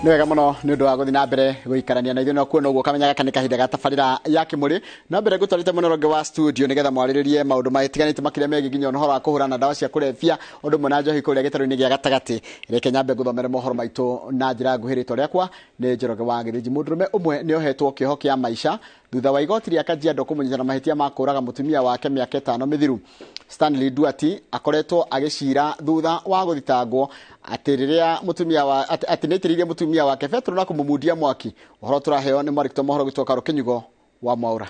Nĩ wega mũno nĩ ũndũ wa gũthiĩ na mbere gũikarania na ithuĩ no kuona ũguo kamenya gaka nĩ kahinda ga tabarĩra ya Kĩmũrĩ. No mbere ngũtwarĩte mwena ũrĩa ũngĩ wa studio nĩgetha mwarĩrĩrie maũndũ matiganĩte makĩria megiĩ nginya ũhoro wa kũhũrana ndawa cia kũrebia ũndũ ũmwe na njohi kũrĩa gĩtarũ-inĩ gĩa gatagatĩ. Reke nyambe ngũthomere mohoro maitũ na njĩra nguhĩ. Rĩtwa rĩakwa nĩ Njoroge wa Gĩthĩnji. Mũndũrũme ũmwe nĩ ohetwo kĩoho kĩa maica thutha wa igoti rĩa Kajiado kũmũnyita na mahĩtia ma kũũraga mũtumia wake mĩaka 5 mĩthiru. Stanley Duati akoretwo agĩcira thutha wa gũthitangwo atĩ rĩrĩa mũtumia wa atĩ nĩaitĩrĩirie mũtumia wake betũrũ na kũmũmundia mwaki. Ũhoro tũraheo nĩ mwandĩki wa mohoro gwitũ Karo Kĩnyugo wa Mwaũra.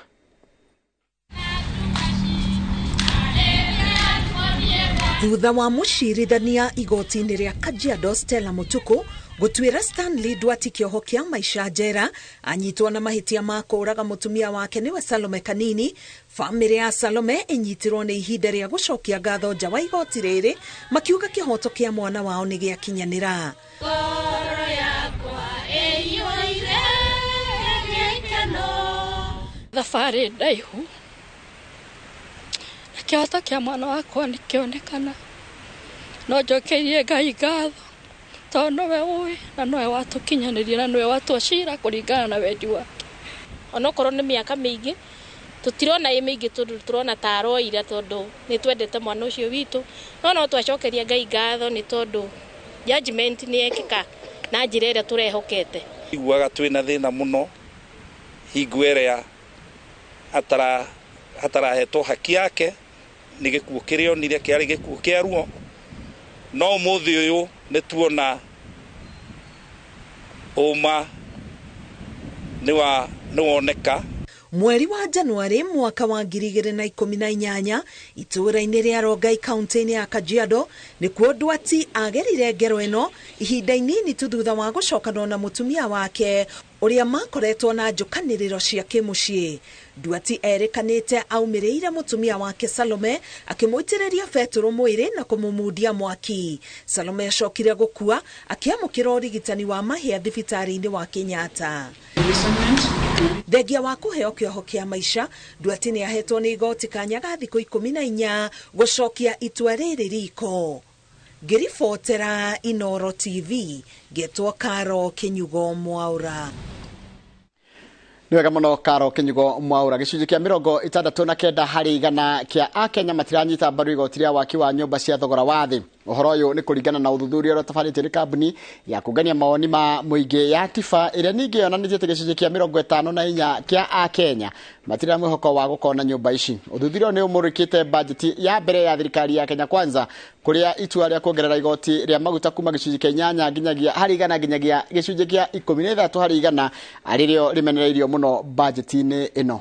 Thutha wa mũcirithania igoti-inĩ rĩa Kajiado Stella Mutuku gũtuĩra Stanley Duati kĩoho kĩa maica njera anyitwo na mahĩtia ma kũũraga mũtumia wake nĩwe Salome Kanini. Bamĩrĩ ya Salome ĩnyitirwo nĩ ihinda rĩa gũcokia ngatho nja wa igoti rĩrĩ makiuga kĩhoto kĩa mwana wao nĩ gĩakinyanĩra. Thabarĩ ndaihu na kĩhoto kĩa mwana wakwa nĩkĩonekana, no njokeirie Ngai ngatho tondũ nowe ũĩ na nowe watũkinyanĩria na nowe watua cira kũringana na wendi wake. Onokorwo nĩ mĩaka mĩingĩ tũtirona ĩ mĩingĩ tondũ tũrona ta aroira tondũ nĩ twendete mwana ũcio witũ, no twacokeria Ngai ngatho nĩ tondũ judgment nĩ yekĩka na njĩra ĩrĩa tũrehokete. Iguaga twĩna thĩna mũno hingo ĩrĩa atarahetwo haki yake nĩ gĩkuũ kĩrĩa onire kĩarĩ gĩkuũ kĩa ruo, no ũmũthĩ ũyũ nĩ tuona ũma nĩ woneka. Mweri wa Januari mwaka wa 2018 itũũra-inĩ rĩa Rongai kaunti-inĩ ya Kajiado nĩkuo Duati agerire ngero ĩno ihinda inini tu thutha wa gũcokanwo na mũtumia wake ũrĩa makoretwo na njũkanĩrĩro cia kĩmũciĩ. Duati erĩkanĩte aumĩrĩire mũtumia wake Salome akĩmũitĩrĩria betũrũ mwĩrĩ na kũmũmundia mwaki. Salome acokire gũkua akĩamũkĩra ũrigitani wa mahĩa thibitarĩ-inĩ wa Kenyatta. Thengia wa kũheo kĩoho kĩa maica, Duati nĩ ahetwo nĩ igoti kanya ga thikũ 14 gũcokia itua rĩrĩ riko. Ngĩribotera Inoro TV, ngetwo Karo Kĩnyugo Mwaũra. Nĩ wega mũno Karo Kĩnyugo Mwaũra. Gĩcunjĩ kĩa 69 harĩ igana kĩa Akenya matiranyita mbaru igoti rĩa waki wa nyũmba cia thogora wa thĩ. Ũhoro ũyũ nĩ kũringana na ũthuthuria ũrĩa ũtabarĩtio nĩ kambuni ya kũngania mawoni ma mũingĩ ya TIFA ĩrĩa ningĩ yonanĩtie atĩ gĩcunjĩ kĩa 54 kĩa Akenya matirĩ na mwĩhoko wa gũkona nyũmba ici. Ũthuthuria ũyũ nĩ ũmũrĩkĩte bajeti ya mbere ya thirikari ya Kenya Kwanza kũrĩa itua rĩa kuongerera igoti rĩa maguta kuma gĩcunjĩ kĩa 8 nginyagia harĩ igana nginyagia gĩcunjĩ kĩa 13 harĩ igana arĩrĩo rĩmenereirio mũno bajeti-inĩ ĩno.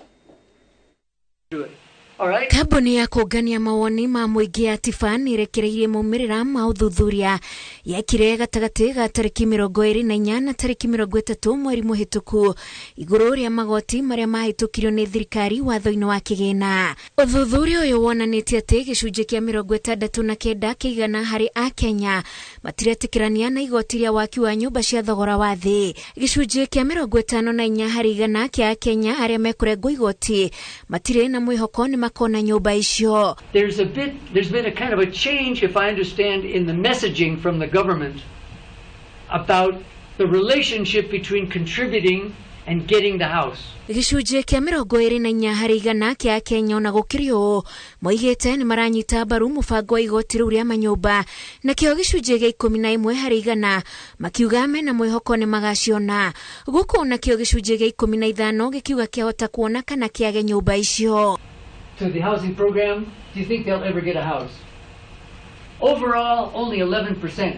Kambuni ya kũngania mawoni ma mũingĩ ya TIFA nĩ ĩrekereirie maumĩrĩra ma ũthuthuria yekire gatagatĩ ga tarĩki 24 na tarĩki 30 mweri mũhĩtũku igũrũ rĩa magoti marĩa mahĩtũkirio nĩ thirikari watho-inĩ wa kĩgĩna. Ũthuthuria ũyũ wonanĩtie atĩ gĩcunjĩ kĩa 69 kĩigana harĩ Akenya matiretĩkĩrania na igoti rĩa waki wa nyũmba cia thogora wa thĩ. Gĩcunjĩ kĩa 54 harĩ igana kĩa Akenya arĩa mekũrengwo igoti matirĩ na mwĩhoko nĩ makona nyũmba icio. There's been a kind of a change, if I understand, in the messaging from the government about the relationship between contributing and getting the house. Gĩcunjĩ kĩa 24 harĩ igana kĩa Kenya ona gũkĩrĩ ũũ moigĩte nĩ maranyita mbaru mũbango wa igoti rĩu rĩa manyũmba, nakĩo gĩcunjĩ gĩa 11 harĩ igana makiuga mena mwĩhoko nĩ magaciona. Gũkũ nakĩo gĩcunjĩ gĩa 15 gĩkiuga kĩahota kuona kana kĩage nyũmba icio. To the housing program, do you think they'll ever get a house? Overall, only 11%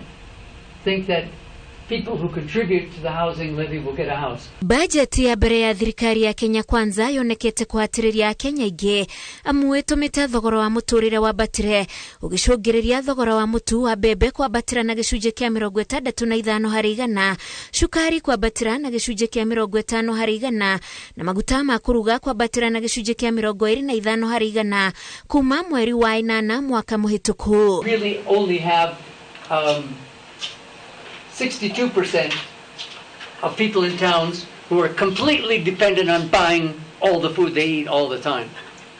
think that people who contribute to the housing levy will get a house. Bajeti ya mbere ya thirikari ya Kenya Kwanza yonekete kũhatĩrĩria Akenya aingĩ amu ĩtũmĩte thogora wa mũtũrĩre wambatĩre ũgĩcũngĩrĩria thogora wa mũtu wa mbembe kwambatĩra na gĩcunjĩ kĩa 65 harĩ igana, cukari kwambatĩra na gĩcunjĩ kĩa 50 harĩ igana na maguta ma kũruga kwambatĩra na gĩcunjĩ kĩa 25 harĩ igana kuma mweri wa 8 mwaka mũhĩtũku. Really only have 62% of people in towns who are completely dependent on buying all the food they eat all the time.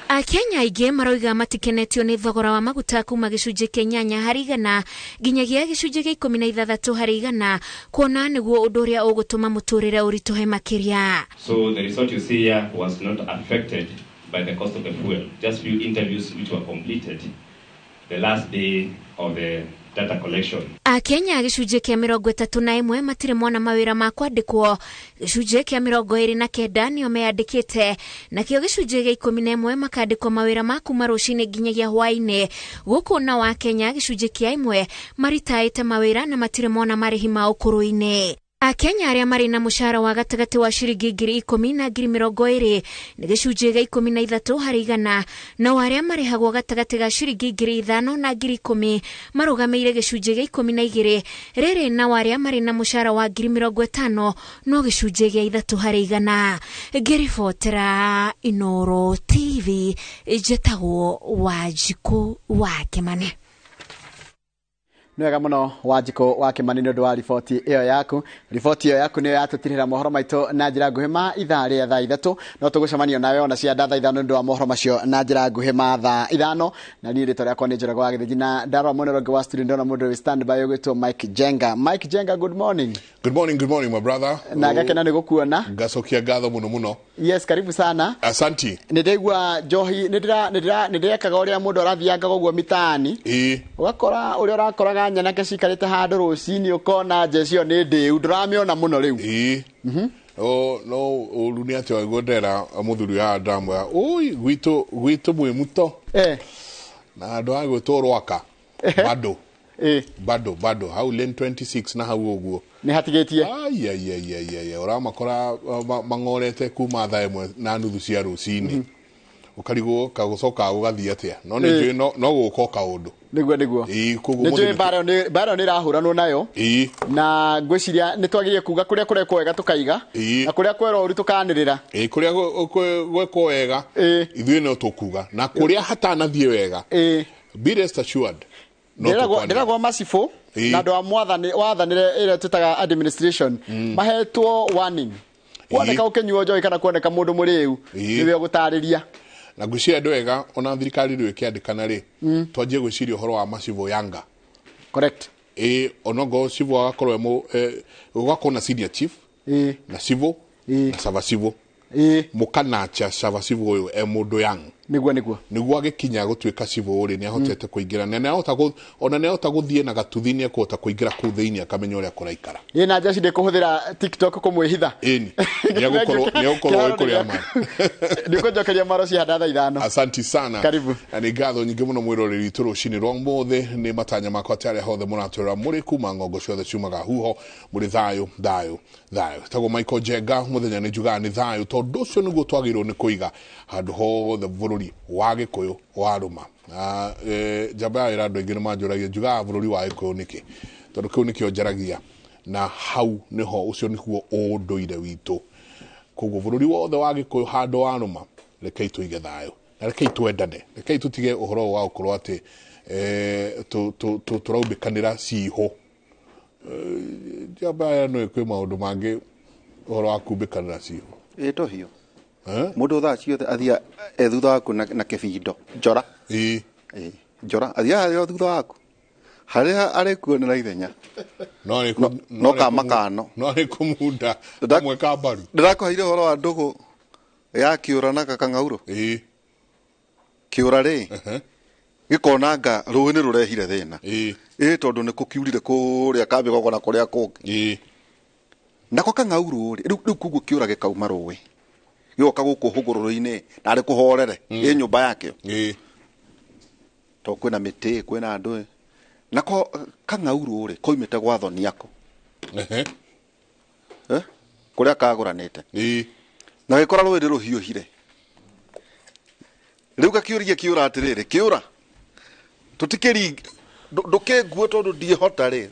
Akenya aingĩ maroiga matikenetio nĩ thogora wa maguta kuma gĩcunjĩ kĩa 8 harĩ igana nginyagia gĩcunjĩ kĩa 16 harĩ igana, kuona nĩguo ũndũ ũrĩa ũgũtũma mũtũrĩre ũritũhe makĩria. So the result you see here was not affected by the cost of the fuel. Just few interviews which were completed the last day of the data collection. Akenya gĩcunjĩ kĩa 31 matirĩ mona mawĩra ma kwandĩkwo, gĩcunjĩ kĩa 29 nĩo meyandĩkĩte, nakĩo gĩcunjĩ gĩa 11 makandĩkwo mawĩra ma kuma rũcinĩ nginyagia hwaĩ-inĩ. Gũkũ nao Akenya gĩcunjĩ kĩa 1 maritaĩte mawĩra na matirĩ mona marĩhi ma ũkũrũ-inĩ. Akenya arĩa marĩ na mũcara wa gatagatĩ wa ciringi 10,000 na 20,000 nĩ gĩcunjĩ gĩa 13 harĩ igana, nao arĩa marĩhagwo gatagatĩ ga ciringi 5,000 na 10,000 marũgamĩire gĩcunjĩ gĩa 12, rĩrĩ nao arĩa marĩ na mũcara wa 50,000 no gĩcunjĩ gĩa 3 harĩ igana. Ngĩribotera Inoro TV, njĩtagwo Wanjikũ wa Kĩmani. Nĩ wega mũno Wanjikũ wa Kĩmani nĩ ũndũ wa riboti ĩyo yaku. Riboti ĩyo yaku nĩyo yatũtirĩra mohoro maitũ na njĩra nguhĩ ma ithaa rĩa thaa 3, no tũgũcemania nawe ona cia thaa 5 nĩ ũndũ wa mohoro macio na njĩra nguhĩ ma thaa 5. Na niĩ rĩtwa rĩakwa nĩ Njoroge wa Gĩthĩnji, na ndarora mwena ũrĩa ũngĩ wa studio ndĩrona mũndũ wĩ stand by ũgwĩtwo Mike Jenga. Mike Jenga, good morning. Good morning, good morning my brother. Na ngakena nĩ gũkuona. Ngacokia ngatho mũno mũno. Yes, karibu sana. Asanti. Nĩ ndaigua njohi, nĩ ndĩrekaga ũrĩa mũndũ arathianga ũguo mitaani. Ũgakora ũrĩa ũrakoraga nyanake cikarĩte handũ rũcinĩ ũkona nja icio nĩ ndĩu, ndũramĩona mũno rĩu. No ũru nĩ atĩ waigua ndera mũthuri wa ndamwĩra, ũi gwitũ mwĩ muto. Na handũ ha gwĩtwo Rwaka. Bado. Bado hau lane 26 na hau ũguo. Nĩ hatigĩtie. Ai ũramakora mang'orete kuma thaa 1:30 cia rũcinĩ. Ũkarigwo kagũcoka gũgathiĩ atĩa. No nĩ njũĩ no gũka kaũndũ. Nĩguo. Nĩ njũĩ mbara nĩ ĩrahũranwo nayo. Na ngwĩciria nĩ twagĩrĩire kuga kũrĩa kũrekwo wega tũkaiga, na kũrĩa kwerwo ũru tũkanĩrĩra. Kũrĩa gwekwo wega ithuĩ no tũkuga, na kũrĩa hatanathiĩ wega be rest assured. Ndĩragwo macibũ na andũ a wathanĩre ĩrĩa twĩtaga administration mahetwo warning. Kuoneka ũkĩnyuo njohi kana kuoneka mũndũ mũrĩu nĩwe ũgũtarĩria. Na ngwĩciria andũ wega ona thirikari rĩu ĩkĩandĩkana rĩ, twanjie gwĩciria ũhoro wa macibũ yanga. Correct. Onogo cibũ agakorwo ũgakorwo na senior chief na cibũ na saba cibũ. Mũkanacha saba cibũ ũyũ e mũndũ yang. Nĩguo. Nĩguo agĩkinya gũtuĩka cibũ rĩ, nĩahotete kũingĩra na nĩahota ona nĩahota gũthiĩ na gatuthi, nĩekũhota kũingĩra kũu thĩinĩ akamenya ũrĩa kũraikara. Na njeci ndĩkũhũthĩra TikTok kũmwĩhitha. Ĩni. Nĩegũkorwo kũrĩa ma. Nĩũkũnjokeria maro cia thaa 5. Asanti sana. Karibu. Na nĩ ngatho nyingĩ mũno mwĩroreri witũ rũcinĩ rwa ũmũthĩ. Nĩ matanya makwa atĩ arĩa hothe mũratwĩrora mũrĩ kuma ng'ongo ciothe ciumaga huho, mũrĩ thayũ thayũ thayũ. Tagwo Michael Jenga, mũthenya nĩ njugaga nĩ thayũ, tondũ ũcio nĩguo twagĩrĩirwo nĩ kũiga handũ hothe bũrũri wa Gĩkũyũ wa rũma. Njamba ya wĩra andũ aingĩ nĩ manjũragia njugaga bũrũri wa Gĩkũyũ nĩkĩ, tondũ kĩu nĩkĩo njaragia, na hau nĩho ũcio nĩguo ũndũire witũ. Koguo bũrũri wothe wa Gĩkũyũ handũ wa rũma, rekei tũige thayũ na rekei twendane, rekei tũtige ũhoro wa gũkorwo atĩ tũraumbĩkanĩra ciihũ. Njamba ya no kwĩ maũndũ mangĩ ũhoro wa kumbĩkanĩra ciihũ. Ĩ tohio mũndũ thaa ciothe athia thutha waku na kĩbindo njora. Njora athia harĩa thutha waku harĩa arĩkuonera ithenya no kamakano no arĩ kũmunda kamwe ka mbaru. Ndĩrakũheire ũhoro wa ndũgũ ya kĩũra na kakang'aurũ. Kĩũra rĩ gĩkonanga rũĩ nĩ rũrehire thĩna. Tondũ nĩ kũkiurire kũrĩa kambĩ na kũrĩa kũngĩ. Nako kang'aurũ rĩ, rĩu koguo kĩũra gĩkauma rũĩ gĩgoka gũkũ hũgũrũrũ-inĩ na arĩ kũhorere ĩ nyũmba yakĩo. Tondũ kwĩna mĩtĩ kwĩna andũ. Nako kang'aurũ rĩ koimĩte gwa thoni ako kũrĩa kagũranĩte na gĩkora rũĩ rĩ rũhiũhire. Rĩu gakĩũria kĩũra atĩrĩrĩ, kĩũra tũtikĩringe ndũkĩngue tondũ ndiĩhota rĩ,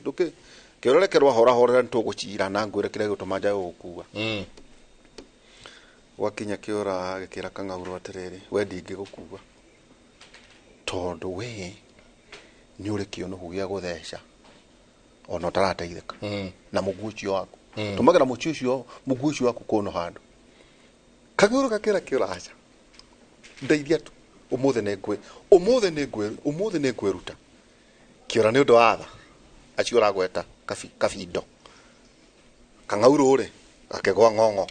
kĩũra reke rwahorahorera nĩtũgũcira na ngwĩre kĩrĩa gĩgũtũma njage gũgũkua. Gwakinya kĩũra gĩkĩra kang'aurũ atĩrĩrĩ, we ndingĩgũkua tondũ we nĩ ũrĩ kĩũnũhu gĩa gũtheca ona ũtarateithĩka na mũguo ũcio waku. Tũmagĩra mũguo ũcio waku kũno handũ. Kang'aurũ gakĩra kĩũra aca ndeithia tu. Umuthi nĩ ngwĩruta. Kĩũra nĩ ũndũ wa tha. Acio ũragweta kabindo. Kang'aurũ rĩ gakĩgwa ng'ong'o.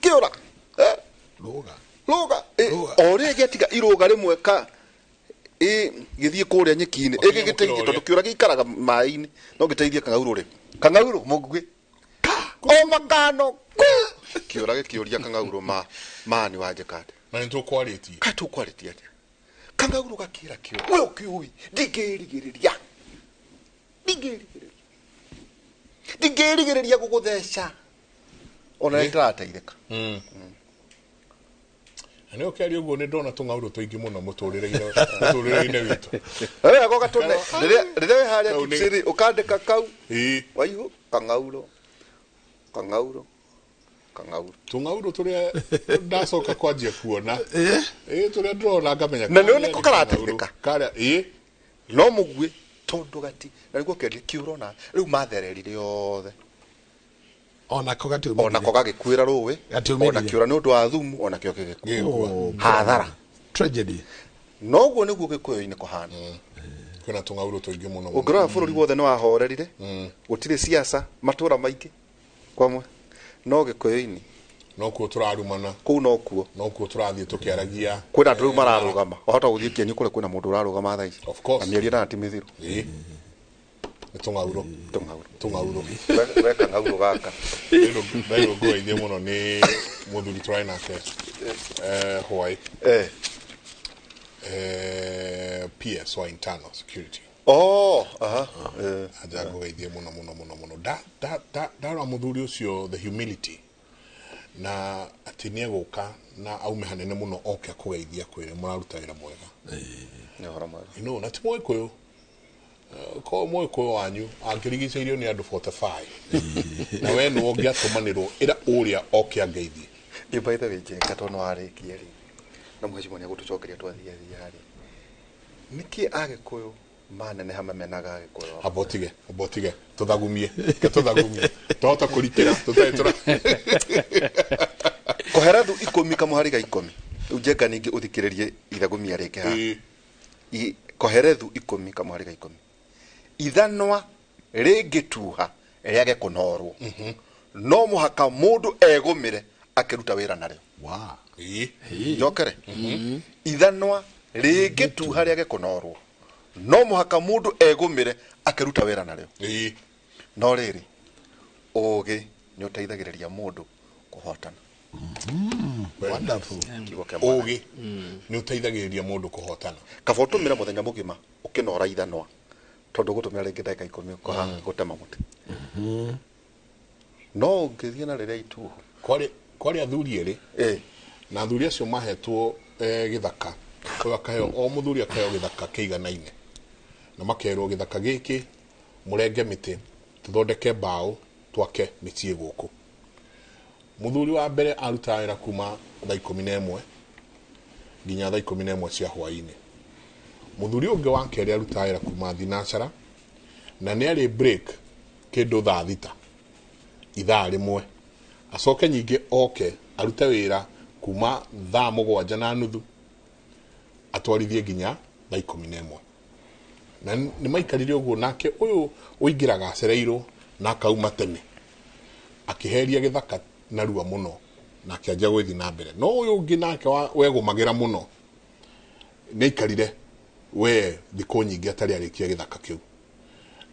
Kĩũra. Rũga. Rũga. O rĩrĩa gĩatiga irũga rĩmwe ka gĩthiĩ kũrĩa nyeki-inĩ. Ĩgĩgĩteithie tondũ kĩũra gĩikaraga maĩ-inĩ. No gĩteithie kang'aurũ rĩ. Kang'aurũ mũguĩ. O makano. Kĩũra gĩkĩũria kang'aurũ ma nĩ wanjĩka atĩa. Na nĩ tũkwarĩtie. Ka tũkwarĩtie atĩa. Kang'aurũ gakĩra kĩũra. We ũkĩũĩ ndingĩrigĩrĩria. Ndingĩrigĩrĩria gũgũtheca. Ona nĩ ndĩrateithĩka. Na nĩ ũkĩaria ũguo nĩ ndona tũng'aurũ tũingĩ mũno mũtũrĩre-inĩ witũ. Wega ũgatũne rĩrĩa wĩ harĩa tipsy-rĩ ũkandĩka kau. Waihũ kang'aurũ. Kang'aurũ. Kang'aurũ. Tũng'aurũ tũrĩa ndacoka kwanjia kuona. Tũrĩa ndĩrona ngamenya. Na nĩ nĩko karateithĩka. Karĩa no mũguĩ tondũ gati na nĩguo kĩaria kĩũrona rĩu mathererire othe. Onako gatiumĩrire. Onako gagĩkuĩra rũĩ. Ona kĩũra nĩ ũndũ wa thumu onakĩo gĩgĩkua. Hathara. Tragedy. Noguo nĩguo gĩkũyũ-inĩ kũhana. Kwĩna tũng'aurũ tũingĩ mũno. Ũngĩrora bũrũri wothe nĩ wahorerire. Gũtirĩ siasa matũra maingĩ kwamwe. No gĩkũyũ-inĩ nokuo tũrarumana. Kũu nokuo. Nokuo tũrathiĩ tũkĩaragia. Kwĩna andũ rĩu mararũgama. Wahota gũthiĩ kĩenyo kũrĩa kwĩna mũndũ ũrarũgama thaa ici. Of course. Na mĩeri ĩnana ti mĩthiru. Nĩ tũng'aurũ. Tũng'aurũ. We kang'aurũ gaka. Ndairwo ngũgeithie mũno nĩ mũthuri tũrarĩ nake Hawaii. PS wa internal security. Oh, aha. Aja ngũgeithie mũno mũno mũno mũno. Ndarora mũthuri ũcio the humility. Na atĩ nĩ egũka na aume hanene mũno oke akũgeithia kwĩre mũraruta wĩra mwega. Nĩ ũhoro mwega. You know, na ti Mũgĩkũyũ. Ko Mũgĩkũyũ wanyu angĩrigicĩirio nĩ andũ 45. Na we nĩwe ũngĩatũmanĩrwo ĩra ũrĩa oke angeithie. Ĩ by the way Njenga tondũ nĩwarĩkia rĩ. Na mheshimiwa nĩegũtũcokeria twathiathia rĩ. Nĩkĩ Agĩkũyũ maneneha mamenaga Agĩkũyũ? Amba ũtige tũthagumie. Twahota kũrikĩra tũtarĩ tũra. Koherathu 10 kamũhari ga 10. Rĩu Njenga ningĩ ũthikĩrĩrie ithagumia rĩngĩ haha. Koherethu 10 kamũhari ga 10. Ithanwa rĩngĩtuha rĩage kũnorwo. No mũhaka mũndũ egũmĩre akĩruta wĩra narĩo. Njokere. Ithanwa rĩngĩtuha rĩage kũnorwo. No mũhaka mũndũ egũmĩre akĩruta wĩra narĩo. No rĩrĩ ũgĩ nĩ ũteithagĩrĩria mũndũ kũhotana. Wonderful. Ũgĩ nĩ ũteithagĩrĩria mũndũ kũhotana. Kaba ũtũmĩre mũthenya mũgima ũkĩnora ithanwa tondũ ũgũtũmĩra rĩngĩ ndagĩka 10 gũtema mũtĩ. No ũngĩthiĩ na rĩrĩa ituhu. Kwarĩ athuri erĩ. Na athuri acio mahetwo gĩthaka. Ũyũ akaheo o mũthuri akaheo gĩthaka kĩiganaine. Na makerwo gĩthaka gĩkĩ mũrenge mĩtĩ tũthondeke mbaũ twake mĩciĩ gũkũ. Mũthuri wa mbere arutaga wĩra kuma thaa 11 nginya thaa 11 cia hwaĩ-inĩ. Mũthuri ũngĩ wa kerĩ arutaga wĩra kuma thinacara na nĩ arĩ break kĩndũ thaa 6 ithaa rĩmwe. Acoke nyingĩ oke arute wĩra kuma thaa 7:30 atwarithie nginya thaa 11. Na nĩ maikarire ũguo nake ũyũ ũingĩraga acereirwo na akauma tene akĩheria gĩthaka narua mũno na akĩanjia gũgĩthiĩ na mbere. No ũyũ ũngĩ nake wegũmagĩra mũno nĩ aikarire we thikũ nyingĩ atarĩ arĩkia gĩthaka kĩu.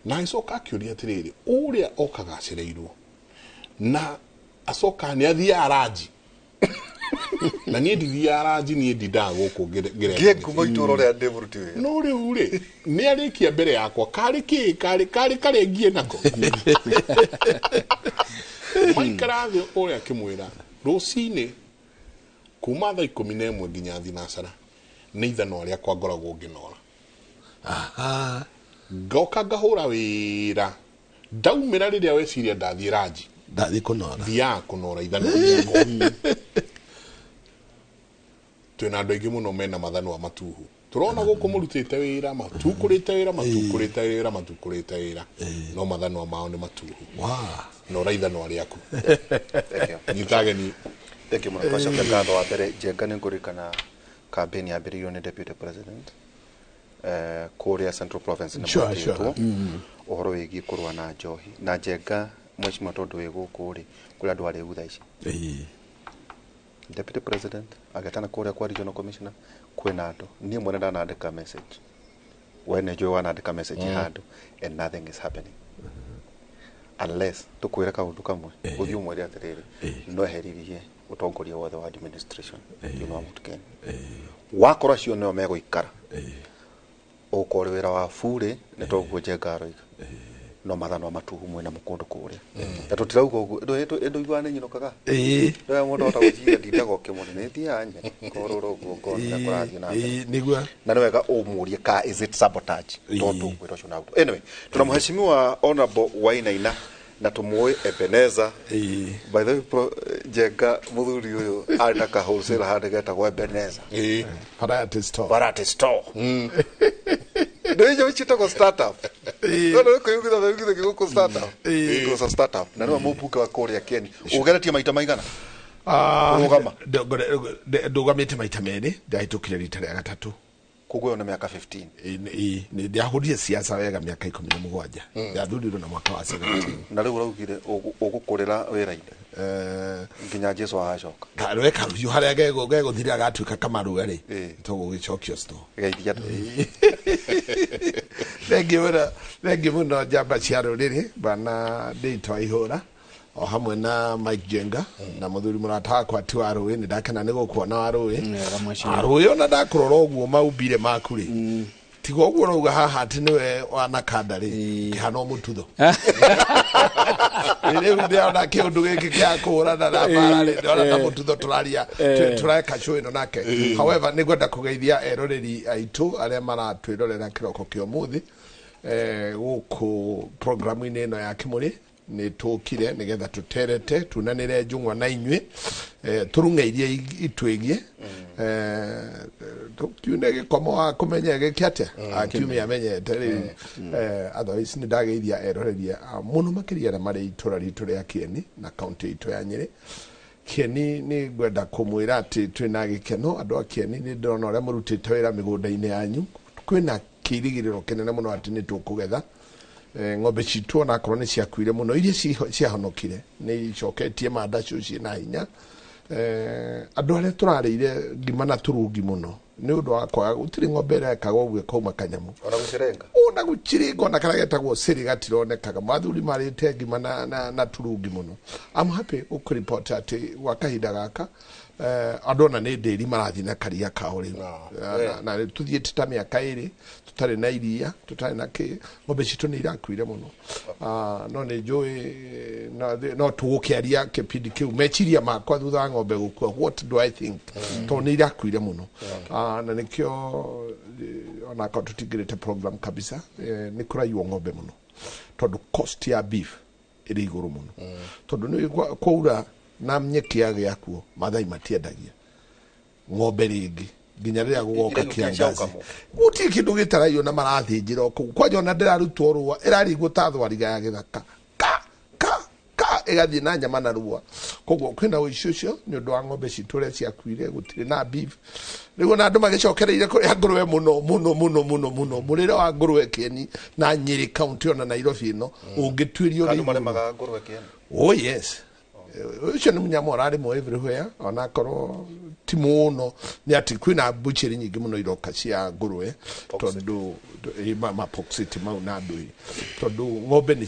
Na agĩcoka akĩũria atĩrĩrĩ, ũrĩa okaga acereirwo na acoka nĩ athiaga ranji. Na niĩ ndithiaga ranji, niĩ ndindaga gũkũ ngĩrenga. Ngĩe ngumo itũũra ũrĩa ndĩ mũruti wĩra. No rĩu rĩ, nĩ arĩkia mbere yakwa, karĩ kĩ, karĩ karĩa nako. Maikara thĩ ũrĩa akĩmwĩra, rũcinĩ kuma thaa 11 nginya thinacara nĩ ithanwa rĩakwa ngoragwo ngĩnora. Ngoka ngahũra wĩra, ndaumĩra rĩrĩa weciria ndathiĩ ranji. Ndathiĩ kũnora. Thiaga kũnora ithanwa rĩakwa. Twĩna andũ aingĩ mũno mena mathanwa matuhu. Tũrona gũkũ mũrutĩte wĩra, matukũrĩte wĩra, matukũrĩte wĩra, matukũrĩte wĩra. No mathanwa mao nĩ matuhu. Nora ithanwa rĩaku. Nyitageni. Thank you mũno. Twacokia ngatho wa mbere Njenga nĩ ngũririkana Campaign yambĩrĩirio nĩ deputy president kũrĩa Central Province nĩ Sure, mwatĩtwo sure. Ũhoro wĩgiĩ kũrũa na njohi na Njenga. Mheshimiwa, tondũ wĩ gũkũ rĩ, kũrĩ andũ arĩu thaa ici. Deputy president agetana kũrĩa kwa regional commissioner, kwĩna andũ. Niĩ mwene ndanandĩka message, we nĩ njũĩ wanandĩka message handũ, and nothing is happening unless tũkwĩre kaũndũ kamwe. Ũthiĩ ũmwĩre atĩrĩrĩ, no eheririe ũtongoria wothe wa administration thĩinĩ wa Mount Kenya. Wakorwo acio nĩo megũikara, ũgũkorwo ũrĩ wĩra wa burĩ. Nĩ toguo Njenga aroiga, no mathanwa matuhu mwĩna mũkũndũ kũrĩa, na tũtirauga ũguo. Ĩndũ nĩ nyinũkaga. Rĩrĩa mũndũ ahota gwĩciria ndindaga ũkĩmũrĩ, nĩ thiaga nye kũrũra ũguo ngona ũrĩa kũrathiĩ na mbere. Nĩguo. Na nĩ wega ũmũrie ka is it sabotage, tondũ wĩra ũcio ũnarutwo. Anyway, tuna mheshimiwa Honorable Wainaina na tũmũĩ Ebeneza. By the way, Njenga, mũthuri ũyũ arĩ na ka wholesale handũ getagwo Ebeneza. Variety store. Variety store. Ndio ciĩtagwo startup. No no kũiguitha kũiguitha gĩgũkũ startup. It was a startup. Na nĩwe mũmbunge wa kũrĩa Keni. Ũgeretie maita maigana? Kũrũgama. Ndũgamĩte maita merĩ, ndahĩtũkire rita rĩa gatatũ. Koguo ĩyo nĩ mĩaka 15. Nĩ ndahũrire siasa wega mĩaka 17. Ndathurirwo na mwaka wa 17. Na rĩu ũraugire ũgũkũrĩra wĩra-inĩ nginya Jesu agacoka. Karwe karuhiũ harĩa gegũthira gatuĩka kamarua rĩ, tũgũgĩcokio store. Geithia. Thengiũ mũno, thengiũ mũno, njamba cia rũrĩrĩ, bwana Ndĩitwa Ihũra o hamwe na Mike Jenga na mũthuri mũrata wakwa ti wa rũĩ. Nĩ ndakena nĩ gũkuona wa rũĩ. Mheshimiwa. Arũĩ, ona ndakũrora ũguo maumbire maku rĩ, tiga ũguo ũrauga haha atĩ nĩwe wanakanda rĩ, kĩhana o mũtutho. Rĩu ndĩrona kĩũndũ gĩkĩ kĩa kũhũrana na mbara rĩ, ndĩrona ta mũtutho tũraria tũreka show ĩno nake. However, nĩ ngwenda kũgeithia eroreri aitũ arĩa maratwĩrorera kĩroko kĩa ũmũthĩ gũkũ programu-inĩ ĩno ya Kĩmũrĩ. Nĩ tũkire nĩgetha tũterete tunanĩre njũng'wa na inyuĩ, tũrung'e iria itwĩgie, tũkiune gĩkomo wa kũmenya gĩkĩ atĩa akiumia amenyete rĩu. Otherwise nĩ ndageithia eroreria mũno makĩria arĩa marĩ itũra ritũ rĩa Kĩeni na kaũntĩ itũ ya Nyĩrĩ. Kĩeni, nĩ ngwenda kũmwĩra atĩ twĩna gĩkeno. Andũ a Kĩeni, nĩ ndĩrona ũrĩa mũrutĩte wĩra mĩgũnda-inĩ yanyu. Kwĩna kĩrigĩrĩro kĩnene mũno atĩ nĩ tũkũgetha. Ng'ombe citũ onakorwo nĩ ciakuire mũno, iria ciahonokire nĩ icoketie mandacio ciĩna hinya. Andũ arĩa tũrarĩire ngima na tũrungi mũno nĩ ũndũ wa kwaga, gũtirĩ ng'ombe ĩrekaga ũguo ĩkauma kanyamũ. Ona gũcirenga. Ona gũchiringa, ona karĩa getagwo cĩrĩ gatironekaga. Mathuri marĩte ngima na turungi mũno. I'm happy gũkũripoti atĩ gwa kahinda gaka andũ ona nĩ ndĩri marathiĩ na karia kao rĩu. Na tũthiĩte ta mĩaka 2 tũtarĩ na iria, tũtarĩ na kĩ. Ng'ombe citũ nĩ irakuire mũno. No nĩ njũĩ no tũgũkĩaria kĩbindi kĩu meciria makwa thutha wa ng'ombe gũkua, what do I think, tondũ nĩ irakuire mũno. Na nĩkĩo onakorwo tũtingĩrĩte program kabisa, nĩ kũraiywo ng'ombe mũno tondũ cost ya beef ĩrĩ igũrũ mũno, tondũ nĩ kwaura na nyeki ya gĩakuo Mathai matiendagia ng'ombe rĩngĩ nginya rĩrĩa gũgoka Iraiyo kĩangazi. kĩacaũkamo. Gũtirĩ kĩndũ gĩtaraiywo na marathĩnjĩra o kũu kwanja. Ona ndĩrarutwo rũa ĩrarigwo ta thwariga ya gĩthaka, ka ka ka ĩgathiĩ na nyama na rũa. Koguo kwĩna ũici ũcio nĩ ũndũ wa ng'ombe citũ ũrĩa ciakuire, gũtirĩ na beef. Rĩu ona andũ magĩcokereire kũrĩa ngũrwe mũno mũno mũno mũno mũno. Mũrĩre wa ngũrwe Kĩeni na Nyĩrĩ kaunti ona Nairobi ĩno ũngĩtuĩrio Andũ rĩ marĩmaga ngũrwe Kĩeni? Oh yes, ũcio nĩ mũnyamũ ũrarĩmwo everywhere, onakorwo ti mũno nĩ atĩ kwĩna butchery nyingĩ mũno iroka cia ngũrwe tondũ ma pork city mau na andũ, tondũ ng'ombe nĩ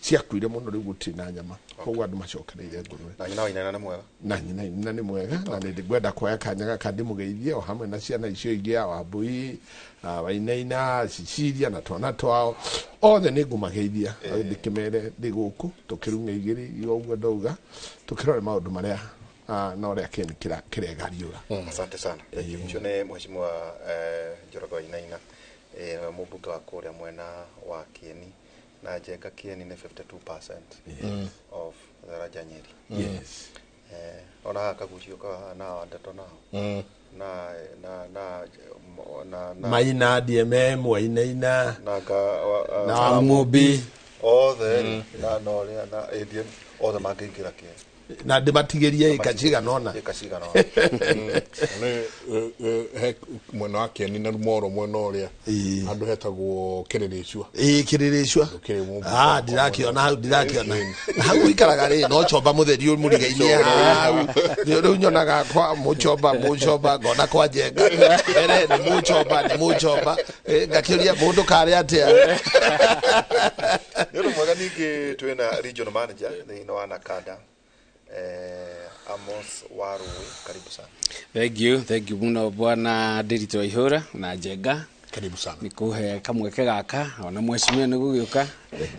ciakuire mũno, rĩu gũtirĩ na nyama, koguo andũ macokereire ngũrwe. Na nyina wa Wainaina nĩ mwega? Na nyina nĩ mwega, na nĩ ngwenda kuoya kanya gaka ndĩmũgeithie o hamwe na ciana icio ingĩ ya Wambui, Wainaina, Cecilia na twana twao othe. Nĩ ngũmageithia ndĩkĩmere ndĩ gũkũ tũkĩrung'a igĩrĩ ũguo ndauga tũkĩrore maũndũ marĩa na ũrĩa kĩeni kĩregariũra. Asante sana. Thank you. Ũcio nĩ mheshimiwa Njoroge Wainaina, nĩwe mũmbunge wa kũrĩa mwena wa Kĩeni na Njenga. Kĩeni nĩ 52% of the Raja Nyeri. Ona haha kagucio ka na ndeto nao na na na na na Maina DMM Wainaina na ga na Wamubi. Othe na na ũrĩa na ADM othe mangĩingĩra Kĩeni. Na ndĩmatigĩrie ĩka cigana ũna. Ĩka cigana ũna. Nĩ he mwena wa Kĩeni na Moro mwena ũrĩa handũ hetagwo Kĩrĩrĩcua. Ĩĩ, Kĩrĩrĩcua. Ah, ndirakiona hau, ndirakiona hau ikaraga rĩ, no chomba mũtheri mũrigainie hau. Rĩu nyonaga kwa mũchomba mũchomba, ngona kwa Njenga mbere nĩ mũchomba nĩ mũchomba, ngakĩũria mũndũ karĩ atĩa. Nĩ ũndũ mwega. Ningĩ twĩna regional manager thĩinĩ wa Nakada, Amos Warũĩ, karibu sana. Thank you, thank you muno bwana Ndiritu wa Ihũra na Njenga. Karibu sana. Nĩ kũhe kamweke gaka ona mheshimiwa nĩ gũgĩũka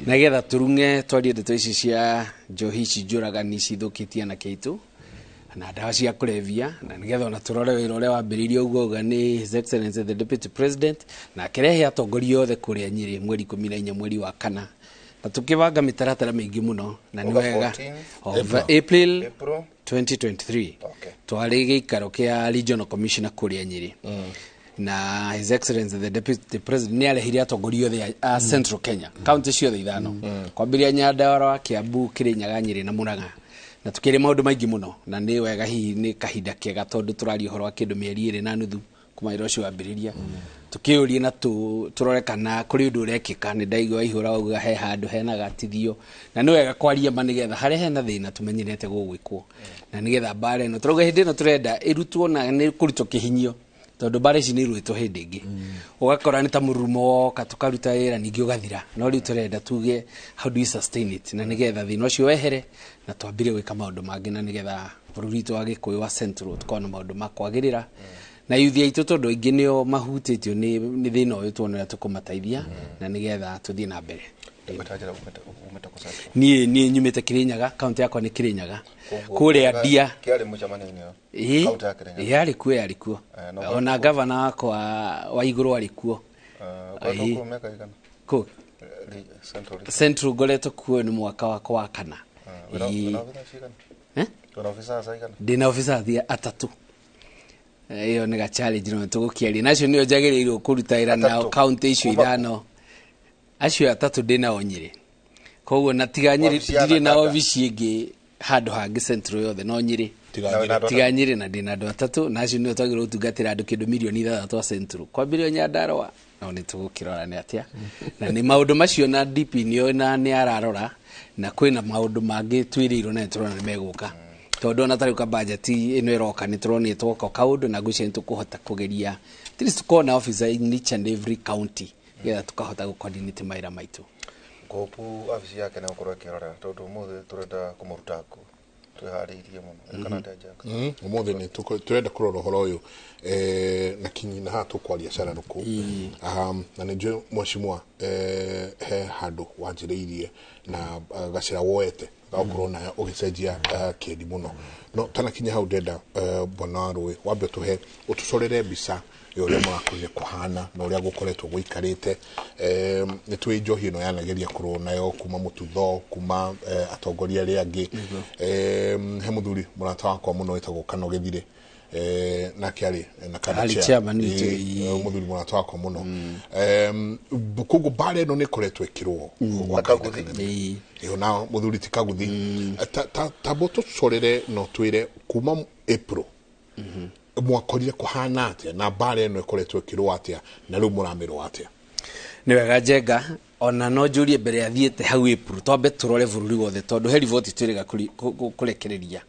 nĩgetha tũrung'e twarie ndeto ici cia njohi ici njũragani cithũkĩtie anake aitũ na ndawa cia kũrebia, na nĩgetha ona tũrore wĩra ũrĩa wambĩrĩirio ũguo auga nĩ His Excellency the Deputy President, na akĩrehe atongoria othe kũrĩa Nyĩrĩ mweri 14 mweri wa kana, na tũkĩbanga mĩtaratara mĩingĩ mũno na nĩ wega of April 2023 twarĩ gĩikaro kĩa Regional Commissioner kũrĩa Nyĩrĩ, na His Excellency the Deputy President nĩ arehire atongoria othe a Central Kenya, county ciothe ithano, kwambĩrĩria Nyandarua, Kiambu, Kirinyaga, Nyĩrĩ na Murang'a, na tukĩrĩ maũndũ maingĩ mũno. Na nĩ wega hihi nĩ kahinda kega tondũ tũraria ũhoro wa kĩndũ mĩeri 2.5 kuma wĩra ũcio wambĩrĩria, tũkĩũrie na tũrore kana kũrĩ ũndũ ũrekĩka. Nĩ ndaigua Ihũra auga he handũ hena gatithio, na nĩ wega kwaria ma nĩgetha harĩa hena thĩna tũmenyerete gũgwĩkwo, na nĩgetha mbara ĩno tũrauga hĩndĩ ĩno tũrenda ĩrutwo na nĩ kũrutwo kĩhinyio, tondũ mbara ici nĩ irũĩtwo hĩndĩ ĩngĩ, ũgakora nĩ ta mũrurumo woka tũkaruta wĩra ningĩ ũgathira. No rĩu tũrenda tuge how do we sustain it, na nĩgetha thĩna ũcio wehere na twambire gwĩka maũndũ mangĩ, na nĩgetha bũrũri witũ wa Gĩkũyũ wa Central tũkorwo na maũndũ ma kwagĩrĩra na yuthi aitũ, tondũ aingĩ nĩo mahutĩtio nĩ thĩna ũyũ, tuone ũrĩa tũkũmateithia na nĩgetha tũthiĩ na mbere. Niĩ nyumĩte Kirinyaga, kaunti yakwa nĩ Kirinyaga kũrĩa Ndia. Kĩarĩ mũcemanio-inĩ ũyũ? Kaunti ya Kirinyaga? Ĩĩ, arĩ kuo, arĩ kuo, ona gavana wakwa wa igũrũ arĩ kuo. Ũkoretwo kuo mĩaka ĩigana? Kũ? Central. Central ngoretwo kuo nĩ mwaka wakwa wa kana. Wĩna officer cigana? Wĩna officers aigana? Ndĩna officers atatũ. Ĩyo nĩ ga challenge no tũgũkĩaria nacio, nĩyo njagĩrĩirwo kũruta wĩra nao county icio ithano. Acio atatũ ndĩ nao Nyĩrĩ, koguo na tiga Nyĩrĩ ndirĩ na obici ĩngĩ handũ hangĩ Central yothe no Nyĩrĩ, tiga Nyĩrĩ, na ndĩna andũ atatũ, na acio nĩo twagĩrĩirwo gũtungatĩra andũ kĩndũ mirioni 6 a Central, kwambĩrĩria Nyandarua. No nĩ tũgũkĩrora nĩ atĩa na nĩ maũndũ macio, na DP nĩo na nĩ ararora, na kwĩna maũndũ mangĩ twĩrĩirwo na nĩ tũrona nĩ megũka, tondũ ona tarĩu ka budget ĩno ĩroka nĩ tũronire twoka kaũndũ, na ngwĩciria nĩ tũkũhota kũgeria at least tũkorwo na officer in each and every county nĩgetha tũkahota gũ-coordinate mawĩra maitũ. Ngũpu wabici yake nĩ gũkorwo ĩkĩrora, tondũ ũmũthĩ tũrenda kũmũruta ngũ twĩharĩirie mũno, kana atĩa, Njenga? Ũmũthĩ nĩ tũrenda kũrora ũhoro ũyũ na kinyi, na haha tũkwaria cararũkũ, na nĩ njũĩ mheshimiwa he handũ wanjĩrĩirie na gacĩra woete gagũkorwo nayo ũgĩcenjia kĩendi mũno. No tanakinya hau, ndenda bwana wa Rũĩ wambe ũtũhe ũtũcorere mbica ya ũrĩa mũrakorire kũhana na ũrĩa gũkoretwo gũikarĩte. Nĩ tũĩ njohi ĩno yanageria kũrũo nayo kuma mũtutho, kuma atongoria arĩa angĩ. He mũthuri mũrata wakwa mũno wĩtagwo Kano Gĩthirĩ, nake arĩ na kada Arĩ chair. chairman witũ, Mũthuri mũrata wakwa mũno. Koguo mbara ĩno nĩ ĩkoretwo ĩkĩrũo gwa kahinda kanene. Ĩyo na mũthuri ti Kaguthi. Tamba ũtũcorere na ũtwĩre kuma April mwakorire kũhana atĩa, na mbara ĩno ĩkoretwo ĩkĩrũo atĩa, na rĩu mũramĩrũa atĩa? Nĩ wega Njenga, ona no njũrie mbere athiĩte hau April, twambe tũrore bũrũri wothe, tondũ he riboti twĩrĩga kũrekereria,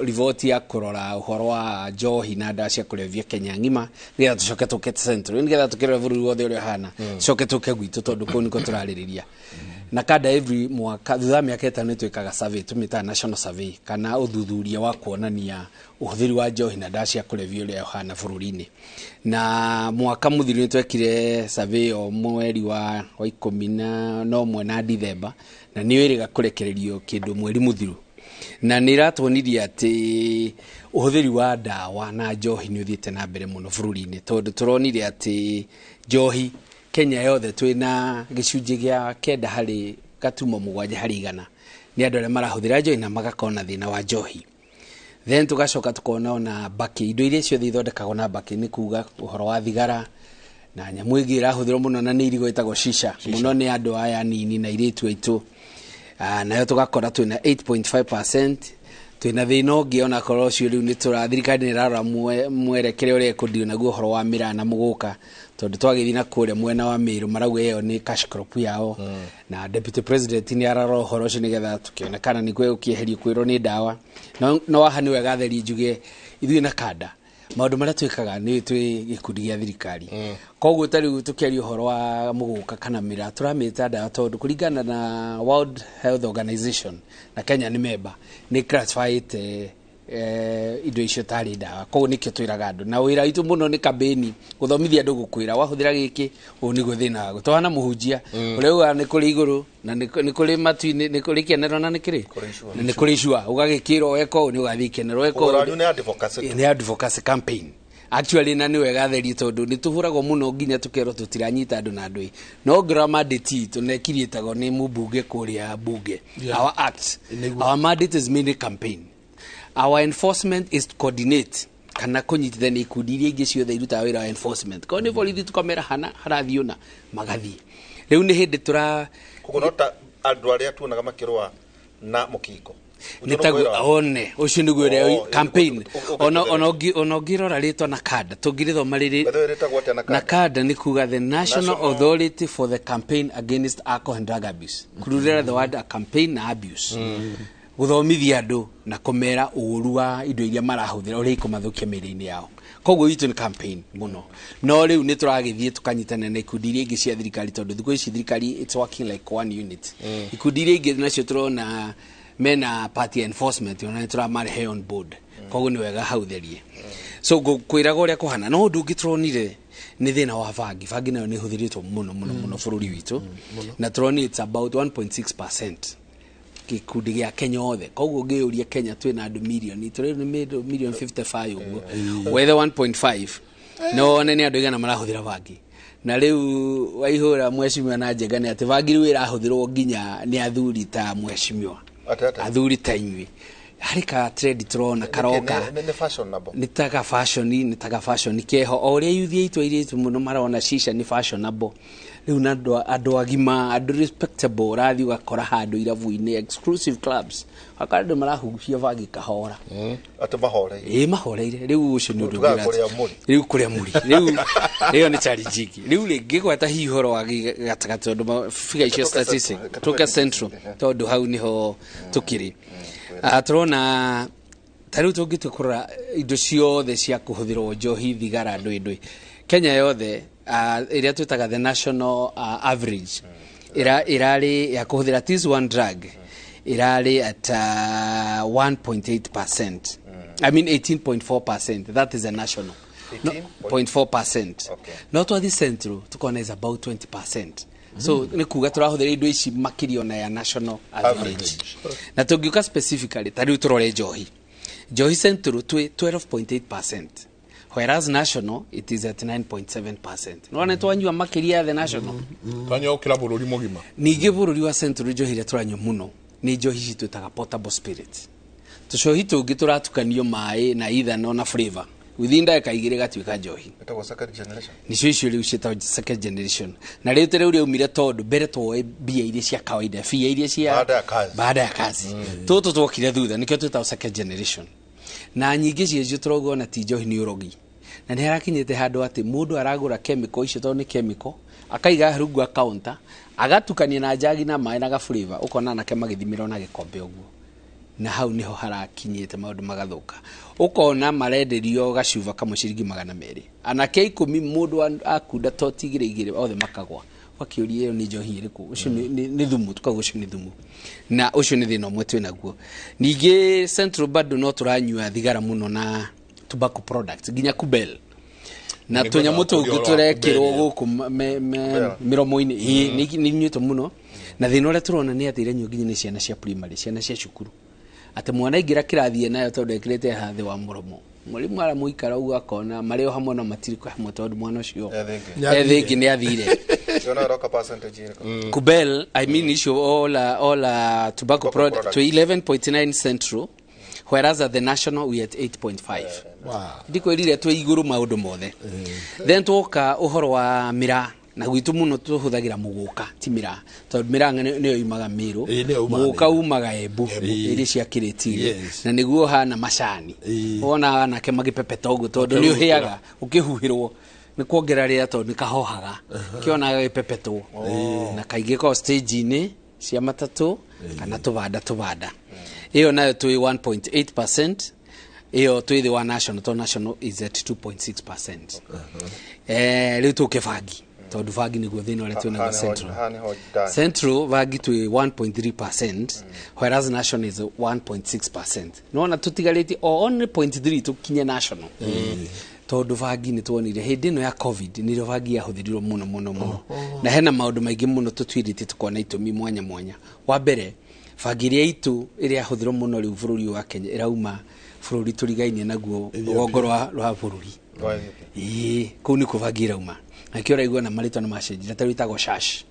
riboti ya kũrora ũhoro wa njohi na ndawa cia kũrebia Kenya ng'ima, nĩgetha tũcoke tũke Central, nĩgetha tũkĩrore bũrũri wothe ũrĩa ũhana, tũcoke tũke gwitũ, tondũ kũu nĩkuo tũrarĩrĩria. Na kada every mwaka thutha wa mĩaka 5 nĩ twĩkaga survey tũmĩtaga national survey, kana ũthuthuria wa kuonania ũhũthĩri wa njohi na ndawa cia kũrebia ũrĩa ũhana bũrũri-inĩ. Na mwaka mũthiru nĩ twekire survey o mweri wa 11 na Dithemba, na nĩ ĩrĩga kũrekererio kĩndũ mweri mũthiru, na nĩ ĩratuonirie atĩ ũhũthĩri wa ndawa na njohi nĩ ũthiĩte na mbere mũno bũrũri-inĩ, tondũ tũronire atĩ njohi Kenya yothe twĩna 9 harĩ gatumo 7 harĩ igana nĩ andũ arĩa marahũthĩra njohi na magakorwo na thĩna wa njohi. Then tũgacoka tukona ona mbakĩ, indo iria ciothe ithondekagwo na mbakĩ, nĩ kuga ũhoro wa thigara na nyamũ ĩngĩ ĩrahũthĩrwo mũno na nĩ irigũ ĩtagwo shisha mũno nĩ andũ aya anini na airĩtu aitũ. Nayo tũgakora twĩna 8.5%. Twĩna thĩna ũngĩ onakorwo ũcio rĩu nĩ tũra thirikari nĩ ĩrarora mwerekere ũrĩa ĩkũndio naguo ũhoro wa mĩraa na mũgũka, tondũ twagĩthiĩ na kũrĩa mwena wa Meru marauga ĩyo nĩ cash crop yao, na deputy president nĩ ararora ũhoro ũcio nĩgetha tũkĩone kana nĩ gũkĩeherio kwĩrwo nĩ ndawa. No haha nĩ wega theri njuge ithuĩ na kanda maũndũ marĩa twĩkaga nĩ twĩ gĩkundi gĩa thirikari, koguo ta rĩu tũkĩaria ũhoro wa mũgũka kana mĩraa tũramĩta ndawa tondũ kũringana na World Health Organization na Kenya nĩ member nĩ classifyĩte indo icio tarĩ ndawa, koguo nĩkĩo twĩraga andũ na wĩra witũ mũno nĩ campaign gũthomithia andũ gũkwĩra wahũthĩra gĩkĩ ũũ nĩguo thĩna waku. Twana mũhunjia ũrĩa ugaga nĩ kũrĩ igũrũ na nĩ kũrĩ matu-inĩ, nĩ kũrĩ ikenero na nĩ kĩrĩ na nĩ kũrĩ icua, ũgagĩkĩrwo weka ũũ nĩ ũgathiĩ ikenero weka ũũ. Nĩ advocacy. Nĩ advocacy campaign actually, na nĩ wega therie tondũ nĩ tũhũragwo mũno nginya tũkerwo tũtiranyita andũ na andũ, no ngĩrora mandate itũ na ĩkiriĩtagwo nĩ mũmbunge kũrĩa bunge. Our act, our mandate is mainly campaign. Our enforcement is to coordinate kana kũnyitithania ikundi iria ingĩ ciothe irutaga wĩra wa enforcement. Korwo nĩ borithi tũkamera hana harathiĩ ũna magathiĩ. Rĩu nĩ hĩndĩ tũra Koguo no ta andũ arĩa tuonaga makĩrũa na mũkingo. Nĩ taguo one ũcio nĩguo ũrĩa campaign ona ona ona ũngĩrora rĩtwa na kanda tũngĩrĩthoma rĩrĩ na kanda nĩ kuga the National Authority for the Campaign Against Alcohol and Drug Abuse, kururera the word a campaign na abuse, gũthomithia andũ na kũmera ũru wa indo iria marahũthĩra ũrĩa ikũmathũkia mĩĩrĩ-inĩ yao. Koguo itũ nĩ campaign mũno, no rĩu nĩ tũragĩthiĩ tũkanyitanĩra na ikundi iria ingĩ cia thirikari tondũ thikũ ici thirikari it's working like one unit. Ikundi iria ingĩ nacio tũrona mena party enforcement ona nĩ tũramarehe on board, koguo nĩ wega hau therie. So ngũkwĩraga ũrĩa kũhana. No ũndũ ũngĩ tũronire nĩ thĩna wa bangi. Bangi nayo nĩ ĩhũthĩrĩtwo mũno mũno mũno bũrũri witũ, na tũronire it's about 1.6% gĩkundi gĩa Kenya othe. Koguo ngĩyũria Kenya twĩna andũ mirioni tũrĩ nĩ mirioni 55 ũguo, wethe 1.5 no one nĩ andũ igana marahũthĩra bangi. Na rĩu waihũra mheshimiwa na Njenga nĩ atĩ bangi rĩu ĩrahũthĩrwo nginya nĩ athuri ta mheshimiwa, athuri ta inyuĩ. Harĩ ka trend tũrona karoka nĩ fashionable, nĩ taga fashion, nĩ taga fashion keho o ũrĩa yuthi aitũ airĩtu mũno marona shisha nĩ fashionable rĩu, na andũ agima, andũ respectable ũrathiĩ ũgakora handũ irabu-inĩ exclusive clubs ũgakora andũ marahucia bangi kahora. Atĩ mahoreire. Ĩ mahoreire. Rĩu ũcio nĩ ũndũ rĩu kũrĩa mũri rĩu ĩyo nĩ challenge ĩngĩ. Rĩu rĩngĩ gweta hihi ũhoro wa gatagatĩ tondũ figure icio statistic tũke central tondũ hau nĩho tũkĩrĩ. Tũrona ta rĩu tũngĩtua kũrora indo ciothe cia kũhũthĩrwo njohi, thigara, ndũĩ ndũĩ Kenya yothe, ĩrĩa twĩtaga the national average ĩrarĩ ya kũhũthĩra this one drug ĩrarĩ at 1.8%, I mean 18.4%, that is a national 0.4%. No twathi central tukona is about 20%. So nĩ kuga tũrahũthĩra indo ici makĩria ona ya national average. Na tũngiũka specifically ta rĩu tũrore njohi, njohi central twĩ 12.8%, whereas national it is at 9.7%. No nĩ twanyua makĩria the national. Twanyua gũkĩra bũrũri mũgima. Ningĩ bũrũri wa central njohi iria tũranyua mũno nĩ njohi ici twĩtaga portable spirit, tũcohi tũngĩ tũratukanio maĩ na ithano na flavor within ndagĩka igĩrĩ gatuĩka njohi. Nicio icio rĩu ciĩtagwo second generation, na rĩu rĩu rĩaumire tondũ mbere twoe mbia iria cia kawaida, bia iria cia baada ya kazi, tũtũ twokire thutha nĩkĩo twĩtagwo second generation. Na nyingĩ ciacio tũrauga ona ti njohi nĩ ũrogi, na nĩ harakinyĩte handũ atĩ mũndũ aragũra chemical icio tondũ nĩ chemical akaiga rungu wa counter agatukania na njagi na maĩ na gaflavor, ũkona anake magĩthimĩra na gĩkombe ũguo, na hau niho harakinyĩte maũndũ magathũka. Ũkona marenderio gacuba kamwe ciringi 200, anake 10 mũndũ akunda toti igĩrĩ igĩrĩ othe makagwa. Ũgakĩũria ĩyo nĩ njohi ĩrĩkũ? Ũcio nĩ thumu, tukauga ũcio nĩ thumu, na ũcio nĩ thĩna ũmwe twĩ naguo. Ningĩ central bado no tũranyua thigara mũno na tobacco products nginya kubel na tũnyamũ tũngĩ tũrekĩrwo gũkũ mĩromo-inĩ nĩ inyuĩtwo mũno. Na thĩna ũrĩa tũrona nĩ atĩ iranyuo nginya nĩ ciana cia primary, ciana cia cukuru, atĩ mwana aingĩra kĩrathi nayo tondũ ekĩrĩte hathĩ wa mũromo, mwalimu aramũikara ũguo akona marĩ o hamwe no matirĩ hamwe tondũ mwana ũcio ethĩngĩ nĩ athire. Kubel, I mean icio all tobacco product to 11.9 central, whereas at the national we at 8.5. Ndikwĩrire twĩ igũrũ maũndũ mothe. Then twoka ũhoro wa mĩraa. Na gwitũ mũno tũhũthagĩra mũgũka ti mĩraa, tondũ mĩraa nĩyo yumaga Mĩrũ, mũgũka umaga Embu, iria cia kĩrĩtiri, na nĩguo hana macani. Wona anake magĩpepeta ũguo tondũ nĩ ũhĩaga ũkĩhuhĩrwo nĩ kuongerera rĩera tondũ nĩ kahohaga, kĩona gagĩpepetwo na kaingĩ ko stage-inĩ cia matatũ kana tũbanda. Ĩyo nayo twĩ 1.8%, ĩyo twĩ thĩ wa national, tondũ national is at 2.6%. Rĩu tũke bangi, tondũ bangi nĩguo thĩna ũrĩa twĩnaguo Central. Central bangi twĩ 1.3%, whereas national is 1.6%. Nĩwona tũtigarĩtie o only 0.3 tũkinye national. Tondũ bangi nĩ tuonire hĩndĩ ĩno ya COVID nĩrĩo bangi yahũthĩrirwo mũno mũno mũno, na hena maũndũ maingĩ mũno tũtuĩrĩtie tũkona itũmi mwanya mwanya. Wa mbere, bangi ĩrĩa itũ ĩrĩa yahũthĩrwo mũno rĩu bũrũri wa Kenya ĩrauma bũrũri tũrigainie naguo rũgongo rwa bũrũri. Ĩĩ, kũu nĩkuo bangi ĩrauma. Na kĩo ũraigua na marĩtwa nĩ macenjire, ta rĩu ĩtagwo Shash.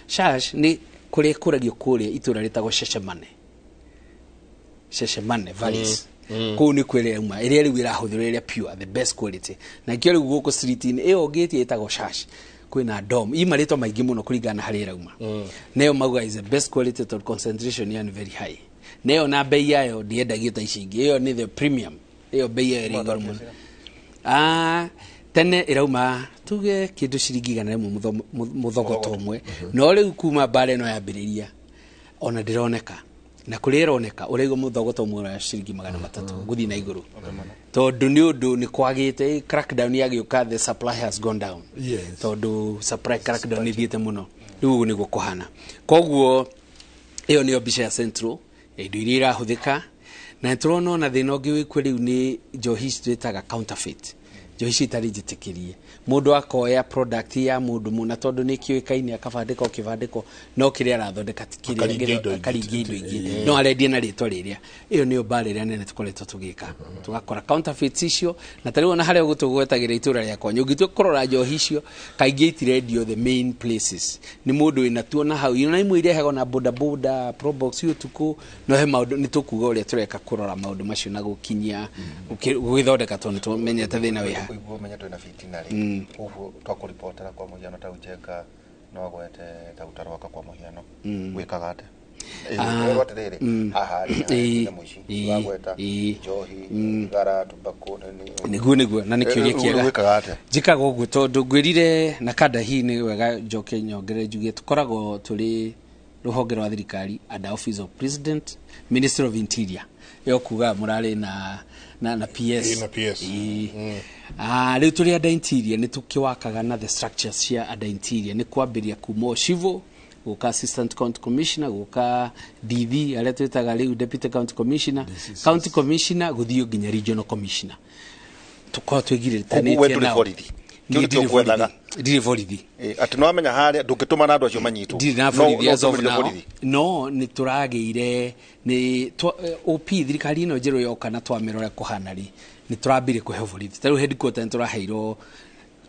Shash nĩ kũrĩa ĩkũragio kũrĩa itũra rĩtagwo Sheshemane. Sheshemane Valleys. Kũu nĩkuo ĩrĩa ĩrauma, ĩrĩa rĩu ĩrahũthĩrwo ĩrĩa pure, the best quality. Na kĩo rĩu gũkũ street-inĩ ĩyo ũngĩtia ĩtagwo Shash. Kwĩna dom, ii marĩtwa maingĩ mũno kũringana na harĩa ĩrauma. Nayo mauga is the best quality tondũ concentration yayo nĩ very high. Nayo na bei yayo ndĩendagio ta ici ingĩ, ĩyo nĩ the premium, ĩyo bei yayo ĩrĩ igũrũ mũno. Tene ĩrauma tuge kĩndũ ciringi 100 mũthogoto ũmwe, no rĩu kuma mbara ĩno yambĩrĩria ona ndĩroneka, na kũrĩa ĩroneka ũraigua mũthogoto ũmwe wa ciringi 300 gũthiĩ na igũrũ, tondũ nĩ ũndũ nĩ kwagĩte crackdown yagĩũka, the supply has gone down. Tondũ supply crackdown ĩthiĩte mũno, rĩu ũguo nĩguo kũhana. Koguo ĩyo nĩyo mbica ya Central ya indo iria irahũthĩka. Na nĩtũrona ona thĩna ũngĩ wĩkuo rĩu nĩ njohi ici twĩtaga counterfeit, njohi ici itarĩ njĩtĩkĩrie. Mũndũ akoya product ya mũndũ mũna tondũ nĩ kĩũĩkaine, akabandĩka kĩbandĩko, no kĩrĩa arathondeka ti kĩrĩa, akaringia indo ingĩ, no arendia na rĩtwa rĩrĩa. Ĩyo nĩyo mbara ĩrĩa nene tũkoretwo tũgĩka, tũgakora counterfeits icio. Na ta rĩu ona harĩa ũgũtũgwetagĩra itũra rĩakwa, ũngĩtua kũrora njohi icio kaingĩ itirendio the main places, nĩ mũndũ wĩna tuona hau, na imwe irehagwo na boda boda probox ũtukũ. No he maũndũ nĩ tũkuga ũrĩa tũreka kũrora maũndũ macio na gũkinyia gũgĩthondeka, tondũ nĩtũmenyete thĩna wĩ ha. Kũigua ũmenye twĩna fitina rĩ, koguo twakũribotera kwa mũhiano ta Njenga no agwete ta Utarwaka kwa mũhiano, wĩkaga atĩa? Ĩrwo atĩrĩrĩ, haha rĩ na mũici wagweta njohi, thigara, tobacco. Nĩguo na nĩ kĩũria kĩega. Wĩkaga atĩa? Njĩkaga ũguo tondũ ngwĩrire na kanda hii nĩ wega njoke nyongerere njuge tũkoragwo tũrĩ rũhonge rwa thirikari under Office of President, Ministry of Interior. Ĩyo kuga mũrarĩ na PS. Na PS. Rĩu tũrĩ under Interior nĩ tũkĩwakaga na the structures cia under Interior, nĩ kwambĩrĩria kuma o civil gũka Assistant County Commissioner, gũka DV arĩa twĩtaga rĩu Deputy County Commissioner, County Commissioner, gũthiĩ nginya Regional Commissioner. Tũkorwo twĩgirĩtanĩtie nao. Borithi. Kĩu nĩkĩo ngwethaga. Ndirĩ borithi. Atĩ nĩ wamenya harĩa ndũngĩtũma na andũ acio manyitwo. Ndirĩ na borithi as of now. No nĩ tũragĩire nĩ OP thirikari ĩno njerũ yoka na twamĩra ũrĩa kũhana rĩ, nĩ tũrambire kũhe borithi. Ta rĩu headquarter nĩ tũraheirwo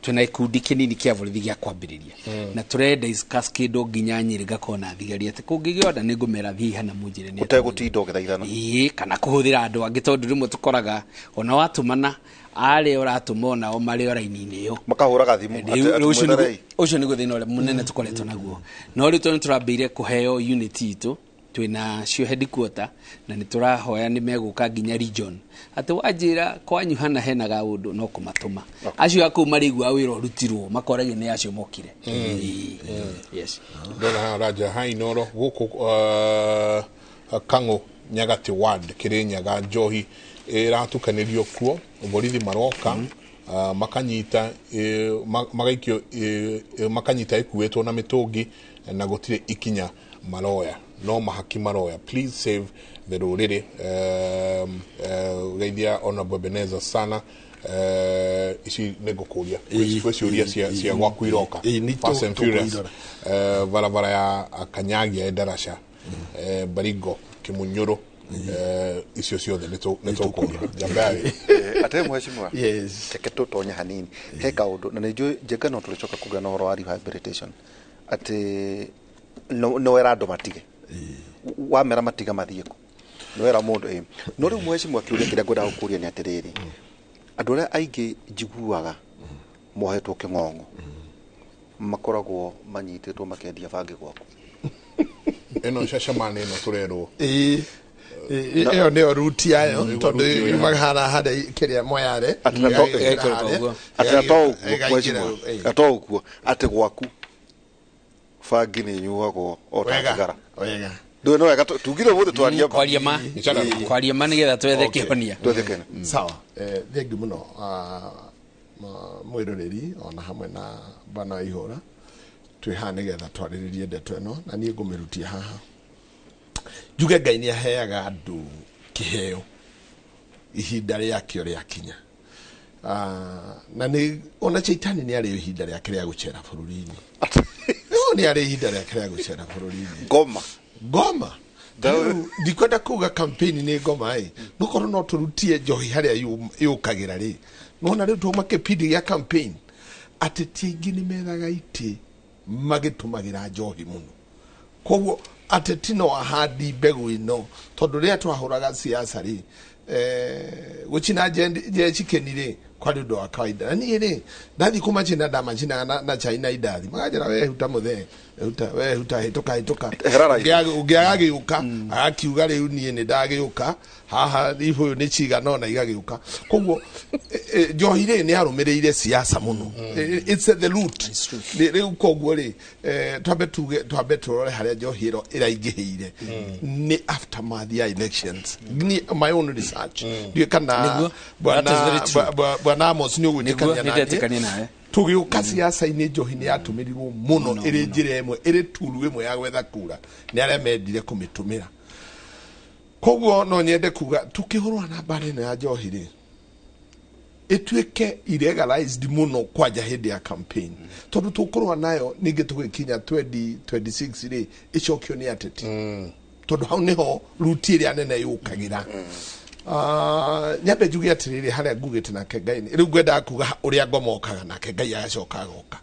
twĩna gĩkundi kĩnini kĩa borithi gĩa kwambĩrĩria, na tũrenda cascade nginya Nyĩrĩ ngakorwo na thigari atĩ kũngĩgĩa order nĩ ngũmera thiĩ hana mũnjĩre nĩ ũtegũtinda ũgĩthaithana. Ĩĩ, kana kũhũthĩra andũ angĩ, tondũ rĩmwe tũkoraga ona watũmana arĩa ũratũma onao marĩ o raini-inĩ ĩyo makahũraga thimũ. Ũcio nĩguo thĩna ũrĩa mũnene tũkoretwo naguo. No rĩu tondũ nĩtũrambĩire kũheo unit itũ twĩna cio headquarter, na nĩ tũrahoya nĩ megũka nginya region, atĩ wanjĩra kwanyu hana hena gaũndũ no kũmatũma acio akũu marĩigua wĩra ũrutirwo makoragio nĩ acio mokire. Yes. Ndona haha Raja Hainoro gũkũ Kang'ũ Nyagati ward Kĩrĩnyaga njohi ĩratukanĩrio kuo, borithi maroka makanyita magaikio makanyita ĩkuĩtwo na mĩtũngi na gũtirĩ ikinya maroya, no mahaki maroya. Please save the rũrĩrĩ. Geithia Honorable Ebenezer sana. Ici nĩ ngũkũria kwĩ ciũria cia gwaku iroka. Fast and Furious, barabara ya Kanyagia Ndaraca, Baringo Kimunyũrũ, icio ciothe nĩ tũkũria njambaĩ. Atĩ mheshimiwa, reke tũtonye hanini he kaũndũ, na nĩ njũĩ Njenga no tũrĩcoka kuga na ũhoro wa rehabilitation, atĩ no wera andũ matige, wamera matiga mathiĩ kũ, nĩ wera mũndũ ĩ. No rĩu mheshimiwa, kĩũria kĩrĩa ngwendaga gũkũria nĩ atĩrĩrĩ, andũ arĩa aingĩ njiguaga mohetwo kĩng'ong'o Makoragwo manyitĩtwo makĩendia bangi gwaku. Ĩno Shashamane ĩno tũrerwo. Ĩyo nĩyo ruti yayo tondũ yumaga harĩa harĩa kĩrĩa Moyale. Atĩ na to ũguo atĩ gwaku bangi nĩ ĩnyuagwo o ta thigara. Wega. Ndũĩ nĩ wega tugire ũmũthĩ twarie kwaria ma. Kwaria ma nĩgetha twethe kĩhonia. Twethe kĩhonia. Sawa. Thengiũ mũno mwĩroreri ona hamwe na bwana Ihũra. Twĩ haha nĩgetha twarĩrĩrie ndeto ĩno na niĩ ngũmĩrutia haha. Njuge Ngai nĩ aheaga andũ kĩheo ihinda rĩakĩo rĩakinya. Na nĩ ona Chaitani nĩ arĩ ihinda rĩake rĩa gũcera bũrũri-inĩ. No nĩ arĩ ihinda rĩake rĩa gũcera bũrũri-inĩ. Ngoma. Ngoma. Ndikwenda kuga campaign nĩ ngoma ĩ. No korwo no tũrutie njohi harĩa yũkagĩra rĩ. Nona rĩu twauma kĩbindi gĩa campaign. Ateti aingĩ nĩ methaga itĩ magĩtũmagĩra njohi mũno. Koguo ateti no ahandi mbegũ ĩno tondũ rĩrĩa twahũraga siasa rĩ gũcina njechikeni rĩ kwarĩ ũndũ wa kawaida. Na niĩ rĩ ndathiĩ kũmachina ndamachinaga na chai na indathi makanjĩra we huta mũthee we huta hĩtũka hĩtũka. Ũngĩ agagĩũka agakiuga rĩu niĩ nĩ ndagĩũka haha ibũyũ nĩ cigana ona igagĩũka. Koguo njohi rĩ nĩ yarũmĩrĩire siasa mũno. It's the root. Rĩu koguo rĩ twambe tuge twambe tũrore harĩa njohi ĩro ĩraingĩhĩire nĩ aftermath ya elections. Ni my own research. Ndiũĩ kana bwana Amos nĩ ũgwĩtĩkania naniĩ. Tũgĩũka siasa-inĩ njohi nĩ yatũmĩrirwo mũno ĩrĩ njĩra ĩmwe ĩrĩ turu ĩmwe ya gwetha kura nĩ arĩa mendire kũmĩtũmĩra. Koguo no nyende kuga tukĩhũrwo na mbara ĩno ya njohi rĩ ĩtuĩke illegalized mũno kwanja hĩndĩ ya campaign tondũ tũkũrũa nayo ningĩ tũgĩkinya 2026 rĩ ĩcokio nĩ ateti tondũ hau nĩho ruti ĩrĩa nene yũkagĩra. Nyambe njuge atĩrĩrĩ harĩa ngugĩte nake Ngai rĩu ngwendaga kuga ũrĩa ngomokaga nake Ngai agacoka agoka.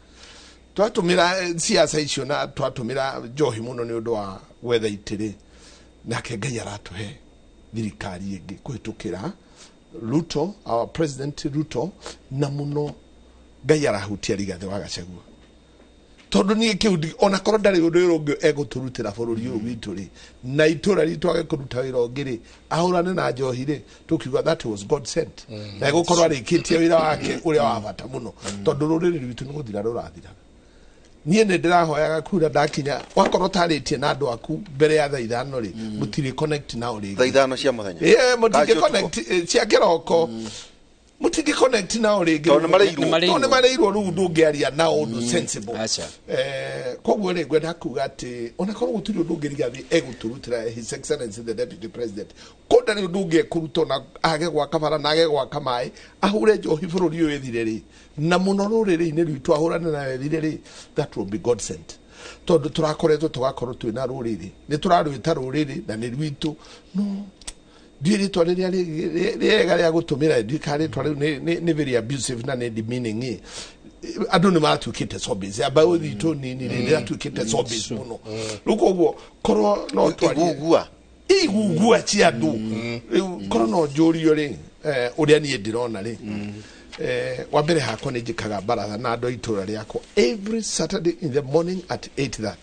Twatũmĩra siasa icio na twatũmĩra njohi mũno nĩ ũndũ wa gwetha itĩ rĩ nake Ngai aratũhe thirikari ĩngĩ kũhĩtũkĩra Ruto, our president Ruto, na mũno Ngai arahutia Rigathĩ wa Gachagua. Tondũ niĩ kĩu ona korwo ndarĩ ũndũ ũyũ ũngĩ egũtũrutĩra bũrũri ũyũ witũ rĩ na itũra ritũ age kũruta wĩra ũngĩ rĩ ahũrane na njohi rĩ tũkiuga that was God sent. Na egũkorwo arĩkĩtie wĩra wake ũrĩa wa bata mũno tondũ rũrĩrĩ rwitũ nĩ gũthira rũrathira. Niĩ nĩ ndĩrahoyaga kura ndakinya wakorwo ũtarĩtie na andũ aku mbere ya thaa ithano rĩ mũtirĩ connect nao rĩngĩ. Thaa ithano cia mũthenya. Mũtingĩ connect cia kĩroko. Mũtingĩ connect nao rĩngĩ. Tondũ nĩ marĩirwo rĩu ndũngĩaria nao ũndũ sensible. Koguo rĩ ngwenda kuga atĩ ona korwo gũtirĩ ũndũ ũngĩ Rigathĩ egũtũrutĩra His Excellency the Deputy President ko ndarĩ ũndũ ũngĩ ekũruta ona age gwaka bara na age gwaka maĩ ahũre njohi bũrũri ũyũ ĩthire rĩ na mũno rũrĩrĩ-inĩ rwitũ ahũrane nayo ĩthire rĩ that will be God sent. Tondũ tũrakoretwo tũgakorwo twĩna rũrĩrĩ nĩ tũrarwĩta rũrĩrĩ na nĩ rwitũ no ndiũĩ rĩtwa rĩrĩa rĩega rĩa gũtũmĩra ndiũĩ kana rĩtwa rĩu nĩ very abusive na nĩ demeaning andũ nĩ maratuĩkĩte zombies mbaũ itũ nini rĩ nĩratuĩkĩte zombies mũno. Rĩu koguo korwo no twarie igugua cia andũ rĩu korwo no njũrio rĩ ũrĩa niĩ ndĩrona rĩ wa mbere hakwa nĩ njĩkaga baratha na andũ a itũra rĩakwa every Saturday in the morning at 8:30.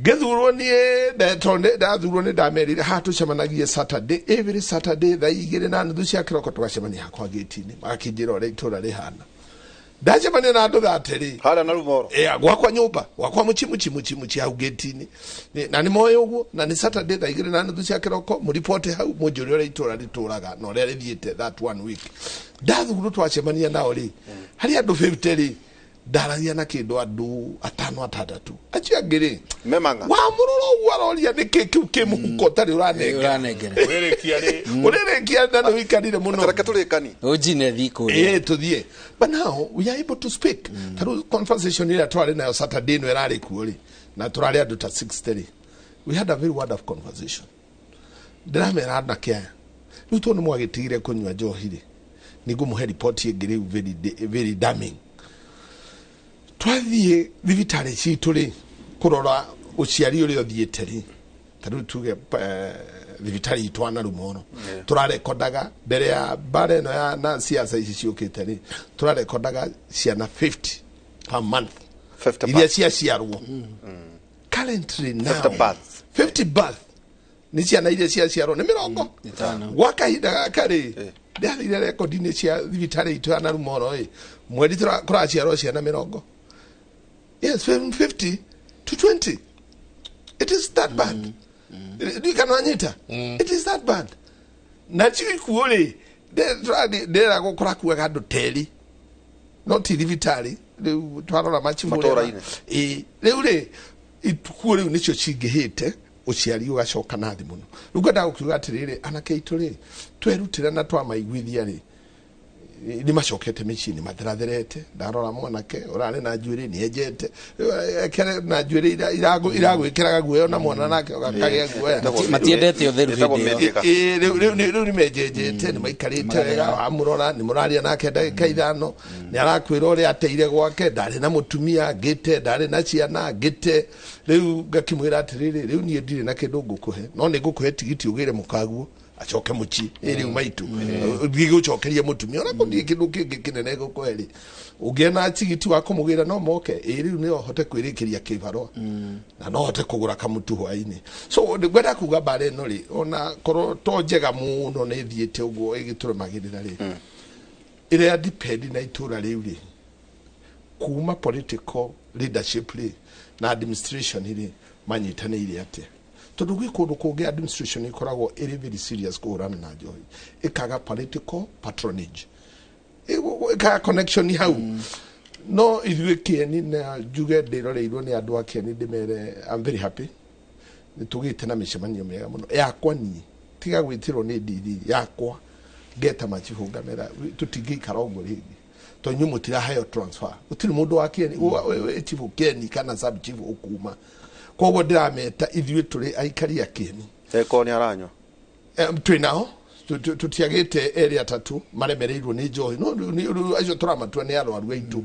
Ngĩthurwo niĩ ndathurwo nĩ ndamerire haha tũcemanagie Saturday every Saturday thaa 2:30 cia kĩroko tũgacemania hakwa gĩti-inĩ magakĩnjĩra ũrĩa itũra rĩhana. Ndacemania na andũ 30 rĩ harĩa na Rumoro gwakwa nyũmba gwakwa mũciĩ hau gĩti-inĩ na nĩ moĩ ũguo na nĩ Saturday thaa 2:30 cia kĩroko mũribote hau mũnjũre ũrĩa itũra rĩtũraga na ũrĩa rĩthiĩte that one week. Ndathurwo twacemania nao rĩ harĩ andũ 50 rĩ ndaragia na kĩndũ andũ atano atandatũ acio angĩ rĩ memanga wa mũroro ũguo aroria nĩkĩ kĩu kĩ mũhuko ũtarĩ ũranengera ũrĩrĩkia na nĩ ũikarire mũno reke tũrĩkani ũnjine thiĩ kũrĩa tũthiĩ but now we are able to speak. Ta rĩu conversation ĩrĩa twarĩ nayo Saturday ĩno ĩrarĩ kuo rĩ na tũrarĩ andũ ta 60 rĩ we had a very wonderful conversation. Ndĩramera anake aya rĩu tondũ nĩ mwagĩtigire kũnyua njohi rĩ nĩ ngũmũhe report ĩngĩ rĩu very, very damning. Twathiĩ thibitarĩ citũ rĩ kũrora ũciari ũrĩa ũthiĩte rĩ ta rĩu tuge thibitarĩ itũ ana Rumoro tũrarekondaga mbere ya mbara ĩno ya na siasa ici ciũkĩte rĩ tũrarekondaga ciana 50 Per month iria ciaciarwo currently now 50 birth nĩ ciana iria ciaciarwo nĩ 50 gwa kahinda gaka rĩ ndathire rekondi-inĩ cia thibitarĩ itũ ya Narumoro ĩ mweri kũraciarwo ciana 20. Yes, 50 to 20. It is that bad. Ndikananyita. It is that bad. Na cio ikuũ rĩ ndĩragwo kũrakuaga andũ teri no ti thibitarĩ rĩu twarora machifu rĩ rĩu rĩ ikuũ rĩu nĩcio cingĩhĩte ũciari ũgacoka na thĩ mũno. Rĩu ngwendaga gũkiuga atĩrĩrĩ anake aitũ rĩ twerutĩra na twamaiguithia rĩ nĩ macokete mĩciĩ nĩ matheratherete. Ndarora mwanake ũrarĩ na njuĩrĩ nĩ enjete ekere na njuĩrĩ iragwĩkĩraga guoya na mwana nake ũgakagĩa guoya. Matiendete ũtheru hĩndĩ ĩyo. Rĩu nĩ menjenjete nĩ maikarĩte wega wamũrora nĩ mũraria nake ndagĩka 5 nĩ arakwĩra ũrĩa ateire gwake ndarĩ na mũtumia ngĩte ndarĩ na ciana ngĩte. Rĩu ngakĩmwĩra atĩrĩrĩ rĩu niĩ ndirĩ na kĩndũ ngũkũhe no nĩ ngũkũhe tigiti ũgĩre mũkaguo acoke mũciĩ rĩu maitũ ngĩgũcokeria mũtumia ona kũndiĩ kĩndũ kĩngĩ kĩnene ngũkũhe rĩ ũngĩona tigiti wa kũmũgĩra no moke ĩ rĩu nĩ hote kwĩrĩkĩria kĩbarũa na no hote kũgũra kamũtu hwainĩ. So ngwenda kuga mbara ĩno rĩ ona korwo to njega mũno nĩ ĩthiĩte ũguo ĩgĩtũrũmagĩrĩra rĩ ĩrĩa depend na itũra rĩu rĩ kuma political leadership rĩ na administration rĩ manyitanĩire atĩa tondũ gwĩ kũndũ kũngĩ administration ĩkoragwo ĩrĩ very serious kũhũrana na njohi ĩkaga political patronage ĩkaga connection hau. No ithuĩ Kĩeni na njuge ndĩroreirwo nĩ andũ a Kĩeni ndĩmere I'm very happy nĩ tũgĩte na mĩcemanio mĩega mũno yakwa niĩ tiga gwĩtĩrwo nĩ ndithi yakwa ngeta machifu ngamera tũtingĩikara ũguo rĩngĩ tondũ inyuĩ mũtiraheo transfer gũtirĩ mũndũ wa Kĩeni chifu Kĩeni kana sub chief ũkuma. Koguo ndĩrameta ithuĩ tũrĩ aikari a Kĩeni eko nĩ aranyua twĩ nao tũtiagĩte erĩ atatũ maremereirwo nĩ njohi no rĩu acio tũramatua nĩ arwaru aitũ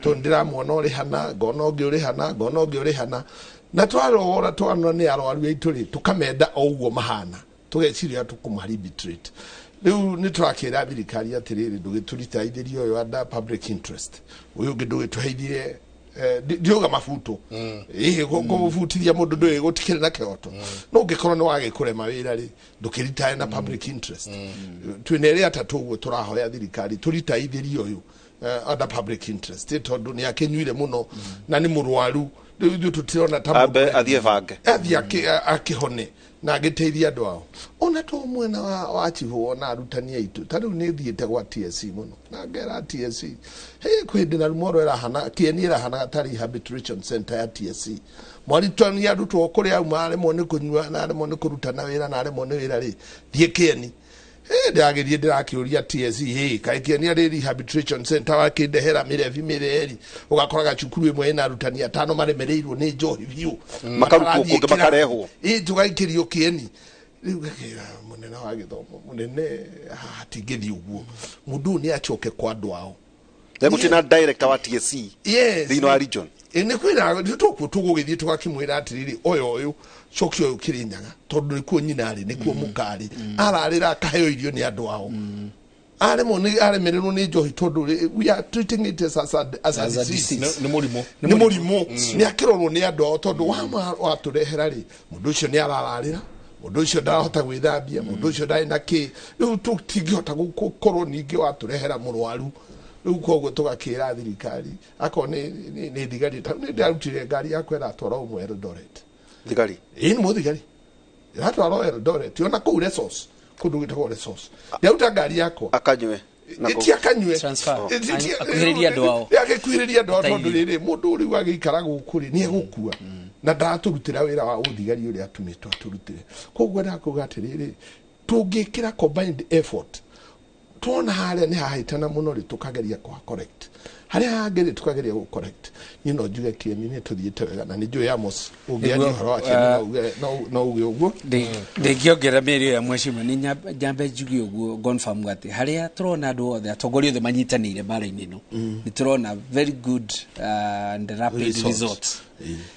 tondũ ndĩramuona ũrĩ hana ngona ũngĩ ũrĩ hana ngona ũngĩ ũrĩ hana na twarora twanona nĩ arwaru aitũ rĩ tũkamenda o ũguo mahana tũgeciria tũkũmarehabilitate. Rĩu nĩ tũrakĩra thirikari atĩrĩrĩ ndũgĩtũritaithĩrie ũyũ under public interest ũyũ ũngĩ ndũgĩtũheithie ndiuga mabuto kũbutithia mũndũ ndũĩ gũtikĩrĩ na kĩhoto no ũngĩkorwo nĩ wagĩkũrema wĩra rĩ ndũkĩritae na public interest. Twĩna erĩ atatũ ũguo tũrahoya thirikari tũritaithĩrie ũyũ under public interest tondũ nĩ akĩnyuire mũno na nĩ mũrwaru rĩu ithuĩ tũtirona ta ambe athiĩ bange athiĩ akĩhone na agĩteithia andũ ao. Ona to mwena wa chifu ona arutani aitũ ta rĩu nĩ thiĩte gwa TSC mũno na ngera TSC hey kwĩ hĩndĩ Narumoro ĩrahana Kĩeni ĩrahanaga ta rehabilitation center ya TSC mwarutani arutwo kũrĩa auma aremwo nĩ kũnyua na aremwo nĩ kũrutana wĩra na aremwo nĩ wĩra rĩ thiĩ Kĩeni. Ndĩrageria ndĩrakĩũria TSC hey kaĩ Kĩeni arĩ rehabilitation center wakĩndehera mĩrebi mĩreri ũgakoraga cukuru ĩmwe ĩna arutani atano maremereirwo nĩ njohi biũ makarutwo kũngĩ makarehwo ĩ tũgaikĩrio Kĩeni. Rĩu ngakĩra mũnene wa gĩthomo mũnene hatingĩthiĩ ũguo mũndũ ũyũ nĩ acoke kwa andũ ao gũtirĩ na director wa TSC thĩinĩ wa region nĩ kwĩra tũkuo tũgũgĩthiĩ tũgakĩmwĩra atĩrĩrĩ ũyũ ũyũ cokia ũyũ Kĩrĩnyaga tondũ nĩkuo nyina arĩ nĩkuo mũka arĩ ararĩra akaheo irio nĩ andũ ao aremwo nĩ aremererwo nĩ njohi tondũ we are treating it as a disease. Nĩ mũrimũ nĩ mũrimũ nĩ akĩrorwo nĩ andũ ao tondũ watũrehera rĩ mũndũ ũcio nĩ arararĩra mũndũ ũcio ndarahota gwĩthambia mũndũ ũcio ndarĩ na kĩ rĩu tũtingĩhota gũkorwo ningĩ watũrehera mũrwaru. Rĩu koguo tũgakĩra thirikari akorwo nĩ thigari nĩ ndarutire ngari yakwa ĩratwara ũmwe Eldoret thigari ĩĩ nĩ mũthigari ĩratwarwo Eldoret ona kũu Resource kũndũ gwĩtagwo Resource ndĩraruta ngari yakwa akanyue ĩti akanyue akuhĩrĩria andũ ao agĩkuhĩrĩria andũ ao tondũ rĩrĩ mũndũ rĩu agĩikara gũkũ rĩ nĩ egũkua na ndaratũrutĩra wĩra wa ũthigari ũrĩa atũmĩtwo atũrutĩre. Koguo ndakuga atĩrĩrĩ tũngĩkĩra combined effort tuona harĩa nĩ hahĩtana mũno rĩ tũkageria kwa correct harĩa hangĩ rĩ tũkageria gũ correct. Niĩ no njuge Kĩeni nĩ tũthiĩte wega na nĩ njũĩ Amos ũngĩaria ũhoro wa Kĩeni no uge ũguo. Ndĩngĩongerera mĩario ya mheshimiwa nĩ nyambe njuge ũguo confirm atĩ harĩa tũrona andũ othe atongoria othe manyitanĩire mbara-inĩ ĩno nĩ tũrona very good and rapid results.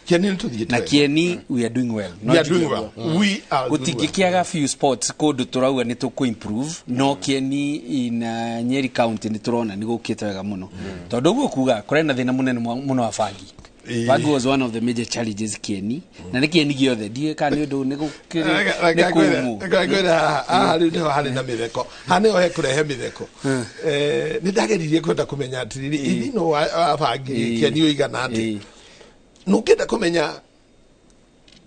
Kĩeni nĩ tũthiĩte na Kĩeni we are doing well. We are doing well. We are doing well. Gũtingĩkĩaga few spots kũndũ tũrauga nĩ tũkũ improve no Kĩeni in Nyeri County nĩ tũrona nĩ gũkĩte wega mũno tondũ ũguo kuga kũrĩ na thĩna mũnene mũno wa bangi. Bangi was one of the major challenges Kieni na nĩ Kieni gĩothe ndiũĩ kana nĩ ũndũ nĩ gũkĩrĩ nĩ kũmũ. Ngwĩra haha rĩu nĩho harĩ na mĩtheko, haha nĩho hekũrehe mĩtheko. Nĩ ndageririe kwenda kũmenya atĩrĩrĩ, ithino wa bangi Kieni ũigana atĩ na ũngĩenda kũmenya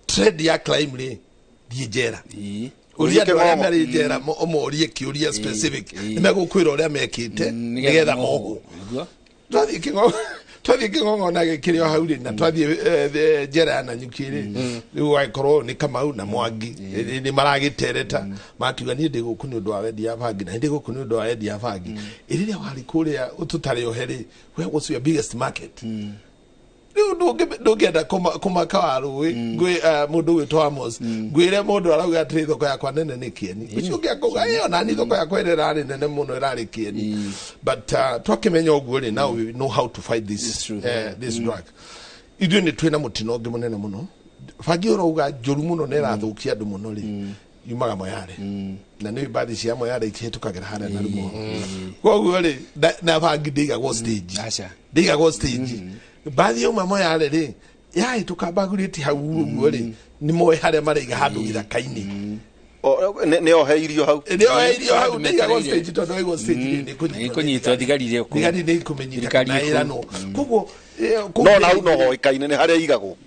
trend ya crime rĩ, thiĩ njera, ũria andũ arĩa marĩ njera, ũmorie kĩũria specific, nĩ megũkwĩra ũrĩa mekĩte nĩgetha mohwo. Twathiĩ kĩgongona gĩkĩrĩ o hau rĩ, na twathiĩ njera ya Nanyuki rĩ, rĩu ũgagĩkorwo nĩ Kamau na Mwangi nĩ maragĩtereta, makiuga niĩ ndĩ gũkũ nĩ ũndũ wa wendia wa bangi, na ndĩ gũkũ nĩ ũndũ wa wendia wa bangi. Rĩrĩa warĩ kũrĩa tũtarĩ ohe rĩ, where was your biggest market? Rĩu ndũngĩenda kũmaka wa rũĩ ngwĩ mũndũ ũgwĩtwo Amos, ngwĩre mũndũ arauga atĩrĩ thoko yakwa nene nĩ Kieni, ũcio ũngĩ akauga ĩyo nani thoko yakwa ĩrĩa ĩrarĩ nene mũno ĩrarĩ Kieni. But twakĩmenya ũguo rĩ, now we know how to fight this this drug. Ithuĩ nĩ twĩna mũtino ũngĩ mũnene mũno, bangi ũrauga njũru mũno na ĩrathũkia andũ mũno rĩ, yumaga Moyale, na nĩ mbathi cia Moyale ikĩhĩtũkagĩra harĩa na rumo. Koguo rĩ, na bangi ndĩigagwo stage, ndĩigagwo stage. Mbathi yauma Moyale rĩ, yahĩtũka mbagurĩti hau ũguo rĩ, nĩ moĩ harĩa maraiga handũ gĩthaka-inĩ. Nĩ oheirio hau, nĩ oheirio hau, ndĩigagwo stage tondũ waigwo stage rĩ, nĩ kũnyitwo thigari irĩ kũu, thigari nĩ ikũmĩnyita na ĩranwo. Koguo no na hau no hoĩkaine nĩ harĩa igagwo.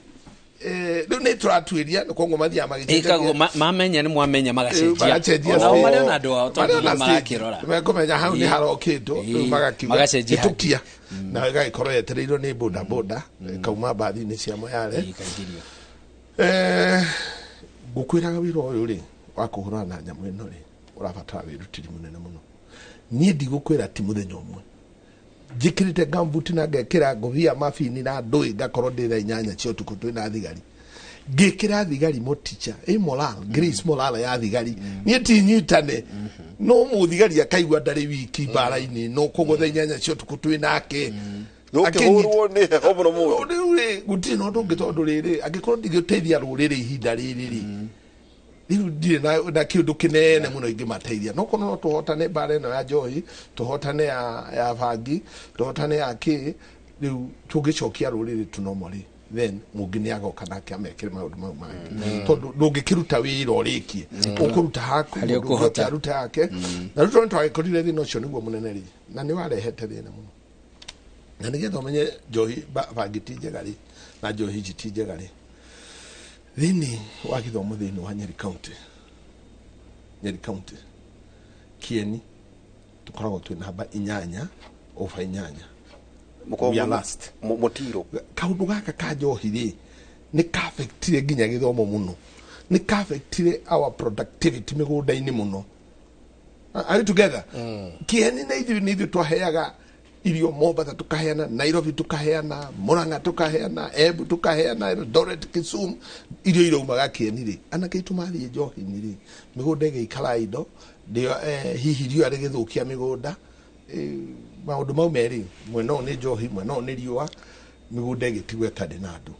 Rĩu nĩ tũratuĩria, koguo mathiaga magĩcenjagia, mamenya nĩ mwamenya magacenjia, onao marĩ ona andũ ao tondũ nĩ marakĩrora, mekũmenya hau nĩ harokĩtwo, rĩu magakiuga hĩtũkia, na ĩgagĩkorwo yetereirwo nĩ boda boda ĩkauma mbathi-inĩ cia Moyale. Ngũkwĩraga wĩra ũyũ rĩ wa kũhũrana na nyamũ ĩno rĩ, ũrabatara wĩrutĩri mũnene mũno. Niĩ ndigũkwĩra ti mũthenya ũmwe njĩkĩrĩte gambuti na ngekĩra ngũbia mabini na ndũĩ, ngakorwo ndĩ thaa 8 cia ũtukũ twĩna thigari, ngĩkĩra thigari moticha ĩ moral grace moral ya thigari, niĩ tinyitane no mũthigari akaigua ndarĩ wiki mbara-inĩ, no koguo thaa 8 cia ũtukũ twĩ nake ndũkĩhũrwo nĩ heho mũno mũndũ. Rĩu rĩ, gũtirĩ na ũndũ ũngĩ tondũ rĩrĩ, angĩkorwo ndigũteithia rũrĩrĩ ihinda rĩrĩ rĩ, rĩu ndirĩ na kĩũndũ kĩnene mũno ingĩmateithia. No korwo no tũhotane mbara ĩno ya njohi, tũhotane ya bangi, tũhotane ya kĩ, rĩu tũngĩcokia rũrĩrĩ tũnomo rĩ, then mũngĩ nĩ agoka nake amekĩre maũndũ mau mangĩ, tondũ ndũngĩkĩruta wĩra ũrĩkie, ũkũruta haku, mũndũ ũngĩ aruta yake. Na rĩu tondũ twagĩkorire thĩna ũcio nĩguo mũnene rĩ, na nĩ warehete thĩna mũno. Na nĩgetha ũmenye njohi bangi ti njega rĩ, na njohi ici ti njega rĩ, thĩinĩ wa gĩthomo thĩinĩ wa Nyeri County, Nyeri County Kieni tũkoragwo twĩ namba 8 over 8. We are last. Mũtiro kaũndũ gaka ka njohi rĩ, nĩ kaafectire nginya gĩthomo mũno, nĩ kaafectire our productivity mĩgũnda-inĩ mũno. Are you together? Kieni na ithuĩ nĩ ithuĩ twaheaga irio Mombasa tukaheana, Nairobi tukaheana, Murang'a tukaheana, Embu tukaheana, Eldoret, Kisumu, irio iraumaga Kieni rĩ, anake aitũ mathiĩ njohi-inĩ rĩ, mĩgũnda ĩgĩikara indo, hihi riũa rĩgĩthũkia mĩgũnda, maũndũ mau merĩ, mwena ũyũ nĩ njohi, mwena ũyũ nĩ riũa, mĩgũnda ĩgĩtigwo ĩtarĩ na andũ.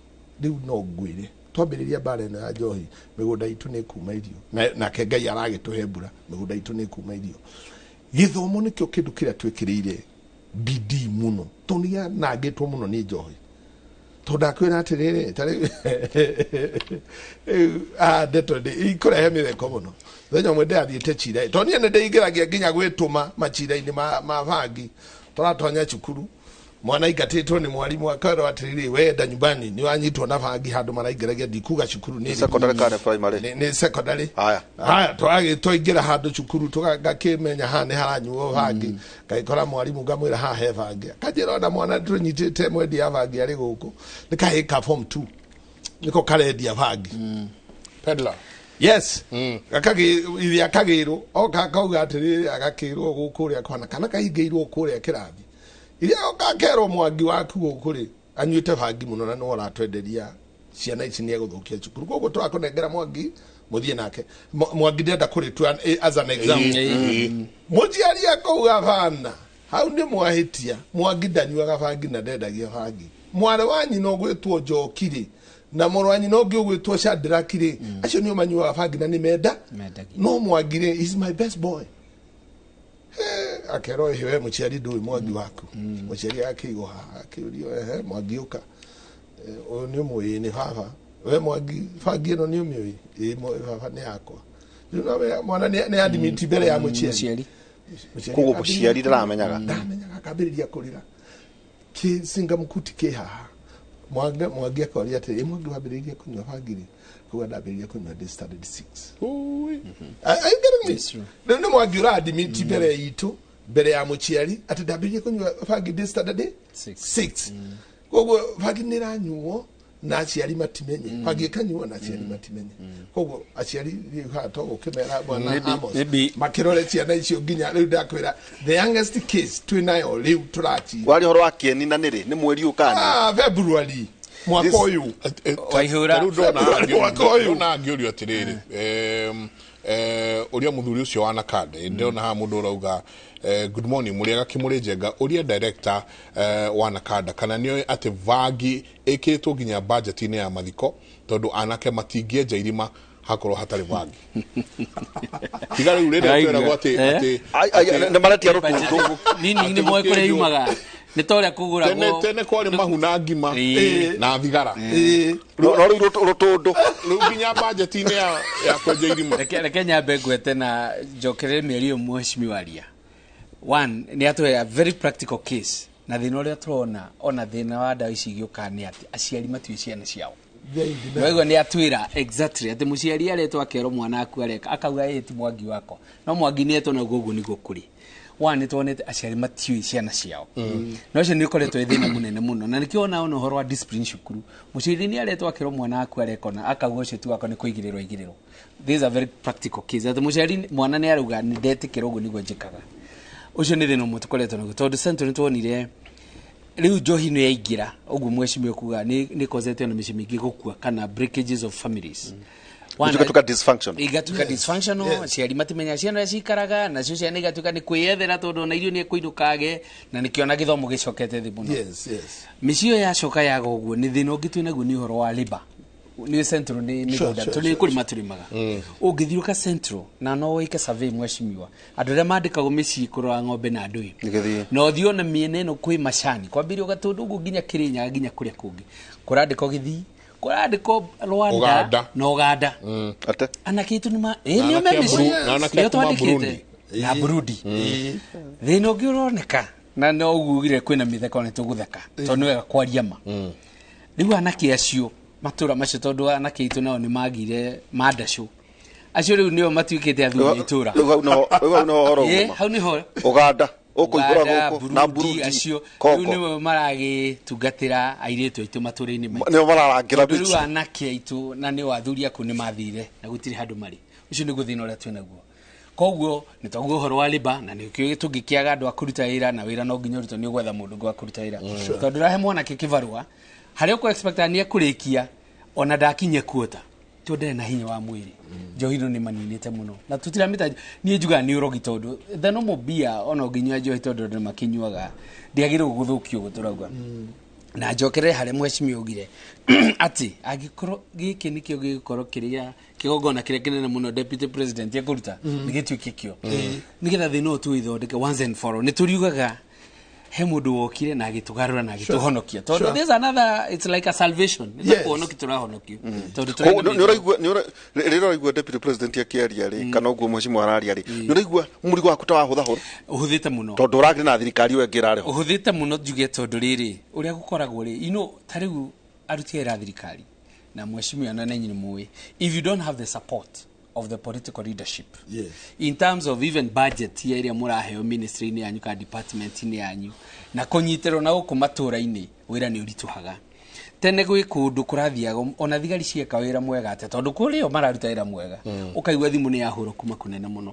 Rĩu no ngwĩre, twambĩrĩria mbara ĩno ya njohi, mĩgũnda itũ nĩ ĩkuma irio, nake Ngai aragĩtũhe mbura, mĩgũnda itũ nĩ ĩkuma irio. Gĩthomo nĩkĩo kĩndũ kĩrĩa twĩkĩrĩire bidii mũno, tondũ nĩ kĩanangĩtwo mũno nĩ njohi. Tondũ ndakwĩra atĩrĩrĩ, ta rĩu ndeto ikũrehe mĩtheko mũno. Mũthenya ũmwe ndĩrathiĩte cira, tondũ niĩ nĩ ndĩingĩragia nginya gwĩtũma macira-inĩ ma bangi, tũratonya cukuru, mwana aingatĩtwo nĩ mwarimũ akerwo atĩrĩrĩ, wenda nyumbani nĩ wanyitwo na bangi handũ maraingĩragia, ndikuga cukuru nĩ secondary kana primary, nĩ secondary. Haya, twaingĩra handũ cukuru, ngakĩmenya haha nĩ haranyuo bangi, ngagĩkora mwarimũ ngamwĩra haha he bangi, akanjĩra ona mwana tũnyitĩte mwendia bangi arĩ gũkũ, nĩ kahĩĩ ka form 2 nĩko karendia bangi. Peddler. Yes. Ithe akagĩrwo, oka akauga atĩrĩrĩ, agakĩrwo gũkũ ũrĩa kwana, kana kahingĩirwo kũrĩa kĩrathi. Iria ũgakerwo Mwangi waku gũkũ rĩ, anyuĩte bangi mũno na nĩwe ũratwenderia ciana ici nĩ egũthũkia cukuru. Koguo tũrakũnengera Mwangi, mũthiĩ nake. Mwangi ndenda kũrĩtua as an example. Mũciari akauga bana, hau nĩ mwahĩtia, Mwangi ndanyuaga bangi na ndendagia bangi. Mwarĩ wa nyina ũgwĩtwo Njoki rĩ, na mũrũ wa nyina ũngĩ ũgwĩtwo Shadrack rĩ, acio nĩo manyuaga bangi na nĩ menda. No Mwangi rĩ, is my best boy. Akerwo we mũciari ndũĩ Mwangi waku. Mũciari akĩigwo haha akĩũrio, ehe, Mwangi ũka, ũyũ nĩ ũmũĩ? Nĩ baba. We Mwangi, bangi ĩno nĩ ũmĩũĩ? Ĩ, baba, nĩ yakwa. Rĩu nawe mwana nĩ admit mbere ya mũciari. Koguo mũciari ndaramenyaga. Ndamenyaga, akambĩrĩria kũrĩra. Kĩcinga mũkuti kĩ haha. Mwangi akoria atĩrĩ, "Ĩ, Mwangi, wambĩrĩirie kũnyua bangi rĩ?" Kuga, "Ndambĩrĩirie kũnyua ndĩ standard 6." Are you getting me? Rĩu nĩ Mwangi ũradimiti mbere itũ, mbere ya mũciari, atĩ ndambĩrĩirie kũnyua bangi ndĩ standard 6. Koguo bangi nĩ ĩranyuo na aciari matimenye, bangi ĩkanyuo na aciari matimenye. Koguo aciari rĩu haha to gũkĩmera bwana Amos makĩrore ciana icio. Nginya rĩu ndakwĩra, the youngest case twĩ nayo rĩu tũrachi Wari ũhoro wa kĩeni na nĩrĩ nĩ mweri ũkani? Ah, February mwaka ũyũ. Waihũra. Rĩu ndona February mwaka ũyũ. ndona angĩũrio atĩrĩrĩ, ũrĩa mũthuri ũcio wa Nakande, ndĩrona haha mũndũ ũrauga, "Good morning, mũrĩega Kĩmũrĩ Njenga, ũria director wa Nakanda kana nĩoĩ atĩ vangi ĩkĩrĩtwo nginya budget-inĩ ya mathiko, tondũ anake matingĩenja irima hakorwo hatarĩ vangi." Tiga rĩu rĩrĩa tweragwo atĩ Ai, ai, nĩ maretia rũtũndũ. Nini nĩ moĩ kũrĩa yumaga, nĩ ta ũrĩa tene kũgũragwo. Tene kwarĩ mahu na ngima na thigara. No rĩu rũtũndũ. Rĩu nginya budget-inĩ ya kwenja irima. Reke nyambe ngwete na njokerere mĩario mheshimiwa aria. One, nĩ atũhe a very practical case, na thĩna ũrĩa tũrona ona thĩna wa ndawa ici igĩũka nĩ atĩ aciari matiũĩ ciana ciao. Waigua nĩ atwĩra exactly atĩ mũciari aretwo akerwo mwana aku areka, akauga, "Ĩ, ti Mwangi wakwa." No Mwangi nĩ etwo naguo, ũguo nĩguo kũrĩ. One, nĩ tuonete aciari matiũĩ ciana ciao, na ũcio nĩ ũkoretwo wĩ thĩna mũnene mũno, na nĩkĩo ona ũhoro wa discipline cukuru, mũciari nĩ aretwo akerwo mwana aku areka, na akauga, "Ũcio ti wakwa," nĩ kũigĩrĩrwo aigĩrĩrwo. This is a very practical case atĩ mũciari mwana nĩ arauga, "Nĩ ndetĩkĩra, ũguo nĩguo njĩkaga." Ũcio nĩ thĩna ũmwe tũkoretwo naguo, tondũ central nĩ tuonire rĩu njohi nĩ yaingĩra ũguo mheshimiwa kuga nĩ kozete ona mĩciĩ mĩingĩ gũkua kana breakages of families. Igatuĩka dysfunction. Igatuĩka dysfunctional. Aciari matimenya ciana ũrĩa cikaraga nacio, ciana igatuĩka nĩ kwĩyethera, tondũ ona irio nĩ ekũinũkage, na nĩkĩo ona gĩthomo gĩcokete thĩ mũno. Mĩciĩ ĩyo yacoka yaga ũguo, nĩ thĩna ũngĩ twĩnaguo nĩ ũhoro wa labor. Nĩ central nĩ mĩgũnda tũrĩ kũrĩma tũrĩmaga. Ũngĩthiũka central na no wĩke survey, mheshimiwa, andũ arĩa mandĩkagwo mĩciĩ kũrora ng'ombe na andũ ĩ Nĩgĩthiĩ. na ũthiĩ ona mĩena ĩno kwĩ macani kwambĩrĩria ũgatũndũ ũguo nginya Kĩrĩnyaga, nginya kũrĩa kũngĩ kũrandĩkwo Gĩthii, kũrandĩkwo Rwanda Ũganda. na Ũganda. Ate. Anake aitũ nĩ ma ĩ Na nĩo anake me a mĩciĩ na anake nĩo a kuma twandĩkĩte Burundi. na Burundi. Thĩna ũngĩ ũroneka na no ũguo ugire kwĩna mĩtheko, nĩ tũgũtheka tondũ nĩ wega kwaria ma. Rĩu anake acio matũra macio, tondũ anake aitũ nao nĩ magire mandacũ, acio rĩu nĩo matuĩkĩte athuri a itũra. Rĩu hau nĩho, rĩu hau nĩho ũhoro Ĩ, uma. hau nĩho. Ũganda ũkũihũra Uganda, gũkũ na Burundi, Burundi, acio rĩu Congo. nĩo maragĩtungatĩra airĩtu aitũ matũra-inĩ maitũ. Nĩo mararangĩra Tondũ rĩu mĩciĩ. anake aitũ na nĩo athuri aku nĩ mathire na gũtirĩ handũ marĩ. Ũcio nĩguo thĩna ũrĩa twĩnaguo. Koguo nĩ twaguo ũhoro wa labour, na nĩkĩo tũngĩkĩaga andũ a kũruta wĩra, na wĩra no nginya ũrutwo, nĩ ũgwetha mũndũ ũngĩ wa kũruta wĩra, tondũ ũrahe mwanake kĩbarũa harĩa ũkũ expect nĩ ekũrĩkia ona ndakinye kuota, tondũ ndarĩ na hinya wa mwĩrĩ. Njohi ĩno nĩ maninĩte mũno na tũtiramĩta. Niĩ njugaga nĩ ũrogi, tondũ the normal beer ona ũngĩnyua njohi, tondũ andũ makĩnyuaga, ndĩagĩrĩirwo gũthũkio ũguo tũrauga. Na njokerere harĩa mheshimiwa augire atĩ angĩkorwo gĩkĩ nĩkĩo gĩgũkorwo kĩrĩa kĩgongona kĩrĩa kĩnene mũno deputy president ekũruta, nĩ gĩtuĩke kĩo nĩgetha thĩna ũyũ tũwĩthondeke once and for all. Nĩ tũriugaga he mũndũ wokire na agĩtũgarũra na agĩtũhonokia, tondũ there's another, it's like a salvation, nĩ ta kũhonoki tũrahonokio, tondũ tũrĩ na Nĩ ũraigua, rĩrĩa ũraigua deputy president akĩaria rĩ, kana ũguo mheshimiwa araria rĩ, nĩ ũraigua mũrigo waku ta wahũthahũtha? Ũhũthĩte mũno. Tondũ ũragĩrĩ na thirikari ĩyo ĩngĩ ĩrarĩ ho. Ũhũthĩte mũno njuge, tondũ rĩrĩ ũrĩa gũkoragwo rĩ, ta rĩu aruti a wĩra a thirikari na mheshimiwa na nenyi nĩ mũĩ, if you don't have the support of the political leadership in terms of even budget ya ĩrĩa mũraheo ministry-inĩ yanyu kana department-inĩ yanyu na kũnyitĩrwo na gũkũ matũra-inĩ, wĩra nĩ ũritũhaga. Tene gwĩ kũndũ kũrathiaga ona thigari cieka wĩra mwega atĩa, tondũ kũrĩ o mararuta wĩra mwega, ũkaigua thimũ nĩ yahũrwo kuma kũnene mũno,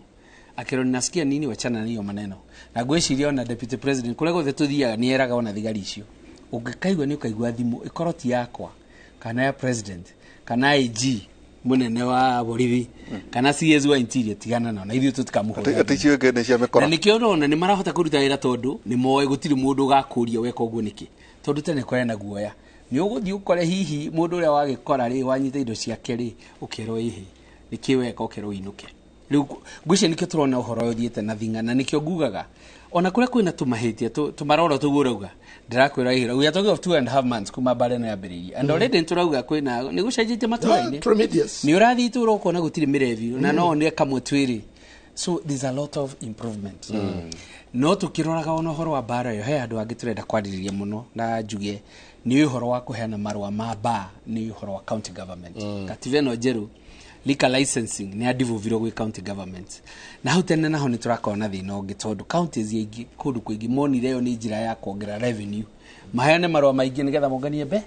akĩrwo, "Nasikia nini, wachana na hiyo maneno." Na ngwĩciria ona deputy president kũrĩa guothe tũthiaga nĩ eraga ona thigari icio, ũngĩkaigua nĩ ũkaigua thimũ ĩkorwo ti yakwa kana ya president kana AG mũnene wa borithi kana CS wa interior, tigana nao na ithuĩ tũtikamũhũra. Atĩ icio ingĩ nĩ cia mĩkora. Na nĩkĩo ũrona nĩ marahota kũruta wĩra, tondũ nĩ moĩ gũtirĩ mũndũ ũgakũria weka ũguo nĩkĩ, tondũ tene kwarĩ na guoya nĩ ũgũthiĩ ũkore hihi mũndũ ũrĩa wagĩkora rĩ wanyita indo ciake rĩ, ũkerwo, "Ĩhĩ, nĩkĩ weka?" Ũkerwo ũinũke. Rĩu ngwĩciria nĩkĩo tũrona ũhoro ũyũ ũthiĩte na thing'a, na nĩkĩo ngugaga Ona kũrĩa kwĩna tũmahĩtia tũmaroro tũguo ũrauga ndĩrakwĩra ihira we are talking of 2.5 months kuma mbara ĩno yambĩrĩirie and already nĩtũrauga kwĩna nĩ gũcenjetie matũra-inĩ. Tremendous. Nĩ ũrathiĩ itũũra ũkona gũtirĩ mĩrebi na no one kamwe twĩrĩ, so there's a lot of improvement. No tũkĩroraga ona ũhoro wa mbara ĩyo he andũ angĩ tũrenda kwarĩrĩria mũno na njuge nĩ ũhoro wa kũheana marũa ma bar, nĩ ũhoro wa county government. Katiba ĩno njerũ liquor licensing nĩ yadivolvirwo gwĩ county government, na hau tene naho nĩ tũrakorwo na thĩna ũngĩ tondũ counties ingĩ kũndũ kũingĩ monire ĩyo nĩ njĩra ya kuongerera revenue, maheane marũa maingĩ nĩgetha monganie mbeca.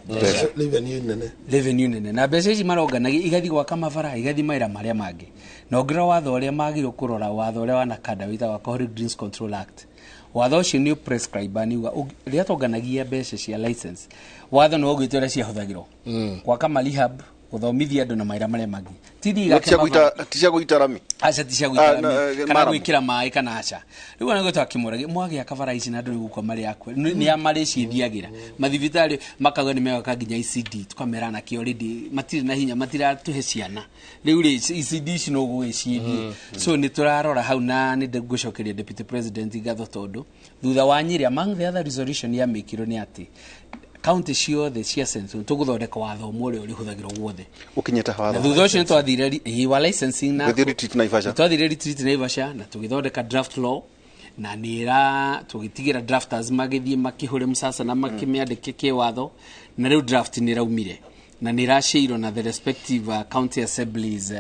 Revenue nene. Revenue nene, na mbeca ici maronganagia igathiĩ gwaka mabara, igathiĩ mawĩra marĩa mangĩ. Na ũngĩrora watho ũrĩa magĩrĩirwo kũrora, watho ũrĩa wa NACADA wĩtagwo Alcoholic Drinks Control Act, watho ũcio nĩ ũprescribe nĩ uga rĩrĩa tonganagia mbeca cia license, watho nĩ waugĩte ũrĩa ciahũthagĩrwo gwaka ma rehab, gũthomithia andũ na mawĩra marĩa mangĩ. Ti thiĩ No igake ti cia mabara. ti cia gũita rami. Aca, ti cia gũita Ah, na, rami, kana maramu. gwĩkĩra maĩ kana aca. Rĩu ona gwĩtwa kĩmũrage mwagĩaka bara ici na andũ nĩ gũkua marĩ akue nĩ a marĩ ciĩthiagĩra mathibitarĩ makauga nĩ megwaka nginya ICD, tũkamera nakĩo already matirĩ na hinya, matiratũhe ciana rĩu rĩ ICD ici no gũgĩciĩthiĩ. So nĩ tũrarora hau na nĩ ngũcokeria Deputy President ngatho tondũ thutha wa Nyĩrĩ, among the other resolution ya mĩkirwo nĩ atĩ county ciothe cia Central tũgũthondeka watho ũmwe ũrĩa ũrĩhũthagĩrwo guothe. Ũkinyĩte Na watho. thutha ũcio nĩ twathire wa licensing na Gũthiĩ retreat Naivasha. Twathire retreat Naivasha na tũgĩthondeka draft law na nĩra tũgĩtigĩra drafters magĩthiĩ makĩhũre msasa na makĩmĩandĩke kĩwatho, na rĩu draft nĩ ĩraumire na nĩ ĩraciirwo na the respective county assemblies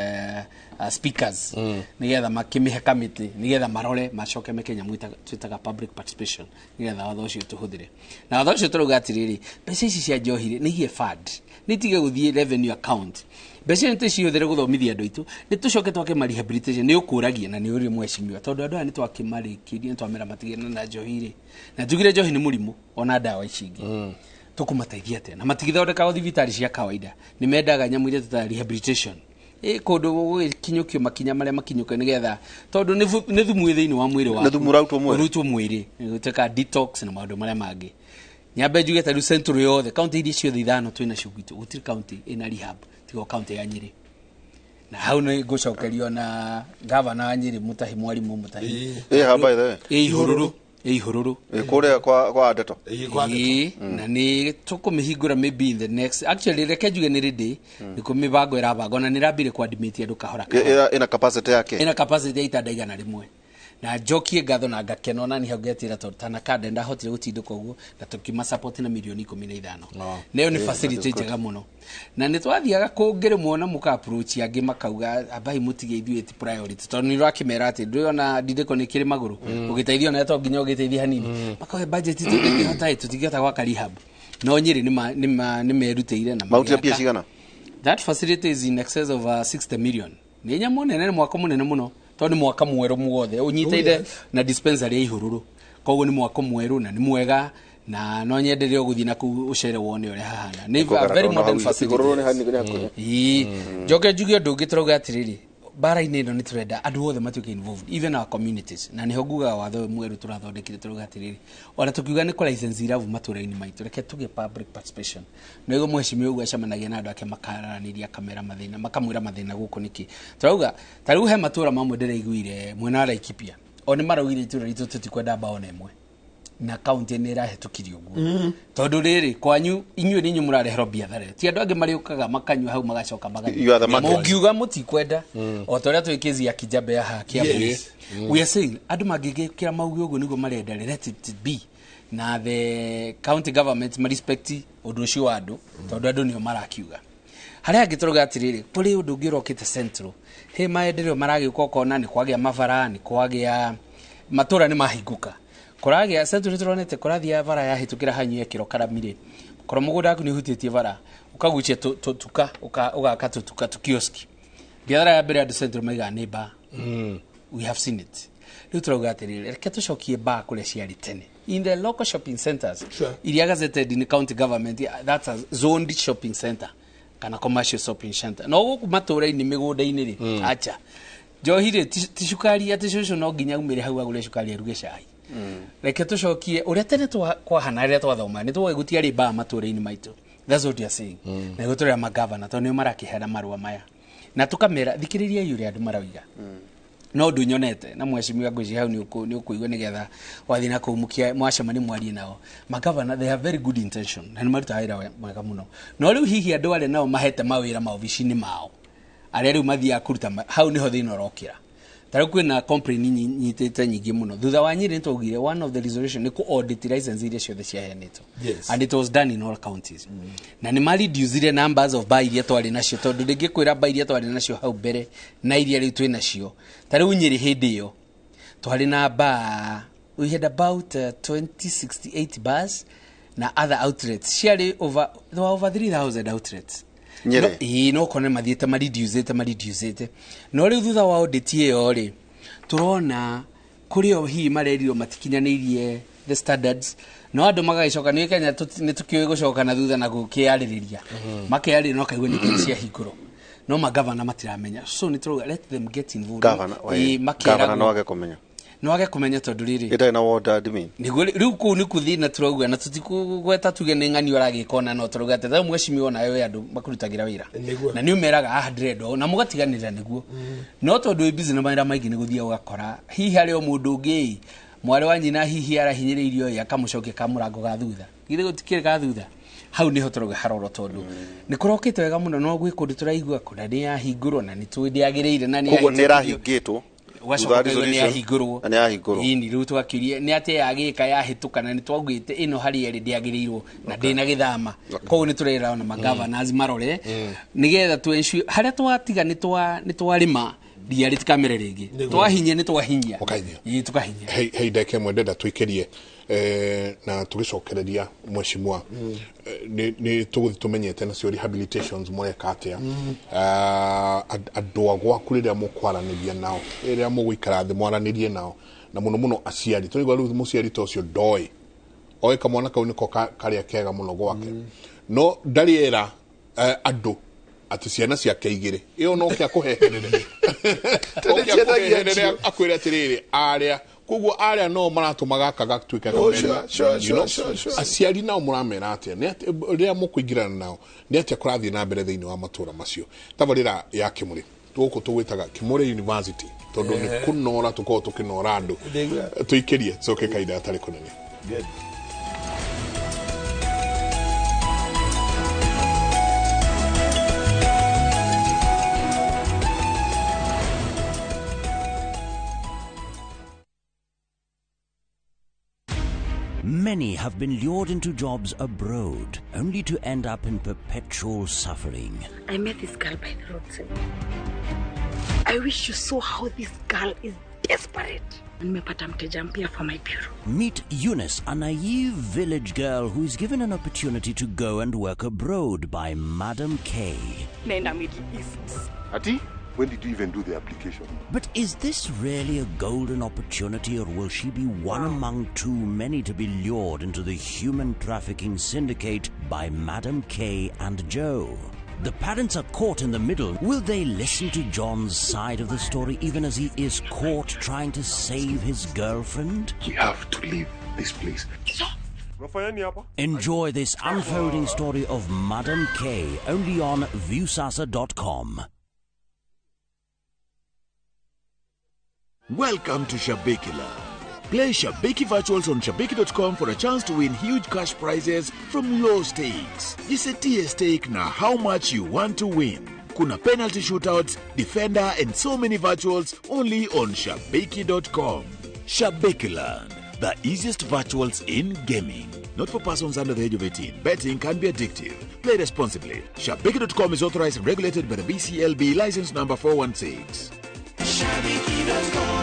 speakers nĩgetha makĩmĩhe kamĩtĩ nĩgetha marore macoke meke nyamũ twĩtaga public participation nĩgetha watho ũcio tũhũthĩre. Na watho ũcio tũrauga atĩrĩrĩ, mbeca ici cia njohi rĩ, nĩ igĩe fund, nĩ itige gũthiĩ revenue account, mbeca nĩ tũcihũthĩre gũthomithia andũ aitũ, nĩ tũcoke twake ma rehabilitation. Nĩ ũkũragia na nĩ ũrĩ mheshimiwa tondũ andũ aya nĩ twakĩmarĩkĩrie, nĩ twamera matigane na njohi rĩ, na tugire njohi nĩ mũrimũ ona ndawa ici ingĩ tũkũmateithia atĩa, na matigithondekagwo thibitarĩ cia kawaida, nĩ mendaga nyamũ iria tũtaga rehabilitation kũndũ gũgĩkinyũkio makinya marĩa makinyũkio nĩgetha tondũ nĩ thumu wĩ thĩinĩ wa mwĩrĩ waku. Nĩ thumu ũrarutwo mwĩrĩ. Ũrutwo mwĩrĩ gũtuĩka detox na maũndũ marĩa mangĩ. Nyambe njuge ta rĩu Central yothe, kaunti iria ciothe ithano twĩ nacio gwitũ, gũtirĩ kaunti ĩna rehab tiga o kaunti ya Nyĩrĩ, na hau nĩ ngũcokerio na gavana wa Nyĩrĩ Mutahi, Mwarimũ Mutahi. Ĩ ha, by the way? Ĩ Ihũrũrũ, ĩ Ihũrũrũ. Ĩ kũrĩa kwa Ndeto. Ĩĩ, na nĩ tũkũmĩhingũra maybe in the next, actually reke njuge nĩ rĩndĩ nĩ kũ mĩbango ĩrabangwo na nĩ ĩrambire kwadimĩti andũ kahora kahora. Ĩna capacity yake. Ĩna capacity ya itanda 100, na njokie ngatho na ngakena ona ni hau ngetĩra tondũ Tanakanda ndahotire gũtindĩka ũguo na tũkĩma support na mirioni 15, na ĩyo nĩ facility njega mũno. Na nĩ twathiaga kũngĩ rĩmwe na mũka approach angĩ makauga ambai mũtige ithuĩ ti priority tondũ nĩ ũrakĩmera atĩ ndũĩ ona ndindĩko nĩ kĩrĩ magũrũ ũgĩteithio na to nginya ũgĩteithie hanini, makauga budget tũtingĩhota ĩ tũtingĩhota gwaka rehab, no Nyĩrĩ nĩ merutĩire na Marutire mbia magĩaka. cigana? That facility is in excess of 60 million. Nĩ nyamũ nene, nĩ mwako mũnene mũno tondũ nĩ mwaka mwerũ muothe ũnyitĩire na dispensary ya Ihũrũrũ, koguo nĩ mwako mwerũ na nĩ mwega na no nyende rĩo gũthiĩ na kũu ũcere wone ũrĩa hahana. Nĩ a very modern facility. Ihũrũrũ nĩ hanini, nĩ hakuhĩ. Ĩĩ. Njoke njuge ũndũ ũngĩ, tũrauga atĩrĩrĩ, mbara-inĩ ĩno nĩ tũrenda andũ othe matuĩke involved, even our communities, na nĩho ngugaga watho ũyũ mwerũ tũrathondekire. Tũrauga atĩrĩrĩ, ona tũkiuga nĩ kũ license irabu matũra-inĩ maitũ, reke tũgĩe public participation. Na ũguo mheshimiwa ũguo acemanagia na andũ ake makaranĩria, akamera mathĩna, makamwĩra mathĩna gũkũ nĩkĩ. Tũrauga ta rĩu he matũra mamwe ndĩraiguire mwena wa Laikipia o nĩ maraugire itũra ritũ tũtikwenda mbao ona ĩmwe, na kaunti nĩ ĩrahĩtũkirio ũguo tondũ rĩrĩ kwanyu inyuĩ nĩ inyuĩ mũrareherwo biathara, ti andũ angĩ marĩũkaga makanyua hau magacoka magathiĩ. You are the market. Mũngiuga mũtikwenda o ta ũrĩa twĩ kĩzi ya Kijabe ya haha Kiambu. We are saying andũ mangĩgĩkĩra mauge ũguo nĩguo marenda, let it be, na the county government ma respect ũndũ ũcio wa andũ tondũ andũ nĩo marakiuga. Harĩa angĩ tũrauga atĩrĩrĩ, kũrĩ ũndũ ũngĩ ũrokĩte Central, he maendeleo maragĩũka, ũkona nĩ kwagĩa mabara, nĩ kwagĩa matũra nĩ mahingũka, kũragĩa Central nĩ tũronete kũrathiĩ bara yahĩtũkĩra hanyu yekĩrwo karamirĩ, korwo mũgũnda waku nĩ ũhutĩtie bara ũkagucia tũtuka ũgaka tũtuka tũkioski. Biathara ya mbere andũ Central maigaga nĩ bar. We have seen it. Rĩu tũrauga atĩrĩrĩ, reke tũcokie bar kũrĩa ciarĩ tene in the local shopping centers iria gazetted in county government. That's a zoned shopping center kana commercial shopping center. No gũkũ matũra-inĩ mĩgũnda-inĩ rĩ, acha. Njohi rĩ, ti cukari atĩ cũcũ no nginya aumĩre hau agũre cukari aruge cai. Reke tũcokie ũrĩa tene kwahana rĩrĩa twathoma nĩ twoĩ gũtiarĩ mbaa matũra-inĩ maitũ. That's what we are saying. Na nĩguo tũrera magavana tondũ nĩo marakĩheana marũa maya na tũkamera thikĩrĩriai ũrĩa andũ marauga. No ũndũ nyonete na mheshimiwa ngwĩciria hau nĩ ũkũigua nĩgetha wathiĩ na kũu mwacemania mwarie nao. Magavana, they have very good intention na nĩ marutaga wĩra mwega mũno. No rĩu hihi andũ arĩa nao mahete mawĩra maobici-inĩ mao arĩa rĩu mathiaga kũruta hau nĩho thĩna ũrokĩra. Ta rĩu kwĩna complaint nyitĩte nyingĩ mũno. Thutha wa Nyĩrĩ nĩtwaugire one of the resolution nĩ kũ audit license iria ciothe ciaheanĩtwo. Yes. And it was done in all counties. Na nĩ mareducire numbers of bar iria twarĩ nacio tondũ ndingĩkwĩra bar iria twarĩ nacio hau mbere na iria rĩu twĩ nacio. Ta rĩu Nyĩrĩ hĩndĩ ĩyo twarĩ na bar, we had about 2068 bars na other outlets. Ciarĩ over, there were over 3,000 outlets. Nyĩrĩ? Ĩĩ, no ũkone mathiĩte mareducĩte. No rĩu thutha wa audit ĩyo rĩ, tũrona kũrĩ o hihi marerirwo matikinyanĩirie the standards, no andũ magagĩcoka nĩ Kenya nĩ tũkĩũĩ gũcoka na thutha na gũkĩarĩrĩria. Makeyarĩrĩria no kaigua nĩ ciahingũrwo. No magavana matiramenya. So nĩ tũrauga let them get involved. Gavana, Ĩĩ, makeragwo. Gavana no age kũmenya. No age kũmenya tondũ rĩrĩ. Ĩtarĩ na ward admin. Nĩguo rĩu kũu nĩ kũthiĩ na tũrauga na tũtikũgweta tuge nĩ ng'ani ũragĩka ona no tũrauga atĩ thaa mheshimiwa nawe wĩ andũ makũrutagĩra wĩra. Nĩguo. Na nĩ ũmeraga haha ndĩrenda ũũ na mũgatiganĩra nĩguo. No tondũ wĩ busy na mawĩra maingĩ nĩ gũthiaga ũgakora hihi harĩ o mũndũ ũngĩ mwarĩ wa nyina hihi arahinyĩrĩirio ĩ akamũcokia kamũrango ga thutha. Githĩ gũtikĩrĩ ga thutha. Hau nĩho tũrauga harorwo tondũ nĩ kũrokĩte wega mũno no gwĩ kũndũ tũraigua kũna nĩ yahingũrwo na nĩ tũĩ ndĩagĩrĩire na nĩ Koguo nĩ yahĩtũkirio. ĩrahingĩtwo. Ũgacoka ũkaigua nĩ yahingũrwo. Na nĩ yahingũrwo. Ĩni rĩu twakĩũria nĩ atĩa yagĩka yahĩtũka na nĩ twaugĩte ĩno harĩa ĩrĩ ndĩagĩrĩirwo na ndĩnagĩthama. Koguo nĩ tũrera ona magovernors marore nĩgetha tu ensure harĩa twatiga nĩ twarĩma ria rĩtikamere rĩngĩ. Nĩguo. Twahinyia nĩ twahinyia. Mũkahinyia. Ĩĩ tũkahinyia. Hei ndagĩka ĩmwe ndĩrenda tũikĩrie na tũgĩcokereria mheshimiwa. Nĩ tũgũthiĩ tũmenyete nacio rehabilitations mũreka atĩa. Andũ a gwaku rĩrĩa mũkwaranĩria nao, rĩrĩa mũgũikara thĩ mwaranĩrie nao, na mũno mũno aciari. Tũraigua rĩu mũciari ta ũcio ndoĩ. Oĩ kamwana kau nĩko karĩa kega mũno gwake. No ndarĩ era andũ atĩ ciana ciake igĩrĩ. Ĩyo no kĩa kũheherere. Oke akũheherere akwĩre atĩrĩrĩ, arĩa. Koguo arĩa no maratũma gaka gatuĩke Oh, kamena. sure, sure, You know? sure, sure. Aciari nao mũramera atĩa? Nĩ atĩa rĩrĩa mũkũingĩrana nao, nĩ atĩa kũrathiĩ na mbere thĩinĩ wa matũra macio? Tabarĩra ya Kĩmũrĩ. Gũkũ tũgwĩtaga Kĩmũrĩ University tondũ nĩ kũnora tũkoragwo tũkĩnora andũ. Nĩguo. Tũikĩrie tũcoke kahinda gatarĩ kũnene. Good. Many have been lured into jobs abroad, only to end up in perpetual suffering. I met this girl by the roadside. I wish you saw how this girl is desperate. Nimepata mteja mpya for my bureau. Meet Eunice, a naive village girl who is given an opportunity to go and work abroad by Madam K. Naenda Middle East. Ati, when did you even do the application? But is this really a golden opportunity, or will she be one among too many to be lured into the human trafficking syndicate by Madam K and Joe? The parents are caught in the middle. Will they listen to John's side of the story even as he is caught trying to save his girlfriend? We have to leave this place. Enjoy this unfolding story of Madam K only on Viusasa.com. Welcome to Shabiki Land. Play Shabiki Virtuals on Shabiki.com for a chance to win huge cash prizes from low stakes. Jisetie stake na how much you want to win. Kuna penalty shootouts, defender and so many virtuals only on Shabiki.com. Shabiki Land, the easiest virtuals in gaming. Not for persons under the age of 18. Betting can be addictive. Play responsibly. Shabiki.com is authorized and regulated by the BCLB license number 416. Shabiki.com.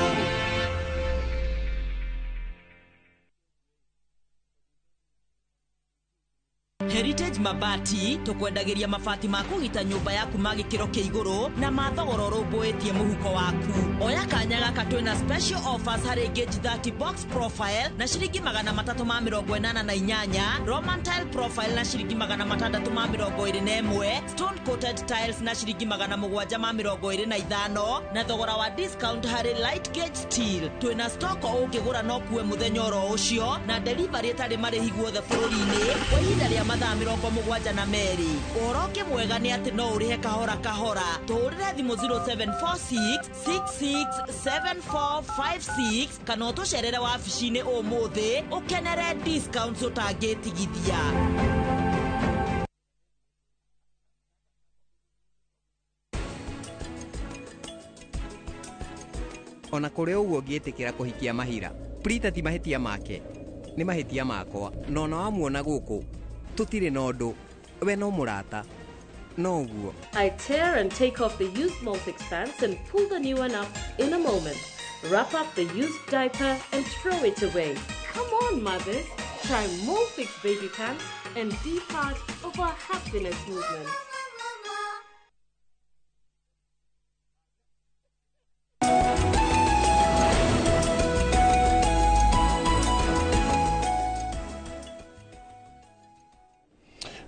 Heritage Mabati tukwendagĩria mabati ma kũgita nyũmba yaku ma gĩkĩro kĩa igũrũ na ma thogora ũrũmbũĩtie mũhuko waku. Oya kanya gaka twĩna special offers harĩ gauge 30 box profile na ciringi 388, Roman tile profile na ciringi 621, stone coated tiles na ciringi 725 na thogora wa discount harĩ light gauge steel. Twĩna stock o ũngĩgũra no kuwe mũthenya oro ũcio na delivery ĩtarĩ marĩhi guothe bũrũri-inĩ kwa ihinda rĩa mathaa 72. Ũhoro ũngĩ mwega nĩ atĩ no ũrĩhe kahora kahora. Tũhũrĩre thimũ 0746 667456 kana ũtũcerere wabici-inĩ ũmũthĩ ũkenere discounts ũtangĩtigithia. Ona kũrĩ ũguo ngĩtĩkĩra kũhikia Mahira, Prita ti mahĩtia make, nĩ mahĩtia makwa. Na ona wamuona gũkũ tũtirĩ na ũndũ, we no mũrata, no ũguo. I tear and take off the used Molfix pants and pull the new one up in a moment. Wrap up the used diaper and throw it away. Come on, mothers, try Molfix baby pants and be part of our happiness movement.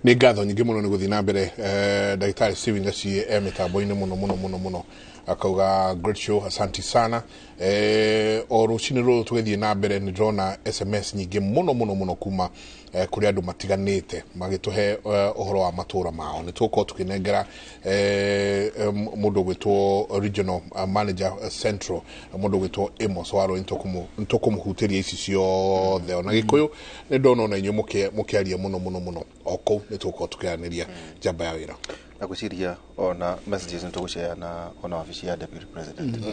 Nĩ ngatho nyingĩ mũno nĩ gũthiĩ na mbere ndagĩtarĩ Steven Gacie e mĩtambo-inĩ mũno mũno mũno mũno akauga great show, asanti sana. O rũcinĩ rũrũ tũgĩthiĩ na mbere nĩ ndĩrona SMS nyingĩ mũno mũno mũno kuma kũrĩ andũ matiganĩte magĩtũhe ũhoro wa matũra mao. Nĩ tũgũkorwo tũkĩnengera mũndũ ũgwĩtwo regional manager central, mũndũ ũgwĩtwo Amos Waro, nĩ tũkũmũhutĩria ici ciothe. Ona Gĩkũyũ nĩ ndona ona inyuĩ mũkĩaria mũno mũno mũno o kũu nĩ tũgũkorwo tũkĩaranĩria njamba ya wĩra. Na gwĩciria ona messages nĩ tũgũshare na ona wabici ya deputy president.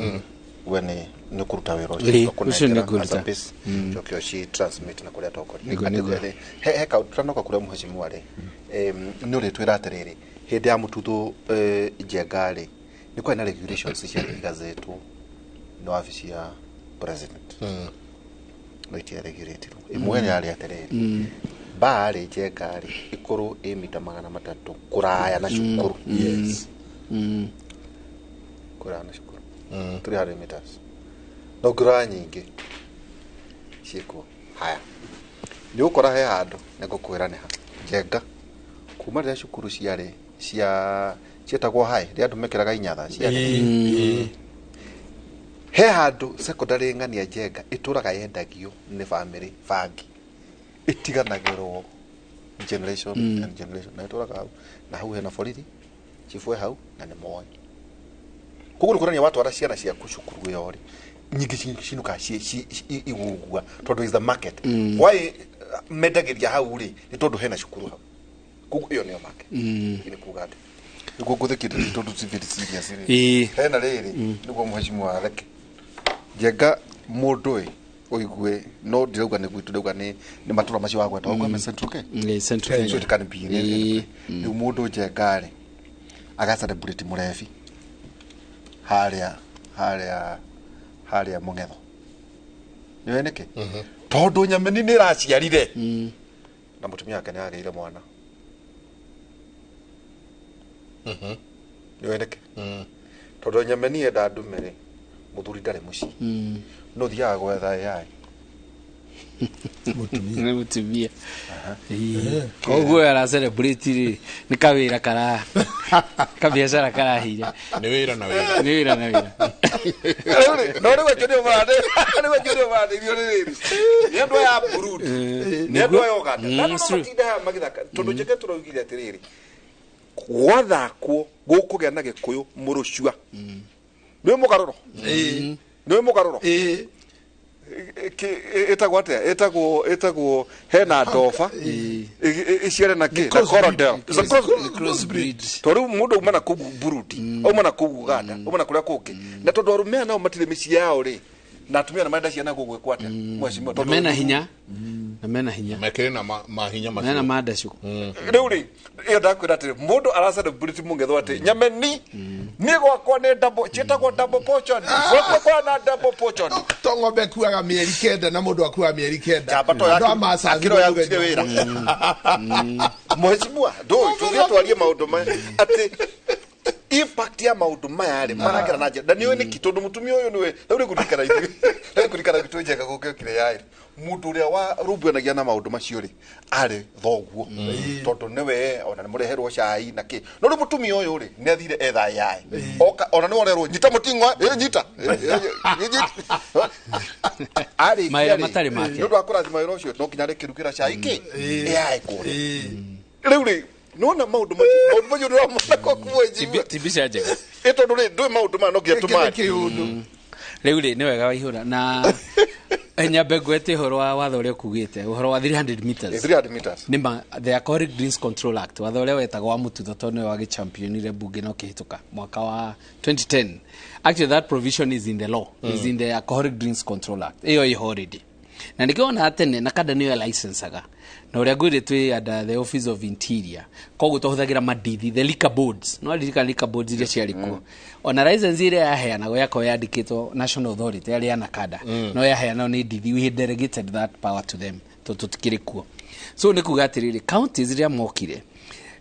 We nĩ kũruta wĩra ũcio tũkũnengera as a base coke ũci transmit na kũrĩa atongoria. He kaũndũ tũranoka kũrĩa mũhecimiwa rĩ, nĩ ũrĩtwĩra atĩrĩrĩ, hĩndĩ ya mũtutho Njenga rĩ, nĩ kwarĩ na regulations cia igazetwo nĩ wabici ya president, no itiaregulatirwo. Ĩmwe yarĩ atĩrĩrĩ, bar rĩ Njenga rĩ ĩkorwo ĩ mita 300 kũraya na cukuru. Yes, kũraya na cukuru 300 meters, no ngũraya nyingĩ ciĩkuo. Haya, nĩ ũgũkora he handũ nĩ ngũkwĩra nĩ ha Njenga, kuma rĩrĩa cukuru ciarĩ cia ciĩtagwo hai, rĩrĩa andũ mekĩraga inyatha ciarĩ he handũ secondary ng'ania Njenga ĩtũraga yendagio nĩ family bangi ĩtiganagĩrwo generation and generation, na ĩtũraga hau na hau hena borithi chifu hau na nĩ moĩ. Koguo nĩ kuonania watwara ciana ciaku cukuru ĩyo rĩ, nyingĩ cinukaga igũgua tondũ is the market. Why mendagĩria hau rĩ, nĩ tondũ hena cukuru hau. Koguo ĩyo nĩyo market. Nĩ kuga atĩ nĩguo ngũthikĩrĩria tondũ ti very serious rĩ, hena rĩrĩ nĩguo mũhecimiwa atheke Njenga mũndũ ĩ ũigue, no ndirauga nĩ gwitũ, ndauga nĩ matũra macio wagweta, wauga me Central Kenya. Central Kenya. So it can be rĩu mũndũ Njenga rĩ aga celebrate mũrebi harĩa harĩa harĩa mũng'etho, nĩwe nĩkĩ? Tondũ Nyameni nĩ ĩraciarire na mũtumia wake nĩ agĩire mwana, nĩwe nĩkĩ? Tondũ Nyameni enda ndume rĩ, mũthuri ndarĩ mũciĩ, no thiaga gwetha AI nĩ mũtumia. Koguo ara celebrate rĩ nĩ kawĩra kara kabiacara karahire, nĩ wĩra na wĩra, nĩ wĩra na wĩra. No rĩu acio nĩo marathĩrio nĩ rĩrĩ, nĩ andũ aya a Burundi, nĩ andũ aya Uganda, na no matinda haha magĩthaka tondũ Njenga tũraugire atĩrĩrĩ, gwathakwo gũkũgĩa na Gĩkũyũ mũrũcua. Nĩ mũgarũro, nĩ mũgarũro ĩtagwo atĩa, ĩtagwo hena ndoba ĩciare na kĩ na Corondel, crossbreed. Tondũ rĩu mũndũ auma na kũu Burundi, auma na kũu Uganda, auma na kũrĩa kũngĩ, na tondũ arũme aya nao matirĩ mĩciĩ yao rĩ, na atumia na marenda ciana gũgwĩkwo atĩa mheshimiwa? Na mena hinya, na mena hinya, mekĩrĩ na mahinya macio, mena mandacũ. Rĩu rĩ, ĩyo ndakwĩra atĩrĩ, mũndũ ara celebrate mũng'etho atĩ Nyameni niĩ gwakwa nĩ double, ciĩtagwo double portion, gwakwa kwana double portion. To ng'ombe ĩkuaga mĩeri 9 na mũndũ akuaga mĩeri 9. Njamba to akĩro yarutire wĩra mheshimiwa, ndũĩ tũthiĩ twarie maũndũ maya atĩ impact ya maũndũ maya rĩ maragera na njĩra na nĩũĩ nĩkĩ, tondũ mũtumia ũyũ nĩwe rĩu nĩngũririkana ithuĩ, rĩu nĩngũririkana gwitũ Njenga gũkĩokire yaĩ mũndũ ũrĩa warũmbũyanagia na maũndũ macio rĩ arĩ thoguo, tondũ nĩwe ona nĩ mũreherwo cai na kĩ, no rĩu mũtumia ũyũ rĩ nĩ athire etha yaĩ oka, ona nĩwe ũrerwo nyita mũting'oe, nyita arĩkia Mawĩra rĩ matarĩ make. nĩ ũndũ wa kũrathima wĩra ũcio no nginya arĩkĩrugĩra cai kĩ yaĩ kũrĩa. Rĩu rĩ nona maũndũ macio maũndũ macio ndĩramona kwa kumwenjiwa ti mbica njega ĩ tondũ rĩ ndũĩ maũndũ maya no nginya tũmandĩ. Rĩu rĩ nĩ wega waihũra na nyambe ngwete ũhoro wa watho ũrĩa ũkugĩte ũhoro wa 300 meters. 300 meters nĩ ma the Alcoholic Drinks Control Act, watho ũrĩa wetagwo wa mũtutho tondũ nĩwe wagĩchampionire bunge na ũkĩhĩtũka mwaka wa 2010. Actually that provision is in the law, is in the Alcoholic Drinks Control Act ĩyo ĩho already, na nĩkĩo ona tene na kada nĩyo licensaga na ũrĩa ngwĩrĩ twĩ under the Office of Interior, koguo twahũthagĩra mandithi the liquor boards, no ririkana liquor boards iria ciarĩ kuo, ona license ĩrĩa yaheanagwo yakorwo yandĩkĩtwo National Authority yarĩ ya NACADA, no yaheanagwo nĩ ndithi, we had delegated that power to them tondũ tũtikĩrĩ kuo. So nĩ kuga atĩrĩrĩ, counties rĩrĩa mokire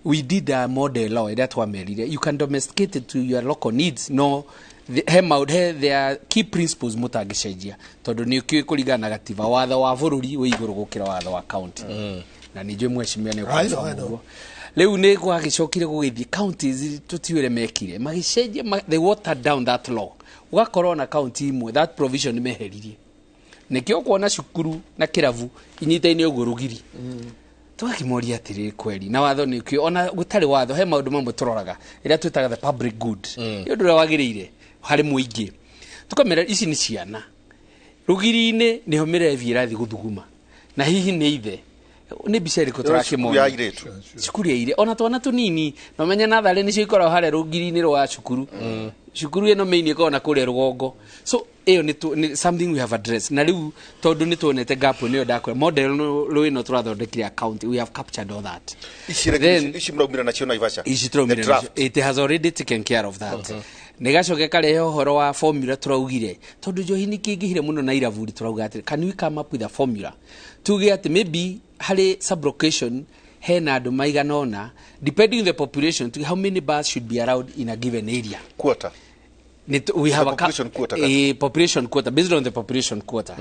we did a model law ĩrĩa twamerire you can domesticate it to your local needs, no he maũndũ he there are key principles mũtangĩcenjia tondũ nĩ ũkĩũĩ kũringana na gatiba watho wa bũrũri wĩ igũrũ gũkĩra watho wa county, na nĩ njũĩ mheshimiwa nĩ I know, I know. ũguo. Rĩu nĩ gwagĩcokire gũgĩthiĩ counties tũtiũĩ mekire magĩcenjia they watered down that law, ũgakorwo na county imwe that provision nĩ meheririe, nĩkĩo kuona cukuru na kĩrabu inyitaine ũguo rũgiri. Tũgakĩmoria atĩrĩrĩ kweri na watho nĩ ũkĩo ona gũtarĩ watho he maũndũ mamwe tũroraga ĩrĩa twĩtaga the public good, nĩ ũndũ ũrĩa wagĩrĩire harĩ mũingĩ, tũkamera ici nĩ ciana rũgiri-inĩ nĩho mĩrebi ĩrathiĩ gũthuguma na hihi nĩ ithe nĩ mbica ĩrĩkũ tũrakĩmona cukuru ya airĩtu ona twana tũnini na ũmenye natharĩ nĩcio ikoragwo harĩa rũgiri-inĩ rwa cukuru, cukuru ĩno main ĩkoragwo na kũrĩa rũgongo, so ĩyo nĩ something we have addressed, na rĩu tondũ nĩ tuonete gap nĩyo ndakwĩra model ĩno tũrathondekire account we have captured all that. Ici mũraumire nacio Naivasha, ici tũraumire nacio, it has already taken care of that. Nĩ gacoke karehe ũhoro wa formula tũraugire tondũ njohi nĩ kĩingĩhire mũno na iravuri, tũrauga atĩrĩ can we come up with a formula tuge atĩ maybe harĩ sublocation hena andũ maigana ũna depending on the population to how many bars should be allowed in a given area quota. We have a population quota, a population quota based on the population quota.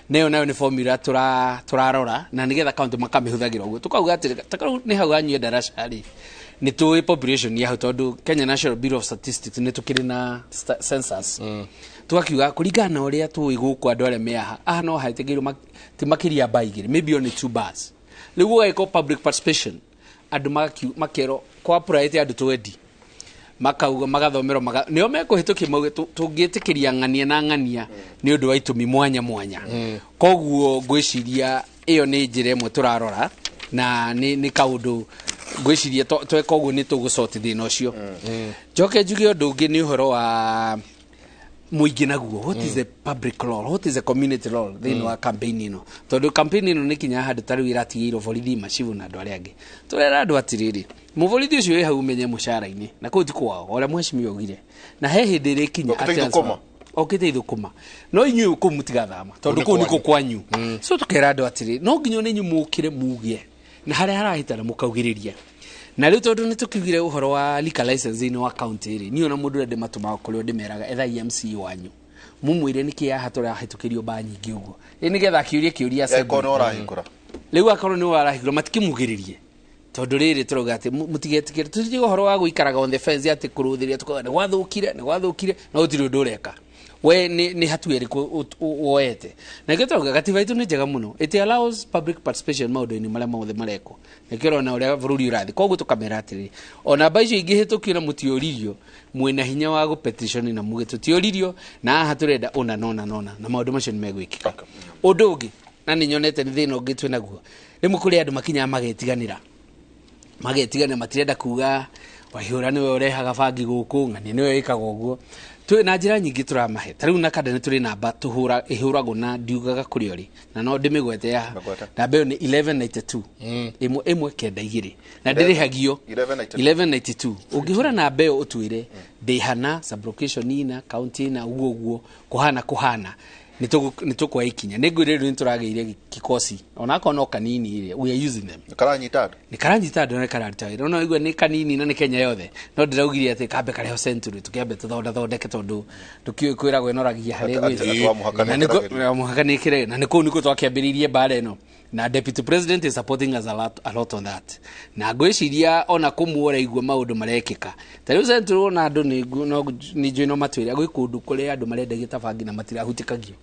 Nayo nayo nĩ formula turarora na nigetha county makamĩhũthagĩra ũguo tukauga atĩrĩ takarau nĩ hau anyue ndaraca rĩ nĩ tũĩ population ya hau tondũ Kenya National Bureau of Statistics nĩ tũkĩrĩ na census, tugakiuga kũringana na ũrĩa tũĩ gũkũ andũ arĩa me haha aha no haitĩkĩirwo ti makĩria ba igĩrĩ maybe only 2 bars, rĩu gũgagĩkorwo public participation andũ makerwo kwa private andũ twendi makauga magathomerwo nĩo mekũhĩtũkia mauge tũngĩtĩkĩria ng'ania na ng'ania nĩ ũndũ wa itũmi mwanya mwanya. Koguo ngwĩciria ĩyo nĩ njĩra ĩmwe tũrarora na nĩ kaũndũ ngwĩciria tweka ũguo nĩ tũgũcoti thĩna ũcio. Njoke njuge ũndũ ũngĩ nĩ ũhoro wa mũingĩ naguo, what is the public role, what is the community role thĩinĩ wa campaign ĩno, tondũ campaign ĩno nĩ kinya handũ ta rĩu ĩratigĩirwo borithi macibu na andũ arĩa angĩ. Tũrera andũ atĩrĩrĩ mũborithi ũcio wĩ hau ũmenye mũcara-inĩ na kũu ti kwao ũrĩa mheshimiwa augire, na he hĩndĩ ĩrĩkinya okĩte ithũkũma no inyuĩ kũu mũtigathama tondũ kũu nĩkuo kwanyu. So tũkera andũ atĩrĩ no nginya ona inyuĩ mũkĩre muge na harĩa harahĩtana mũkaugĩrĩria. Na rĩu tondũ nĩ tũkiugire ũhoro wa liquor license thĩinĩ wa county rĩ, niĩ ona mũndũ ũrĩa ndĩmatũmaga kũrĩa ndĩmeraga etha EMC wanyu mũmwĩre nĩkĩ haha tũrahĩtũkĩrio mbaa nyingĩ ũguo, ĩ nĩgetha akĩũrie kĩũria assembly rĩu akorwo nĩ warahingũra matikĩmugĩrĩrie tondũ rĩrĩ tũrauga atĩ mũtigetĩkĩre tũtige ũhoro wa gũikaraga on the fence atĩ kũrũthĩria tũkauga nĩ gwathũkire nĩ gwathũkire no gũtirĩ ũndũ ũreka we nĩ hatua ĩrĩkũ woete. Na nĩkĩo tũrauga gatiba itũ nĩ njega mũno, it allows public participation maũndũ-inĩ marĩa mothe marekwo, nĩkĩo ũrona ũrĩa bũrũri ũrathiĩ. Koguo tũkamera atĩrĩrĩ ona mba icio ingĩhĩtũkio na mũtiũririo mwĩna hinya wa gũpetition na muge tũtiũririo na haha tũrenda ũna na ũna na ũna na maũndũ macio nĩ megwĩkĩka. Ũndũ ũngĩ na nĩ nyonete nĩ thĩna ũngĩ twĩ naguo, rĩmwe kũrĩ andũ makinyaga magetiganĩra matirenda kuga Waihũra nĩwe ũrehaga bangi gũkũ, ng'ania nĩwe wĩkaga ũguo. Twĩ na njĩra nyingĩ tũramahe ta rĩu na kada nĩ tũrĩ namba tũhũra ĩhũragwo na ndiugaga kũrĩa ũrĩ na no ndĩmĩgwete haha, namba ĩyo nĩ 1192 ĩmwe ĩmwe kenda igĩrĩ na ndĩrĩhagio 1192. Ũngĩhũra namba ĩyo ũtwĩre ndĩhana sublocation ina county ina ũguo ũguo kũhana kũhana nĩ tũkuoya ikinya. Nĩ ngwĩrĩ rĩu nĩ tũragĩire kikosi onakorwo no kanini rĩ, we are using them karanyita andũ nĩ karanyita andũ na nĩ kararuta wĩra no igua nĩ kanini na nĩ Kenya yothe no ndĩraugire atĩ kambe kareho century tũkĩambe tũthondathondeke tondũ tũkiũĩ kwĩragwo ĩnoragia harĩa ĩgwĩte mũhaka nĩ ĩkĩre na nĩ kũu nĩkuo twakĩambĩrĩirie mbara ĩno na deputy president is supporting us a lot on that na ngwĩciria ona kũmwe ũraigua maũndũ marekĩka ta rĩu century ona andũ nĩ njũĩ no matwĩre gwĩ kũndũ kũrĩa andũ marendagia ta bangi na matirahutĩkagio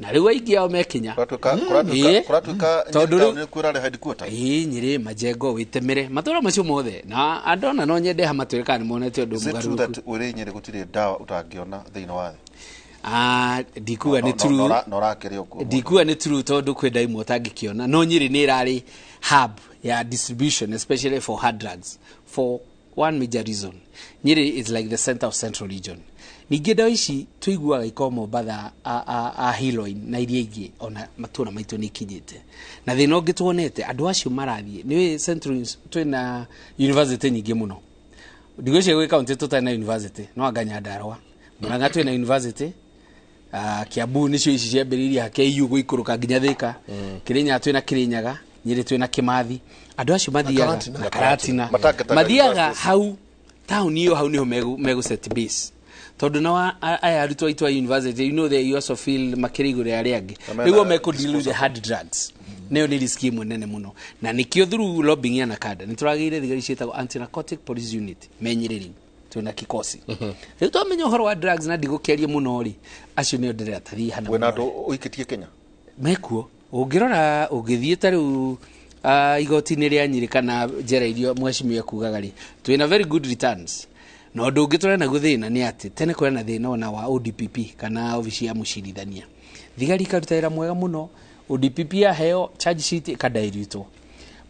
Na rĩu aingĩ ao mekinya. Kũratuĩka Tondũ Nyeri rĩu- nĩ kwĩrarĩ headquarter. Ĩĩ, Nyĩrĩ, Majengo, wĩtemere matũra macio mothe na andũ ona no nyende ha matwĩre kana nĩmonete ũndũ Is it true mũgarũrũku. that ũrĩ Nyeri gũtirĩ ndawa ũtangĩona thĩinĩ wa thĩ? Ah, ndikuga nĩ true. Na ũrakĩrĩ ũguo. Ndikuga nĩ true tondũ kwĩ ndawa imwe ũtangĩkĩona, no Nyĩrĩ nĩ ĩrarĩ hub ya distribution, especially for hard drugs, for one major reason. Nyĩrĩ is like the center of Central Region. Ningĩ ndawa ici tũiguaga ikorwo Mombatha a heroin na iria ingĩ, ona matũra maitũ nĩ ikinyĩte. Na thĩna ũngĩ tuonete andũ acio marathiĩ nĩ Central, twĩna university nyingĩ mũno. Ndigwĩciria gwĩ kaunti tũtarĩ na university, no anga Nyandarua, Murang'a twĩna university, Kiambu nĩcio ici ciambĩrĩirie KU gũikũrũka nginya Thika. Kirinyaga twĩna Kirinyaga, Nyĩrĩ twĩna Kĩmathi. Andũ acio mathiaga Karatina. na Karatina. Matangĩtaga Mathiaga universities. Hau taũni ĩyo, hau nĩho megũ set base, tondũ nao aya arutwo aitũ a university, you know, they also feel makĩrĩ igũrũ ya arĩa angĩ. Na mena Rĩu o mekũ deal with the hard drugs. Nayo nĩ risk ĩmwe nene mũno, na nĩkĩo through lobbying ya NACADA nĩ tũragĩire thigari ciĩtagwo anti-narcotic police unit me Nyĩrĩ. Rĩu twĩna kikosi rĩu twamenya ũhoro wa drugs, na ndigũkĩaria mũno rĩ, acio nĩo ndĩrera tathiĩ hana. Wĩna andũ ũikĩtie Kenya? Mekuo. Ũngĩrora, ũngĩthiĩ ta rĩu igoti-inĩ rĩa Nyĩrĩ kana njera iria mheshimiwa ekugaga rĩ, twĩna very good returns. Na ũndũ ũngĩ tũrĩ naguo thĩna nĩ atĩ tene kũrĩ na thĩna ona wa ODPP kana obici ya mũcirithania. Thigari ikaruta wĩra mwega mũno, ODPP yaheo charge sheet ĩkadairutwo.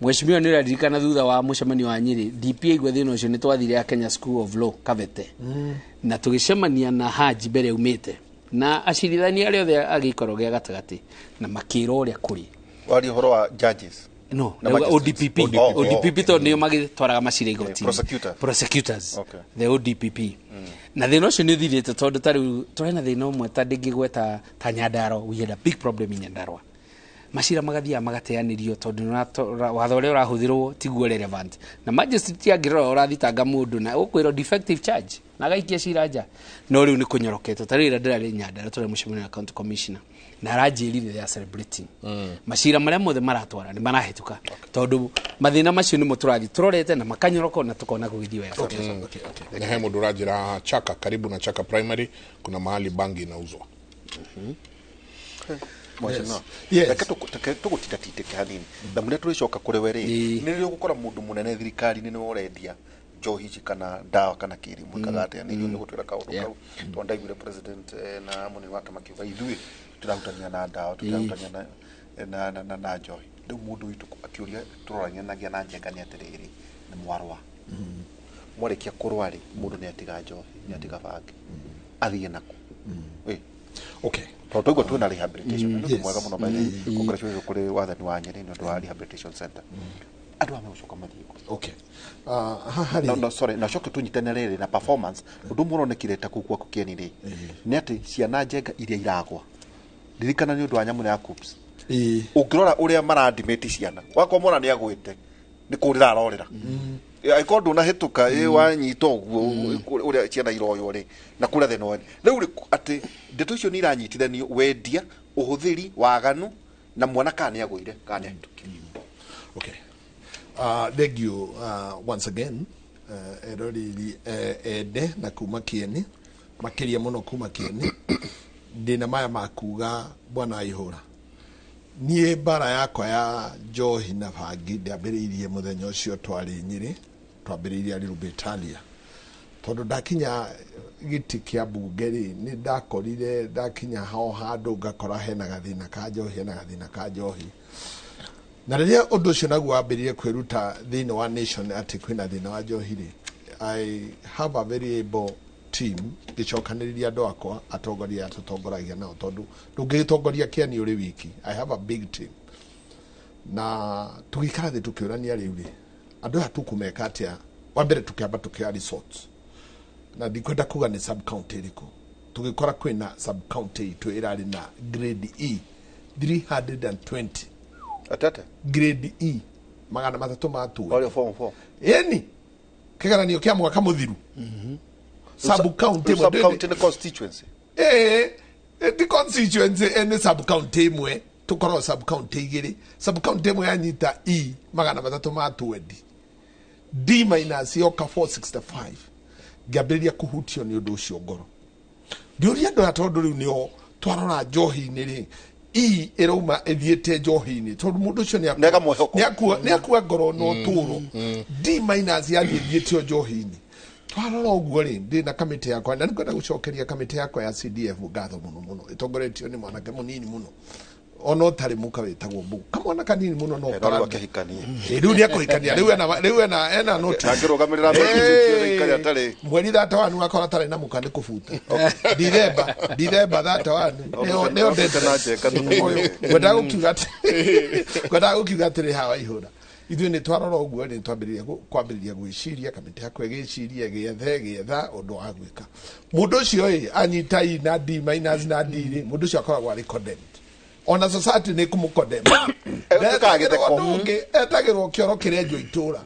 Mheshimiwa nĩ ũraririkana thutha wa mũcemanio wa Nyĩrĩ, DP aigua thĩna ũcio, nĩ twathire ya Kenya School of Law Kabete na tũgĩcemania na Haji mbere umĩte na acirithania arĩa othe a gĩikaro gĩa gatagatĩ, na makĩrwo ũrĩa kũrĩ. Waria ũhoro wa judges? No. Na Ndauga magistrates. ODPP. Oh, ODPP tondũ nĩo magĩtwaraga macira igoti-inĩ. Prosecutor. Prosecutors. Okay. The ODPP. Na thĩna ũcio nĩ ũthirĩte, tondũ ta rĩu tũrĩ na thĩna ũmwe ta ndĩngĩgweta ta Nyandarua. We had a big problem in Nyandarua, macira magathiaga magateanĩrio tondũ watho ũrĩa ũrahũthĩrwo tiguo relevant, na magistrate angĩrora ũrathitanga mũndũ na ũkwĩrwo defective charge na agaikia cira nja. No rĩu nĩ kũnyoroketwo. Ta rĩu ĩrĩa ndĩrarĩ Nyandarua, tũrĩ mũcemanio na county commissioner na aranjĩrire they are celebrating, macira marĩa mothe maratwara nĩ marahĩtũka, tondũ mathĩna macio nĩmo tũrathiĩ tũrorete na makanyoroko na tũkona gũgĩthiĩ wega. Na he mũndũ ũranjĩra Chaka, karibu na Chaka Primary kuna mahali bangi inauzwa. Mheshimiwa, Yes. reke tũgũtindatindĩke hanini na mũrĩa tũrĩcoka kũrĩ we rĩ, nĩ rĩrĩa ũgũkora mũndũ mũnene thirikari-inĩ nĩwe ũrendia njohi ici kana ndawa kana kĩrĩ, mwĩkaga atĩa? Nĩ inyuĩ nĩ gũtwĩra kaũndũ kau, tondũ ndaiguire president na mũnini wake makiuga ithuĩ tũtirahutania na ndawa, tũtirahutania na njohi. Rĩu mũndũ witũ akĩũria tũroranagia na Njenga nĩ atĩrĩrĩ, nĩ mwarwa mwarĩkia kũrũa rĩ, mũndũ nĩ atiga njohi, nĩ atiga bangi, athiĩ naku? Ĩ. Okay. Tondũ twaigua twĩna rehabilitation, na nĩ ũndũ mwega mũno, by the way. Congratulations kũrĩ wathani wa Nyĩrĩ nĩ ũndũ wa rehabilitation center. Andũ aya megũcoka mathiĩ kũ? Okay. Haha rĩ No, no, sorry, na coke tũnyitane rĩrĩ na performance. Ũndũ ũmwe ũronekire ta kũu gwaku Kĩeni rĩ, nĩ atĩ ciana Njenga iria iragwa, ririkana nĩ ũndũ wa nyamũ ya KUCCPS. Ũngĩrora ũrĩa maradimĩti ciana, wakorwo mwana nĩ agwĩte nĩ kũrĩra arorĩra, angĩkorwo ndũnahĩtũka ĩ wanyita ũguo ũrĩa ciana iroywo rĩ na kũrĩa thĩna wene rĩu rĩ, atĩ ndeto icio nĩ iranyitithanio, wendia, ũhũthĩri waganu, na mwana kana nĩ agũire kana nĩ ahĩtũkire. Okay. Thank you once again, eroreri ende na kuma Kieni, makiria muno kuma Kieni. Ndina maya makuga, bwana Ihura, niĩ mbara yakwa ya njohi na bangi ndĩambĩrĩirie mũthenya ũcio twarĩ Nyĩrĩ, twambĩrĩirie arĩ Rubetalia, tondũ ndakinya gĩtĩ kĩa mbunge rĩ, nĩ ndakorire ndakinya ho handũ ngakora hena gathĩna ka njohi, hena gathĩna ka njohi. Na rĩrĩa ũndũ ũcio naguo wambĩrĩrie kwĩruta thĩinĩ wa nation atĩ kwĩna thĩna wa njohi rĩ, I have a very able team. Ngĩcokanĩrĩria andũ akwa, atongoria aya tũtongoragia nao, tondũ ndũngĩgĩtongoria Kĩani ũrĩ wiki. I have a big team, na tũgĩikara thĩ tũkĩũrania rĩu rĩ, andũ aya tũkũmeka atĩa? Wa mbere tũkĩamba tũkĩoya resorts, na ndikwenda kuga nĩ sub county ĩrĩkũ, tũgĩkora kwĩna sub county itũ ĩrarĩ na grade E 320. Atete. Grade E 300 ma Warĩ form 4. Ĩni kĩgeranio kĩa mwaka mũthiru, sub county ĩmwe. Sub county nĩ constituency? Ĩĩ, ti constituency, nĩ sub county ĩmwe. Tũkorwo sub county igĩrĩ, sub county ĩmwe yanyita E 320, D minus yoka 465. Ngĩambĩrĩria kũhutio nĩ ũndũ ũcio ngoro, ngĩũria andũ aya, tondũ rĩu nĩo Twarora njohi-inĩ rĩ, E ĩrauma ĩthiĩte njohi-inĩ tondũ mũndũ ũcio nĩ akua ngoro na ũtũũro. D minus yathiĩ ĩthiĩte o njohi-inĩ. Twarora ũguo rĩ, ndĩ na kamĩtĩ yakwa na nĩngwenda gũcokeria kamĩtĩ yakwa ya CDF ngatho mũno mũno, ĩtongoretio nĩ mwanake mũnini mũno ona ũtarĩ mũka wĩtagwo Mbugu, kamwana kanini mũno no rĩu nĩ akũhikania, rĩu ena notice angĩrũgamĩrĩra mbeca mweri 31 akora atarĩ na mũka nĩ kũbuta Dithemba 31 nĩyo ngwendaga gũkiuga atĩrĩ hawa ihũra ithuĩ nĩ twarora ũguo nĩ twambĩrĩria kwambĩrĩria gwĩciria, kamĩtĩ yakwa ĩgĩciria gĩetha ũndũ wa gwĩka. Mũndũ ũcio ĩ anyita E na D minus na D rĩ, mũndũ ũcio akoragwo arĩ condemned. Ona society nĩ kũmũkondem. Etagĩrwo kĩoro kĩrenjwo itũra.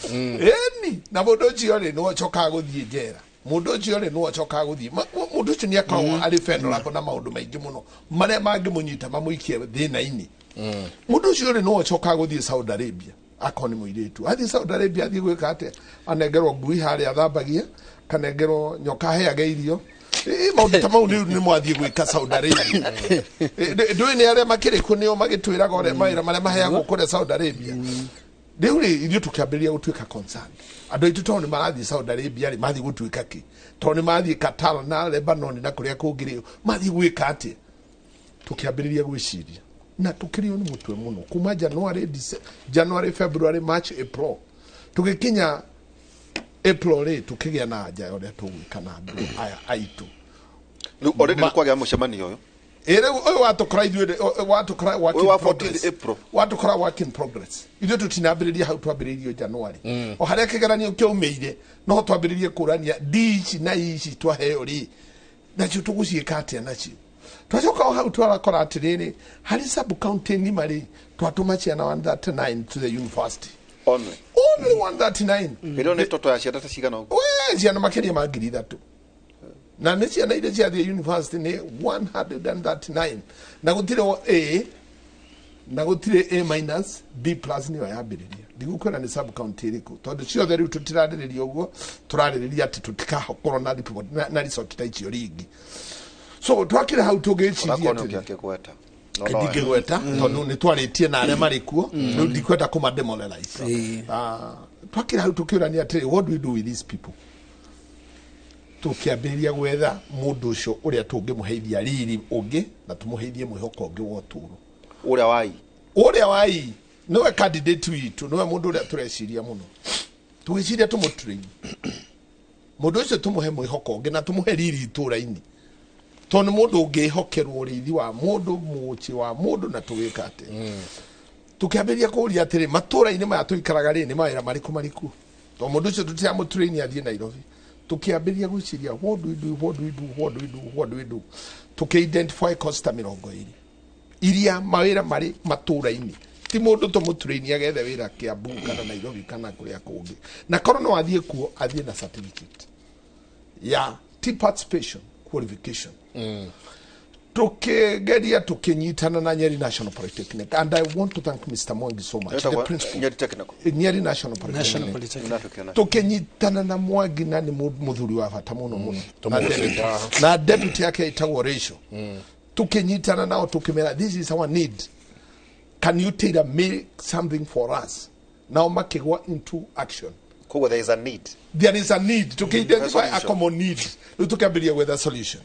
Ĩni na mũndũ ũcio rĩ nĩwe ũcokaga gũthiĩ njera. Mũndũ ũcio rĩ nĩwe ũcokaga gũthiĩ. Mũndũ ũcio nĩ akoragwo arĩ venerable na maũndũ maingĩ mũno marĩa mangĩmũnyita mamũikie thĩna-inĩ. Mũndũ ũcio rĩ nĩwe ũcokaga gũthiĩ Saudi Arabia akorwo nĩ mũirĩtu. Athiĩ Saudi Arabia athiĩ gwĩka atĩa? Anengerwo ngui harĩa athambagia, kanengerwo nyoka aheage irio. Maũndũ ta mau rĩu nĩ mwathiĩ gwĩka Saudi Arabia. Ndũĩ nĩ arĩa makĩrĩ kuo nĩo magĩtwĩraga ũrĩa mawĩra marĩa maheagwo kũrĩa Saudi Arabia. Rĩu rĩ ithuĩ tũkĩambĩrĩria gũtuĩka concerned. Andũ aitũ tondũ nĩ marathiĩ Saudi Arabia rĩ, mathiĩ gũtuĩka kĩ? Tondũ nĩ mathiĩ Qatar na Lebanon na kũrĩa kũngĩ rĩ, mathiĩ gwĩka atĩa? Tũkĩambĩrĩria gwĩciria na tũkĩrĩo nĩ mũtwe mũno kuma January, February, March, April. Tũgĩkinya April rĩ tũkĩgĩa na anja ya ũrĩa tũgwĩka na andũ aya aitũ. Rĩu already nĩ kwagĩa mũcemanio ũyũ. Rĩu ũyũ watũkora ithuĩ watũkora work in progress. 14 April. Watũkora work in progress. Ithuĩ tũtinambĩrĩria hau twambĩrĩirio January. O harĩa kĩgeranio kĩaumĩire no twambĩrĩrie kũrania D ici na E ici twaheo rĩ nacio tũgũciĩka atĩa nacio. Twacoka o hau twarakora atĩrĩrĩ, harĩ sub county ng'ima rĩ twatũma ciana 139 to the university. Only 139. Ĩrĩa nĩ toto ya ciana ta cigana ũguo? We ciana makĩria ma 3,000. Na nĩ ciana iria ciathiĩ university nĩ 139. Na gũtirĩ A, na gũtirĩ A minus, B plus nĩyo yambĩrĩria. Ndigũkwĩra nĩ sub county ĩrĩkũ tondũ ciothe rĩu tũtirarĩrĩria ũguo, tũrarĩrĩria atĩ tũtikakorwo na report na result ta icio rĩngĩ. So twakĩra hau tũgĩciria atĩ ndingĩgweta tondũ nĩ twarĩtie na arĩa marĩ kuo, rĩu ndikwenda kũma demoralize. Twakĩra hau tũkĩũrania atĩrĩ, what do we do with these people? Tũkĩambĩrĩria gwetha mũndũ ũcio ũrĩa tũngĩmũheithia riri ũngĩ na tũmũheithie mwĩhoko ũngĩ wa ũtũũro. Ũrĩa wa I nĩwe candidate witũ, nĩwe mũndũ ũrĩa tũreciria mũno. Tũgĩciria tũmũtrain mũndũ ũcio, tũmũhe mwĩhoko ũngĩ na tũmũhe riri itũũra-inĩ tondũ nĩ mũndũ ũngĩhokerwo ũrĩithi wa mũndũ, mũciĩ wa mũndũ, na tũgĩka atĩa. Tũkĩambĩrĩria kũũria atĩrĩ, matũũra-inĩ maya tũikaraga rĩ nĩ mawĩra marĩkũ marĩkuo? Tondũ mũndũ ũcio tũtiramũtrain athiĩ Nairobi. Tũkĩambĩrĩria gwĩciria what do we do, what do we do, what do we do, what do we do. Tũkĩ-identify cost ta 20 iria mawĩra marĩ matũũra-inĩ. Ti mũndũ tũmũtrain agethe wĩra Kiambu kana Nairobi kana kũrĩa kũngĩ. Na korwo no athiĩ kuo, athiĩ na certificate ya T-participation qualification. Tukigeria tukinyitana na Nyeri National Polytechnic, and I want to thank Mr. Mwangi so much, the principal. Nyeri Technical. Nyeri National Polytechnic. Tukinyitana na Mwangi na ni muthuri wa bata muno muno. Na deputy yake itagwo Rachel. Tukinyitana nao tukimera, this is our need. Can you tailor make something for us? Now makigwa into action. Koguo there is a need. There is a need to identify a common need. Rĩu tũkĩambĩrĩria gwetha solution.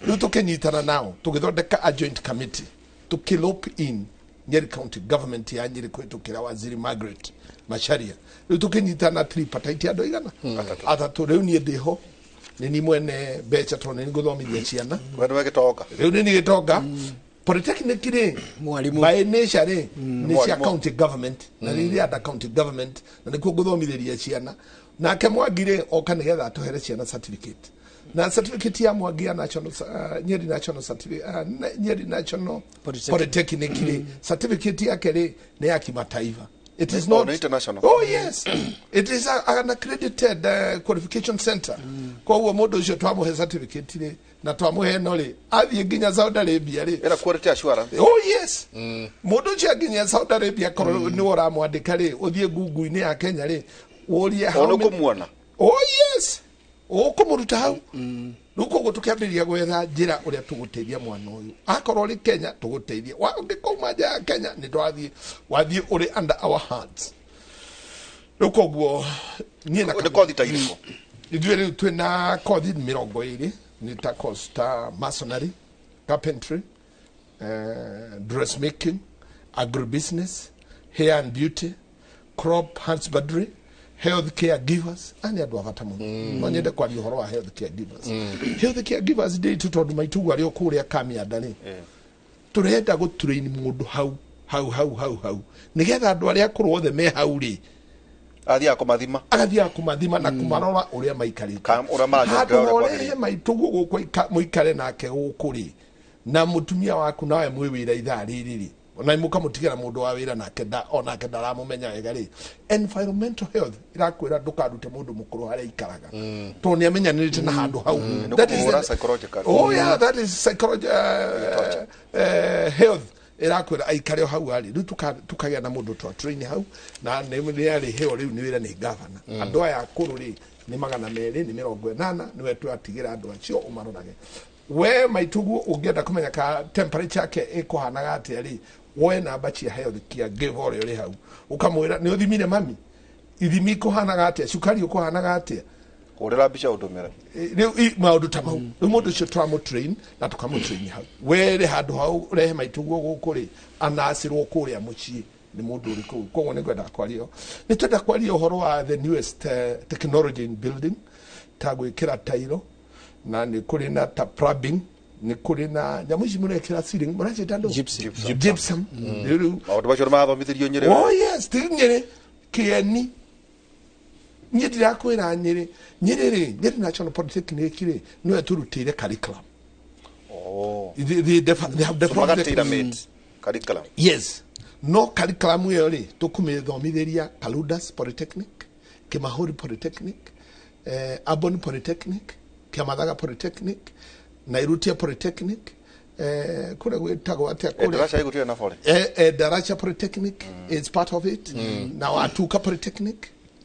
Rĩu tũkĩnyitana nao tũgĩthondeka a joint committee tũkĩlope in Nyeri County Government ya Nyeri kũhĩtũkĩra Waziri Margaret Macharia. Rĩu tũkĩnyitana tripartite andũ aigana atatũ. Rĩu niĩ ndĩho nĩ ni mwene mbeca tondũ nĩ ngũthomithia ciana. We nĩwe gĩtonga. Rĩu nĩ niĩ gĩtonga. Polytechnic rĩ by nature rĩ nĩ cia county government na rĩrĩa under county government na nĩkuo ngũthomithĩria ciana. Nake Mwangi rĩ oka nĩgetha atũhere ciana certificate. Na certificate ya Mwangi ya National Nyeri National certificate, Nyeri National Polytechnic rĩ certificate yake rĩ nĩ ya kimataifa. It is not international. Oh yes. It is an accredited qualification center. Koguo mũndũ ũcio twamũhe certificate rĩ na twamũhe no rĩ athiĩ nginya Saudi Arabia rĩ ĩna quality assurance. Oh yes. Mũndũ ũcio nginya Saudi Arabia korwo nĩ ũramwandĩka rĩ ũthiĩ Google-inĩ ya Kenya rĩ ũrie how many. Ũkũmuona. Oh yes. Ũkũmũruta hau. Rĩu koguo tũkĩambĩrĩria gwetha njĩra ũrĩa tũgũteithia mwana ũyũ. Akorwo ũrĩ Kenya tũgũteithia, ũngĩkauma nja ya Kenya nĩ twathiĩ wathiĩ ũrĩ under our hands. Rĩu koguo niĩ na Nĩ kothi ta irĩkũ? Ithuĩ rĩu twĩna kothi 20, nĩ ta course ta masonry, carpentry, dressmaking, agribusiness, hair and beauty, crop husbandry, health care givers. Aya nĩ andũ a bata mũno. No nyende kwaria ũhoro wa health care givers. Health care givers ndĩitũ tondũ maitugu arĩ o kũrĩa Kamianda rĩ, tũrenda gũtrain mũndũ hau hau hau hau hau nĩgetha andũ arĩa akũrũ othe me hau rĩ, athiaga kũmathima, agathiaga kũmathima na kũmarora ũrĩa maikarĩte, ũrĩa maranyua handũ ũrĩa horehe maitugu gũkũ mũikare nake gũkũ rĩ, na mũtumia waku nawe mwĩ wĩra ithaa rĩrĩ rĩ, na mũkamũtigĩra mũndũ wa wĩra nake onake ndaramũmenya wega rĩ. Environmental health irakwĩra ndũkarute mũndũ mũkũrũ harĩa aikaraga tondũ nĩ amenyanĩrĩte na handũ hau. That is psychological. Oh yeah, that is psychological health irakwĩra aikare o hau arĩ. Rĩu tukagĩa na mũndũ twa train hau na nĩ arĩheo rĩu nĩ wĩra nĩ gavana. Andũ aya akũrũ rĩ nĩ 280 nĩwe twatigĩra andũ acio ũmarorage. We maitugu ũngĩenda kũmenya ka temperature yake ĩkũhanaga atĩa rĩ, woe namba cia health care give ũrĩa ũrĩ hau ũkamwĩra nĩ ũthimire mami, ithimi ikũhanaga atĩa, cukari ũkũhanaga atĩa, hũrĩra mbica ũndũmĩre. Rĩu maũndũ ta mau. Rĩu mũndũ ũcio tũramũtrain na tũkamũtrain hau. We rĩ handũ hau rehe maituguo gũkũ rĩ, anacĩrwo kũrĩa mũciĩ nĩ mũndũ ũrĩ kũu. Koguo nĩ ngwenda kwaria, nĩ twenda kwaria ũhoro wa the newest technology in building, ta gwĩkĩra tairo, na nĩ kũrĩ na ta plumbing, nĩ kũrĩ na nyamũ ici mũrekĩra ceiling mũraciĩta ndũ? Gypsum. Rĩu maũndũ macio nĩ marathomithirio Nyĩrĩ. Oh yes, ti Nyĩrĩ kĩeni. Niĩ ndirakwĩra Nyĩrĩ. Nyĩrĩ rĩ, Nyĩrĩ National Polytechnic rĩ, nĩyo ĩtũrutĩire curriculum. Oh. They have developed the tailor-made curriculum. Yes. No curriculum ĩyo rĩ, tũkũmĩthomithĩria Kaludas Polytechnic, Kimahuri Polytechnic, Abon Polytechnic, Kiamathaga Polytechnic, Nairutia Polytechnic, kũrĩa gwĩtagwo atĩa kũrĩa? Darasha ĩgũtirĩ na bore. Darasha Polytechnic is part of it. Na Watuka Polytechnic,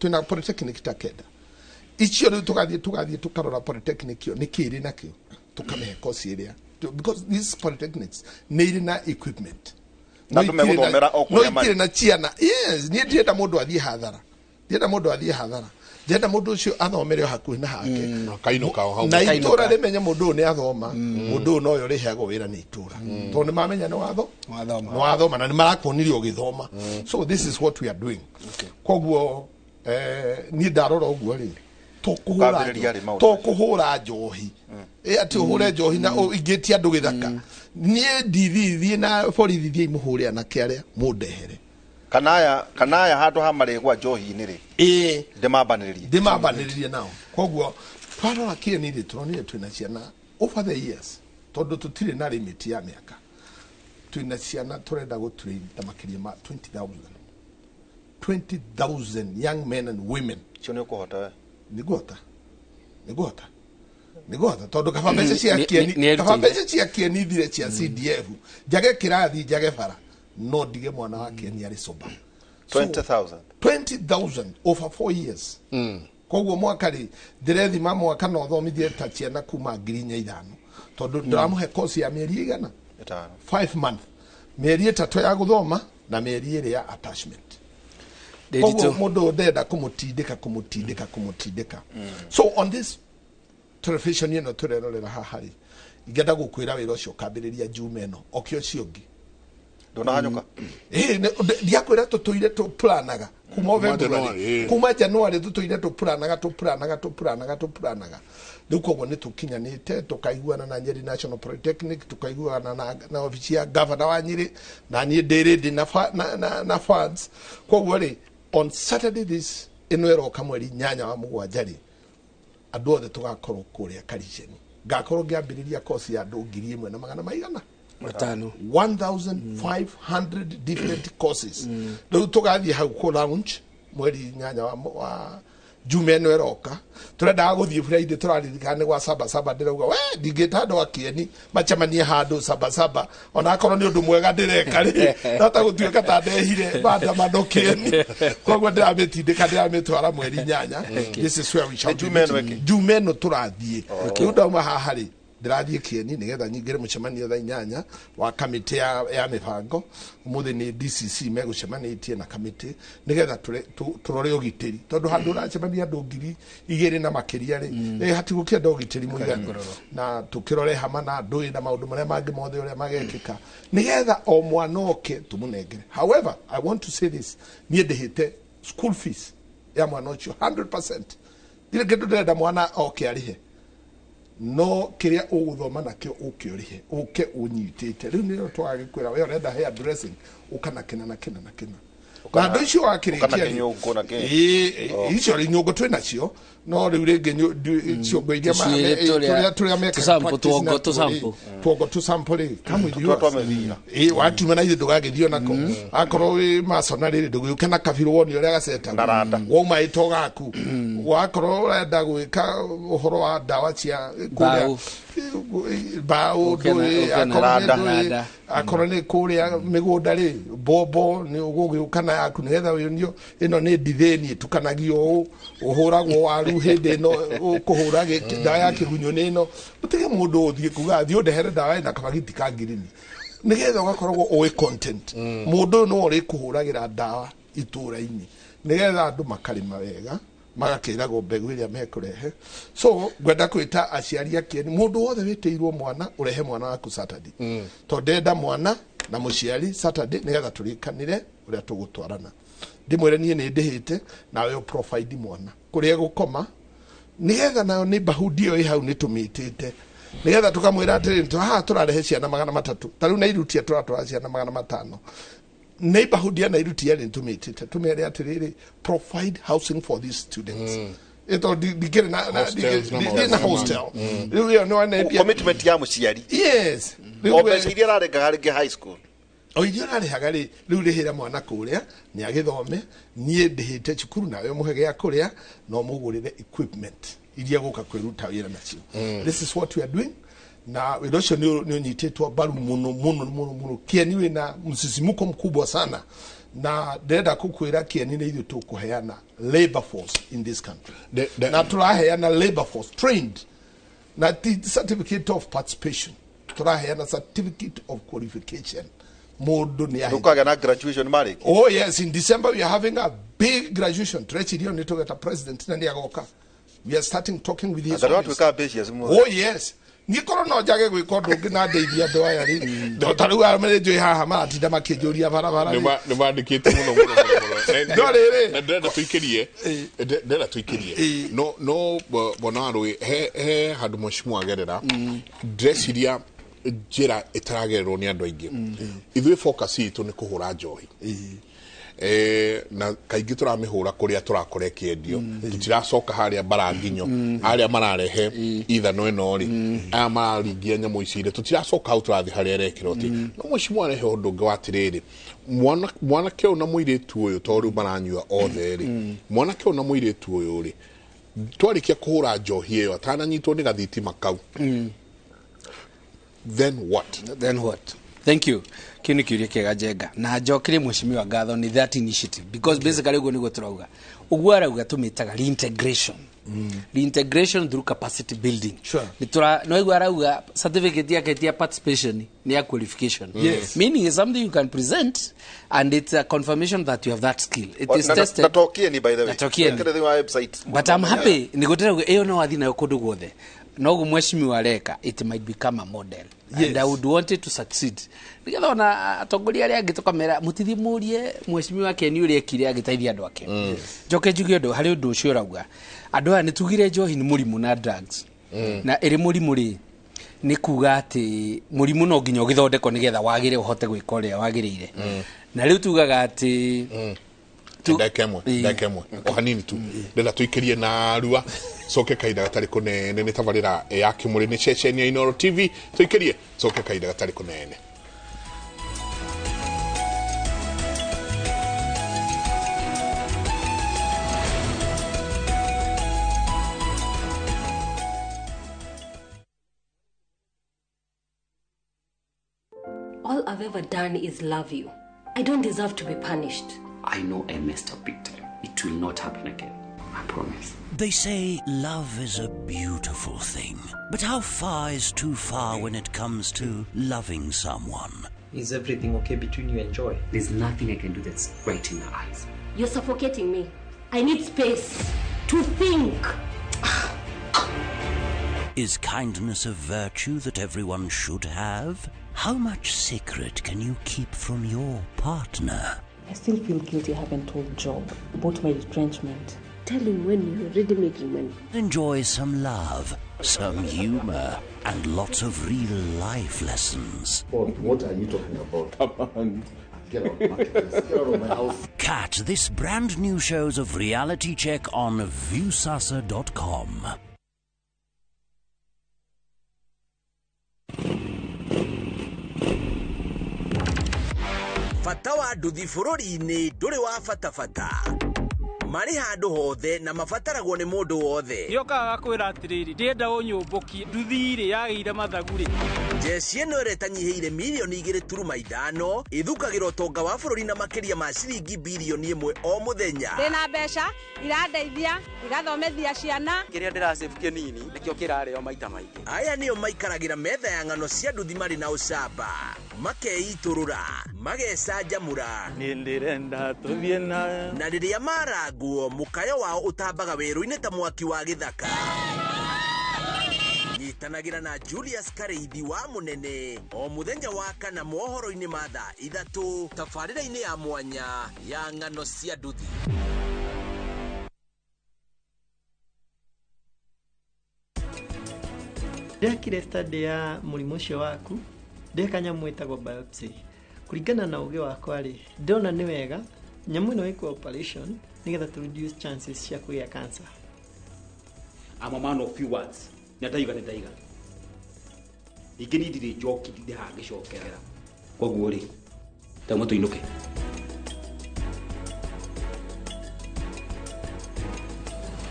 twĩna polytechnic ta kenda. Icio rĩu tũgathiĩ tũkarora polytechnic ĩyo nĩkĩ ĩrĩ nakĩo, tũkamĩhe kosi ĩrĩa, because these polytechnics nĩ irĩ na equipment. Na andũ megũthomera o No kũrĩa marĩ. itirĩ na ciana. Yes, niĩ ndirenda mũndũ athiĩ hathara. Ndirenda mũndũ athiĩ hathara. Ndĩrenda mũndũ ũcio athomere o hakuhĩ na hake. Akainũka o hau. Na itũra rĩmenye mũndũ ũyũ nĩ athoma, mũndũ ũyũ nowe ũrĩheagwo wĩra nĩ itũra. Tondũ nĩ mamenya nĩ watho, nĩ wathoma na nĩ marakuonirie ũgĩthoma. So this is what we are doing. Koguo niĩ ndarora ũguo rĩ, Ũkambĩrĩria rĩ maũndũ tũkũhũra njohi. Atĩ ũhũre njohi na ingĩtia andũ gĩthaka. Niĩ ndithiĩ na borithi thiĩ mũhũre anake arĩa mũndehere. Kana aya handũ ha marĩgwa njohi-inĩ rĩ, ĩĩ ndĩmambanĩrĩrie. Ndĩmambanĩrĩrie nao. Koguo twarora kĩeni rĩ, tũronire twĩna ciana over the years, tondũ tũtirĩ na limit ya mĩaka. Twĩna ciana tũrenda gũtrain ta makĩria ma 20,000. 20,000 young men and women. Icio nĩ ũkũhota we? Nĩngũhota. Nĩngũhota. Nĩngũhota tondũ kaba mbeca cia kĩeni, kaba mbeca cia kĩeni thire cia CDF. Njage kĩrathi, njage bara. No ndige mwana wa kĩeni arĩ sober. 20,000. 20,000 over 4 years. Koguo mwaka rĩ, ndĩrethima mwaka no thomithie ta ciana kuma 4,500. Tondũ ndĩramũhe kosi ya mĩeri igana? 5. 5 month. Mĩeri 3 ya gũthoma na mĩeri 2 ya attachment. Koguo mũndũ ndenda kũmũtindĩka. So on this television ĩno tũrerorera haha rĩ, ingĩenda gũkwĩra wĩra ũcio ũkambĩrĩria Juma ĩno, oke ũcio ũngĩ. Ndũnahanyũka? Ndiakwĩra tũtũire tũplanaga kuma February, kuma January tũtũire tũplanaga. Rĩu koguo nĩ tũkinyanĩte, tũkaiguana na Nyeri National Polytechnic, tũkaiguana na obici ya governor wa Nyeri, na niĩ ndĩ ready na funds. Koguo rĩ, on Saturday this ĩno ĩroka mweri 8 wa mũgwanja rĩ, andũ othe tũgakorwo kũrĩa Kariceni. Ngakorwo ngĩambĩrĩria kosi ya andũ 1,500. 1,500 different courses. Rĩu tũgathiĩ hau kũ launch mweri 8 wa Jume ĩno ĩroka tũrendaga gũthiĩ Friday tũraririkana nĩ gwa Sabasaba ndĩrauga we ndingĩta andũ a Kieni macemanie handũ Sabasaba ona akorwo nĩ ũndũ mwega ndĩreka rĩ no ta gũtuĩka ta ndehire maandamano Kieni koguo ndĩramĩtindĩka ndĩramĩtwara mweri 8. This is where we shall be meeting. Jume ĩno tũrathiĩ rĩu ndauma haha rĩ ndĩrathiĩ Kieni nĩgetha nyingĩre mũcemanio thaa 8 wa kamĩtĩ ya mĩbango. Ũmũthĩ nĩ DCC megũcemanĩtie na kamĩtĩ nĩgetha tũrore ũgitĩri tondũ handũ ũracemania andũ 2,000 na makĩria rĩ hatigũkĩenda ũgitĩri mũiganu na tũkĩrore hama na ndũĩ na maũndũ marĩa mangĩ mothe ũrĩa magekĩka nĩgetha o mwana oke tũmũnengere. However, I want to say this, niĩ ndĩhĩte school fees ya mwana ũcio 100%. Ndirĩ kĩndũ ndĩrenda mwana oke arĩhe no kiria uguthoma nakio uke urihe uke unyitite riu niro twagikwira we urenda hair dressing ukana kina na kina na kina na andu icio wakirikia icio ri nyungu twi nacio no riu ringi ciongo iria turia meka tuongo tu sample ri come with you watuma na ithe ndugagithio nako akorwo wi masona riri ndugiuke na kabiru woni uria gaceta wauma ito gaku wakorwo urenda gwika uhoro wa ndawa cia kuria bao ndui akorwo ni kuria migunda ri bobo ni ugugiuka na yaku nigetha wionio ino ni nditheni itukanagio uu uhuragwo waru hindi ino ukuhura ndawa ya kigunyo ni ino utige mundu uthie kuga thie undehere ndawa ina kabagiti ka ngirini nigetha ugakoragwo ui content mundu no uri kuhuragira ndawa itura-ini nigetha andu makarima wega magakiragwo mbegu iria mekurehe. So ngwenda kwita aciari a Kieni mundu wothe witiirwo mwana urehe mwana waku Saturday to ndenda mwana na muciari Saturday nigetha turikanire uria tugutwarana ndimwire nie ni ndihite nawe provide mwana kuria gukoma nigetha nayo ni bahudi io hau ni tumitite nigetha tukamwira atiri haha turarehe ciana 300 ta riu na irutia turatwara ciana 500 neighborhood ya Nairuti ni tumitite tumere atiriri provide housing for these students ito dikire na hostel riu yo no ane commitment ya muciari. Yes, o mbeca iria ararengaga rĩngĩ high school o iria ararĩhaga rĩ rĩu rĩhĩra mwana kũrĩa nĩ agĩthome niĩ ndĩhĩte cukuru nawe mũhe gĩa kũrĩa no mũgũrĩre equipment iria gũka kwĩruta wĩra nacio. This is what we are doing na wĩra ũcio nĩ ũnyitĩtwo mbaru mũno mũno mũno mũno. Kieni wĩna msisimuko mkubwa sana na ndĩrenda kũkwĩra Kieni nĩ ithuĩ tũkũheana labor force in this country na tũraheana labor force trained na certificate of participation tũraheana certificate of qualification mundu ni ahe tukaga na graduation mariki. Oh yes, in December we are having a big graduation turecirio ni tugeta president na ni agoka. We are starting talking with his office. Oh yes, nikorwo no njage gwika undu ungi na ndeithia andu aya ri ta riu aya njui haha maratinda makinjuria barabara ni mandikite muno muno muno no riri na ndĩrenda tuikirie ndĩrenda tuikirie no no bona rwi he handu mheshimiwa agerera ndĩreciria njĩra ĩtaragererwo nĩ andũ aingĩ. Ithuĩ focus itũ nĩ kũhũra njohi na kaingĩ tũramĩhũra kũrĩa tũrakora ĩkĩendio tũtiracoka harĩa mbaranginyo harĩa mararehe ithano ĩno rĩ aya mararingia nyamũ ici rĩ tũtiracoka hau tũrathiĩ harĩa ĩrekĩrwo atĩ no mheshimiwa arehe ũndũ ũngĩ wa atĩrĩrĩ mwanake ũyũ na mũirĩtu ũyũ to rĩu maranyua othe rĩ mwanake ũyũ na mũirĩtu ũyũ rĩ twarĩkia kũhũra njohi ĩyo atananyitwo nĩ gathitima kau then what? Then what? Thank you. Kĩu nĩ kĩũria kĩega Njenga na njokerie mheshimiwa ngatho nĩ that initiative because basically ũguo nĩguo tũrauga ũguo arauga tũmĩtaga reintegration. Reintegration through capacity building. Sure. No iguo arauga certificate yake ti ya participation ni ya qualification. Yes. Meaning is something you can present and it's a confirmation that you have that skill. It is tested. Na Tokieni by the way. Website. But I'm happy nĩgũtĩra ĩyo no wathi nayo kũndũ guothe. No mheshimiwa areka it might become a model. Yes. And I would want it to succeed. Nigetha ona atongoria aria angi tukamera mutithi murie mheshimiwa Kieni uria ekire agiteithia andu ake. Njoke njuge undu hari undu ucio urauga andu aya nitugire njohi ni murimu na drugs. Na iri murimu ri ni kuga ati murimu no nginya ugithondekwo nigetha wagire uhote gwika uria wagiriire. Na riu tugaga ati ndakemwe o hanini tu ndenda tuikirie na rua coke kahinda gatari kunene ni tabarira ya Kimuri ni ceceni ya Inooro TV tuikirie coke kahinda gatari kunene. All I've ever done is love you. I don't deserve to be punished. I know I messed up big time. It will not happen again. I promise. They say love is a beautiful thing, but how far is too far when it comes to loving someone? Is everything okay between you and Joy? There's nothing I can do that's right in her eyes. You're suffocating me. I need space to think. Is kindness a virtue that everyone should have? How much secret can you keep from your partner? I still feel guilty I haven't told Job about my retrenchment. Tell him when you're already making money. Enjoy some love, some humor, and lots of real life lessons. What are you talking about? Come on. Get out, get out of my house. Catch this brand new shows of Reality Check on Viusasa.com. Bata wa nduthi bũrũri-inĩ ndũrĩ wa bata bata. Marĩ handũ hothe na mabataragwo nĩ mũndũ wothe. Yokaga gakwĩra atĩrĩrĩ, ndĩrenda ũnyũmbũkie nduthi-rĩ yagĩire mathagu-rĩ. Jeshi ĩno ĩrĩa ĩtanyihĩire mirioni 2.5 ĩthukagĩra ũtonga wa bũrũri na makĩria ma ciringi birioni 1 o mũthenya. Ndĩna mbeca irandeithia igathomithia ciana. Kĩrĩa ndĩracĩbu kĩnini nĩkĩo kĩrarĩo maita maingĩ. Aya nĩo maikaragĩra metha ya ng'ano cia nduthi marĩ na ũcamba, makeitũrũra, magecanjamũra. Niĩ ndĩrenda tũthiĩ na. Na rĩrĩa marangwo mũkayo wao ũtambaga werũ-inĩ ta mwaki wa gĩthaka. Nyitanagĩra na Julius Kareithi wa Mũnene o mũthenya wa kana mohoro-inĩ ma thaa 3 tabarĩra-inĩ ya mwanya ya ng'ano cia nduthi. Ndekire study ya mũrimũ ũcio waku, ndeka nyamũ ĩtagwo biopsy. Kũringana na ũgĩ wakwa rĩ, ndona nĩ wega nyamũ ĩno ĩkwo operation nĩgetha to reduce chances cia kũgĩa cancer. I'm a man of few words. Na ndaiga nĩ ndaiga. Ningĩ niĩ ndirĩ njoki ndĩ haha ngĩcokerera. Koguo rĩ, tauma tũinũke.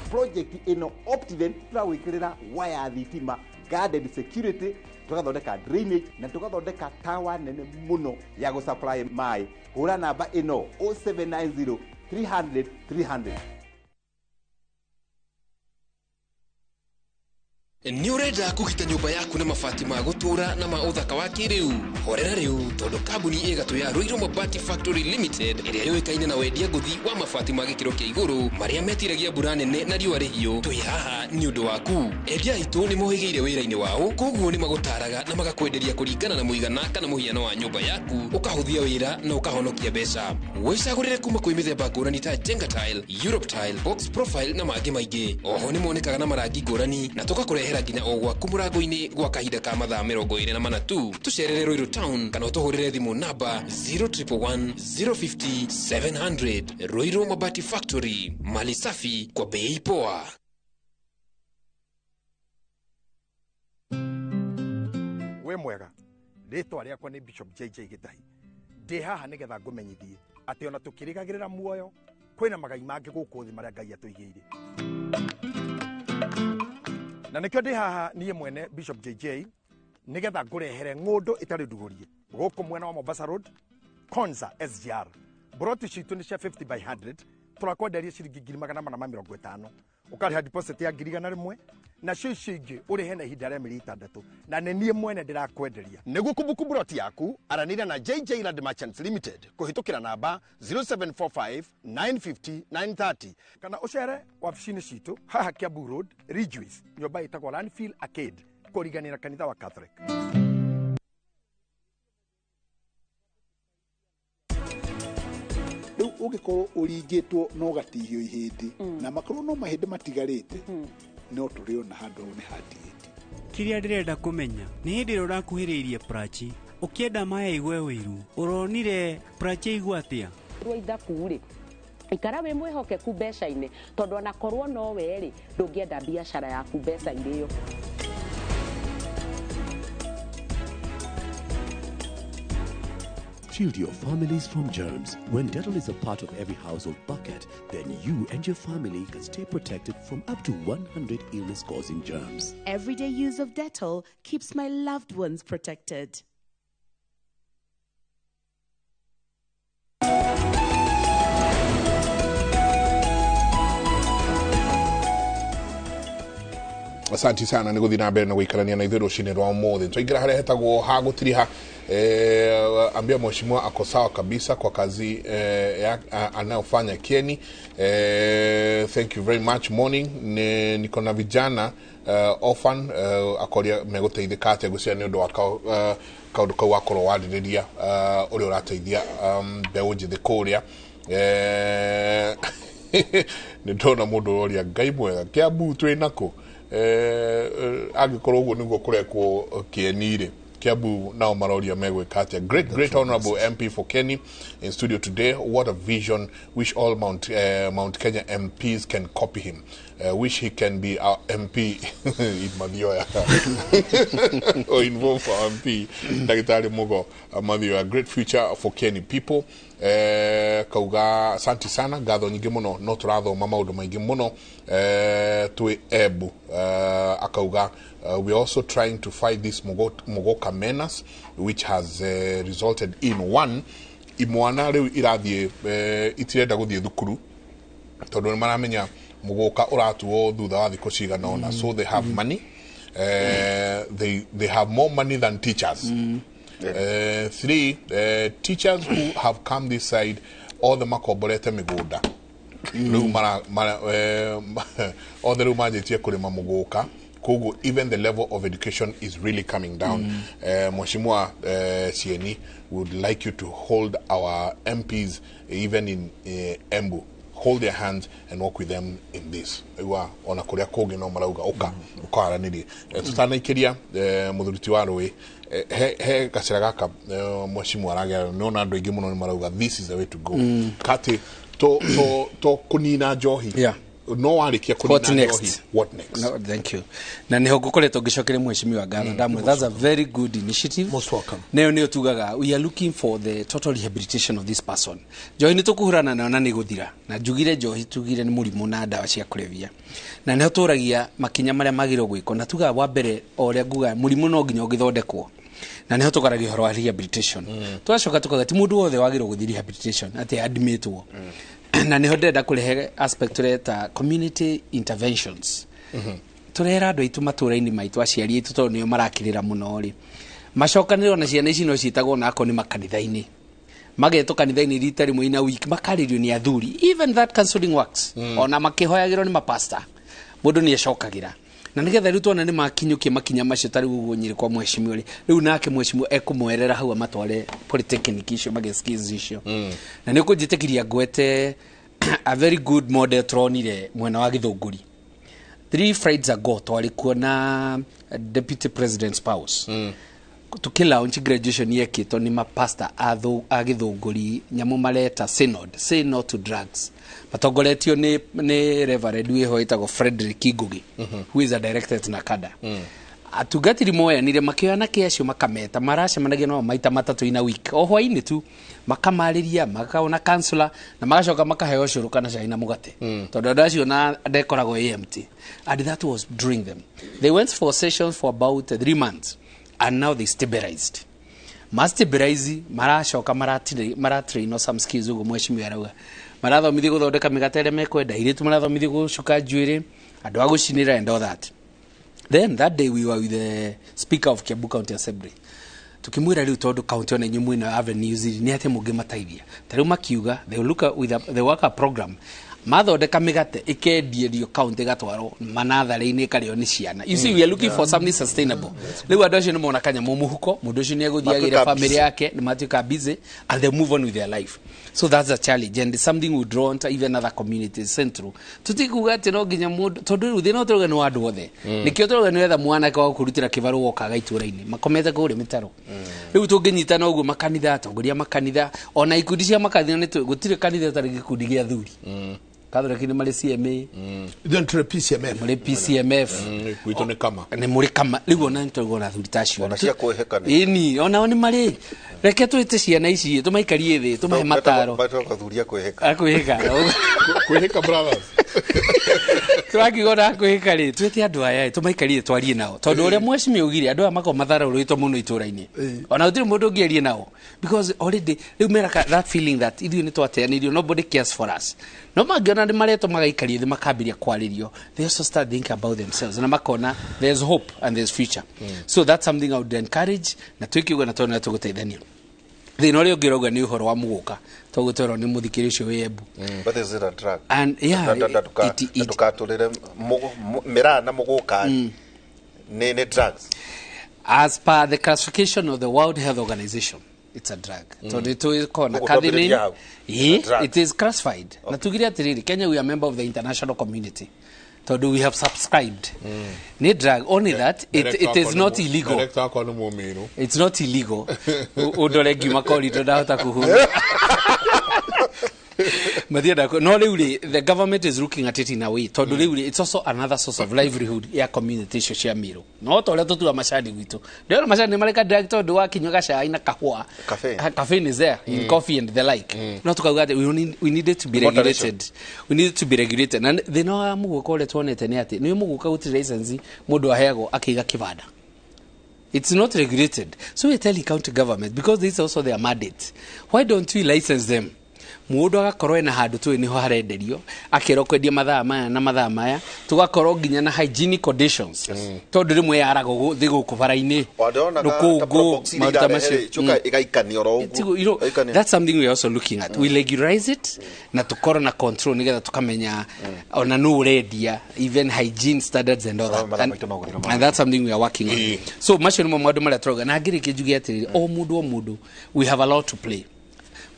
Project ĩno Optiven tũrawĩkĩrĩra waya thitima, guarded security, tũgathondeka drainage na tũgathondeka tower nene mũno ya gũsupply maĩ. Hũra namba ĩno 0790 300 300. Nĩ ũrenda kũgita nyũmba yaku na mabati ma gũtũũra na ma ũthaka wa kĩrĩu? Horera rĩu tondũ kambuni ĩgatũ ya Ruiru Mabati Factory Limited ĩrĩa yũĩkaine na wendia ngũthi wa mabati ma gĩkĩro kĩa igũrũ marĩa metiragia mbura nene na riũa rĩhiũ, twĩ haha nĩ ũndũ waku. Endia aitũ nĩ mohĩgĩire wĩra-inĩ wao, koguo nĩ magũtaraga na magakwenderia kũringana na mũigana kana mũhiano wa nyũmba yaku, ũkahũthia wĩra na ũkahonokia mbeca. Wĩcagũrĩre kuma kwĩ mĩthemba ngũrani ta Jenga Tile, Europe Tile, Box Profile na mangĩ maingĩ. Oho nĩ monekaga na marangi ngũrani na tũgakũrehera nginya o gwaku mũrango-inĩ gwa kahinda ka mathaa 24 tu. Tũcerere Ruiru Town kana ũtũhũrĩre thimũ namba 0111 050 700. Ruiru Mabati Factory, mali safi kwa bei poa. We mwega, rĩtwa rĩakwa nĩ Bishop JJ Gĩtahi. Ndĩ haha nĩgetha ngũmenyithie atĩ ona tũkĩrĩgagĩrĩra muoyo kwĩna magai mangĩ gũkũ thĩ marĩa Ngai atũigĩire. Na nĩkĩo ndĩ haha niĩ mwene Bishop JJ nĩgetha ngũrehere ng'ũndũ ĩtarĩ ndugũrie gũkũ mwena wa Mombasa Road, Konza SGR. Broti citũ nĩ cia 50 by 100, tũrakwenderia ciringi 450,000. Ũkarĩha deposit ya 100,000 nacio icio ingĩ ũrĩhe na ihinda rĩa mĩeri 6, na nĩ niĩ mwene ndĩrakwenderia. Nĩguo kũbuku broti yaku, aranĩria na JJ Land Merchants Limited kũhĩtũkĩra namba 0745 950 930 kana ũcere wabici-inĩ citũ haha Kiambu Road, Ridgeways, nyũmba ĩtagwo Landfill Arcade, kũriganĩra kanitha wa Catholic. Rĩu ũngĩkorwo ũringĩtwo no ũgatihio ihĩndĩ na makorwo no mahĩndĩ matigarĩte, no tũrĩona handũ hau nĩ hatigĩte. Kĩrĩa ndĩrenda kũmenya nĩ hĩndĩ ĩrĩa ũrakuhĩrĩirie Prachi ũkĩenda maya aigue ũiru, ũronire Prachi aigua atĩa? Rwa ithabu rĩ, ikara wĩ mwĩhokeku mbeca-inĩ tondũ onakorwo no we rĩ, ndũngĩenda biacara yaku mbeca irĩo. Shield your families from germs. When Dettol is a part of every household bucket, then you and your family can stay protected from up to 100 illness-causing germs. Everyday use of Dettol keeps my loved ones protected. Asante sana nĩ gũthiĩ na mbere na gũikarania na ithuĩ rũcinĩ rwa ũmũthĩ. Twaingĩra harĩa hetagwo ha gũtiriha. Ambia mheshimiwa ako sawa kabisa kwa kazi anayofanya Kieni. Thank you very much. Morning. Niko na vijana orphan akoria megũteithĩka atĩa ngwĩciria nĩ ũndũ wa kaũndũ kau wakorwo warĩrĩria ũrĩa ũrateithia mbeũ njĩthĩ kũrĩa. Nĩ ndona mũndũ ũroria Ngai mwega Kiambu twĩ nakũ, angĩkorwo ũguo nĩguo kũrekwo Kieni-rĩ, Kiambu nao maroria megwĩka atĩa. Great honorable MP for Kieni in studio today. What a vision. Wish all Mount Kenya MPs can copy him. Wish he can be our MP in Mathioya or involve our MP Ndagĩtarĩ Mugo Mathioya. Great future for Kieni people. Kauga asante sana, ngatho nyingĩ mũno, no tũrathoma maũndũ maingĩ mũno twĩ Embu. Akauga we are also trying to fight this Mugoka menace, which has resulted in one imwana rĩu irathiĩ itirenda gũthiĩ thukuru tondũ nĩ maramenya mũgũka ũratuo thutha wa thikũ cigana ũna. So they have money, they have more money than teachers. Three teachers who have come this side othe makomborete mĩgũnda rĩu othe rĩu manjĩtie kũrĩma mũgũka, koguo even the level of education is really coming down. Mheshimiwa Sieni, we would like you to hold our MPs even in Embu, hold their hands and work with them in this. Igua ona kuria kũngĩ no marauga ũka ũkaranĩrie. Tũtanaikĩria mũthuri ti wa rũĩ, he gacĩra gaka mheshimiwa aragera nĩ ona andũ aingĩ mũno nĩ marauga this is the way to go. Kati to kũnina njohi, no warĩkia What kũnina next? njohi, what next? No, thank you. Na niho ngukoretwo ngicokeria mheshimiwa ngatho ndamwe. That's a very good initiative. Most welcome. Nayo nĩyo tugaga we are looking for the total rehabilitation of this person. Njohi nĩ tũkũhũrana nayo na nĩ gũthira, na njugire njohi tugire nĩ mũrimũ na ndawa cia kũrebia, na nĩho tũragia makinya marĩa magĩrĩirwo gwĩkwo, na tugaga wa mbere o ũrĩa nguga mũrimũ no nginya ũngĩthondekwo, na nĩho tũkaragia ũhoro wa rehabilitation. Twacoka tukaga ti mũndũ wothe wagĩrĩirwo gũthiĩ rehabilitation atĩ admitwo, na nĩho ndĩrenda kũrehe aspect tũreta community interventions. Tũrera andũ aitũ matũra-inĩ maitũ, aciari aitũ, tondũ nĩo marakĩrĩra mũno rĩ, macokanĩrĩro na ciana ici no ciĩtagwo onakorwo nĩ makanitha-inĩ, magetwo kanitha-inĩ rita rĩmwe in a week, makarĩrio nĩ athuri. Even that counseling works. Ona makĩhoyagĩrwo nĩ mapasta, mũndũ nĩ ecokagĩra, na nĩgetha rĩu tuona nĩ makinyũkia makinya macio. Ta rĩu ũguo nyĩrĩ kwa mheshimiwa rĩ, rĩu nake mheshimiwa ekũmwerera hau amatware polytechnic icio magĩ skills icio. Na nĩ ũkũnjĩtĩkĩria ngwete a very good model tũronire mwena wa Gĩthũngũri 3 Fridays ago. Twarĩ kuo na deputy president spouse, tuki launch graduation yekĩtwo nĩ mapasta a Gĩthũngũri, nyamũ mareta synod, say no to drugs, matongoretio nĩ reverend wĩho ĩtagwo Frederick Ngugi, who is a director at NACADA. Atungatĩri moyanire makĩoya anake acio makameta maracemanagia nao maita matatũ in a week, o hwainĩ tu, makamarĩria, makaona counselor, na magacoka makaheo cũrũ kana cai na mũgate, tondũ andũ acio na ndekoragwo AMT. And that was during them, they went for sessions for about 3 months, and now they stabilized, mastabilize, maracoka maratrain some skills. Ũguo mheshimiwa arauga marathomithio gũthondeka mĩgate ĩrĩa mekwenda, airĩtu marathomithio gũcuka njuĩrĩ, andũ a gũcinĩra and all that. Then that day we were with the speaker of Kiambu County Assembly, tukimwira riu tondu county ona inyuĩ mwĩna avenues nĩ atĩ mũngĩmateithia. Ta rĩu makiuga they will look at with a, they work a program, mathondeka mĩgate ĩkendierio county, ĩgatwarwo manatharĩ-inĩ, ĩkarĩo nĩ ciana. You see, we are looking for something sustainable. Rĩu andũ acio nĩ mona kanyamũ mũhuko, mũndũ ũcio nĩ egũthiĩ agĩre Matuĩka family busy. Yake nĩ matuĩka busy and they move on with their life. So that's a challenge and something we draw on to even other communities central. Tutikuga atĩ no nginya mũndũ, tondũ rĩu thĩna tũrauga nĩ wa andũ othe. Nĩkĩo tũrauga nĩ wetha mwanake wa gũkũrutĩra kĩbarũa wokaga itũra-inĩ makomete kũrĩa mĩtaro. Rĩu tũngĩnyitana ũguo makanitha, atongoria makanitha, ona ikundi cia makanitha, nĩ gũtirĩ kanitha ũtarĩ gĩkundi gĩa athuri. Catholic nĩ marĩ CMA. Ithuĩ nĩ tũrĩ PCMF. Mũrĩ PCMF. Gwitũ nĩ kama. Nĩ mũrĩ kama. Rĩu ona nĩ tũrauga ona athuri ta acio Ona cia kwĩhĩka nĩ. Ĩni onao nĩ marĩ. Reke twĩte ciana ici, tũmaikarie thĩ, tũmahe mataro. Metagwo athuri a kwĩhĩka. Akwĩhĩka. Kwĩhĩka brothers. Tũrakiuga ona kwĩka rĩ, twĩte andũ aya ĩ, tũmaikarire twarie nao tondũ ũrĩa mwecimi augire andũ aya makoragwo matharũrĩtwo mũno itũra-inĩ, ona gũtirĩ mũndũ ũngĩaria nao because already rĩu meraka that feeling that ithuĩ nĩ twateanĩirio, nobody cares for us. No mangĩona nĩ maretwo magaikario thĩ makambĩrĩria kwarĩrio, they also start thinking about themselves na makona there's hope and there's future. So that's something I would encourage na twĩkiuga na tondũ tũgũteithania. Thĩna ũrĩa ũngĩ ũrauga nĩ ũhoro wa mũgũka, tũgũtwerwo nĩ mũthikĩrĩria ũcio wĩ Embu. But is it a drug? And yeah, Ndũkatũrĩre mĩraa na mũgũka nĩ drugs. As per the classification of the World Health Organization, it's a drug. Tondũ tũkoragwo na Koguo cathine. twambĩrĩria hau. Ĩĩ, It's a drug. it is classified. Na tugire atĩrĩrĩ, Kenya, we are member of the international community tondũ we have subscribed. Nĩ drug, only that it is not illegal. Director wakwa nĩ mũmĩrũ. It's not illegal. Ũndore ngiuma corridor ndahota kũhura mathienda. No rĩu rĩ, the government is looking at it in a way tondũ rĩu rĩ, it's also another source of livelihood ya community icio cia Mĩrũ. No ta ũrĩa tũtua macani gwitũ, ndĩrona macani nĩ mareka drug tondũ wakinyua gacai na kahũa. Caffeine. Caffeine is there in coffee and the like. No tukauga atĩ we need it to be Moderation. regulated. We need it to be regulated. Na thĩna wa mũgũka ũrĩa tuonete nĩ atĩ nĩ mũgũka gũtirĩ license mũndũ aheagwo akĩiga kĩbanda. It's not regulated. So we tell the county government, because this is also their mandate, why don't we license them? Mũndũ agakorwo ena handũ tũĩ nĩho harenderio, akerwo kwendia mathaa maya na mathaa maya, tũgakorwo nginya na hygienic conditions, tondũ rĩmwe yaragwo thĩ gũkũ bara-inĩ, rũkũngũ, maũndũ ta macio. Cuka ĩgaikanio oro ũguo. Ĩgaikanio. That's something we are also looking at. We regularize it na tukorwo na control nigetha tukamenya ona nũ ũrendia, even hygiene standards and all that. Mathaa And, maitũ no gũthira. and that's something we are working on. So macio nĩmo maũndũ marĩa tũrauga. Na ngĩrĩkia njuge atĩrĩrĩ, o mũndũ o mũndũ, we have a lot to play.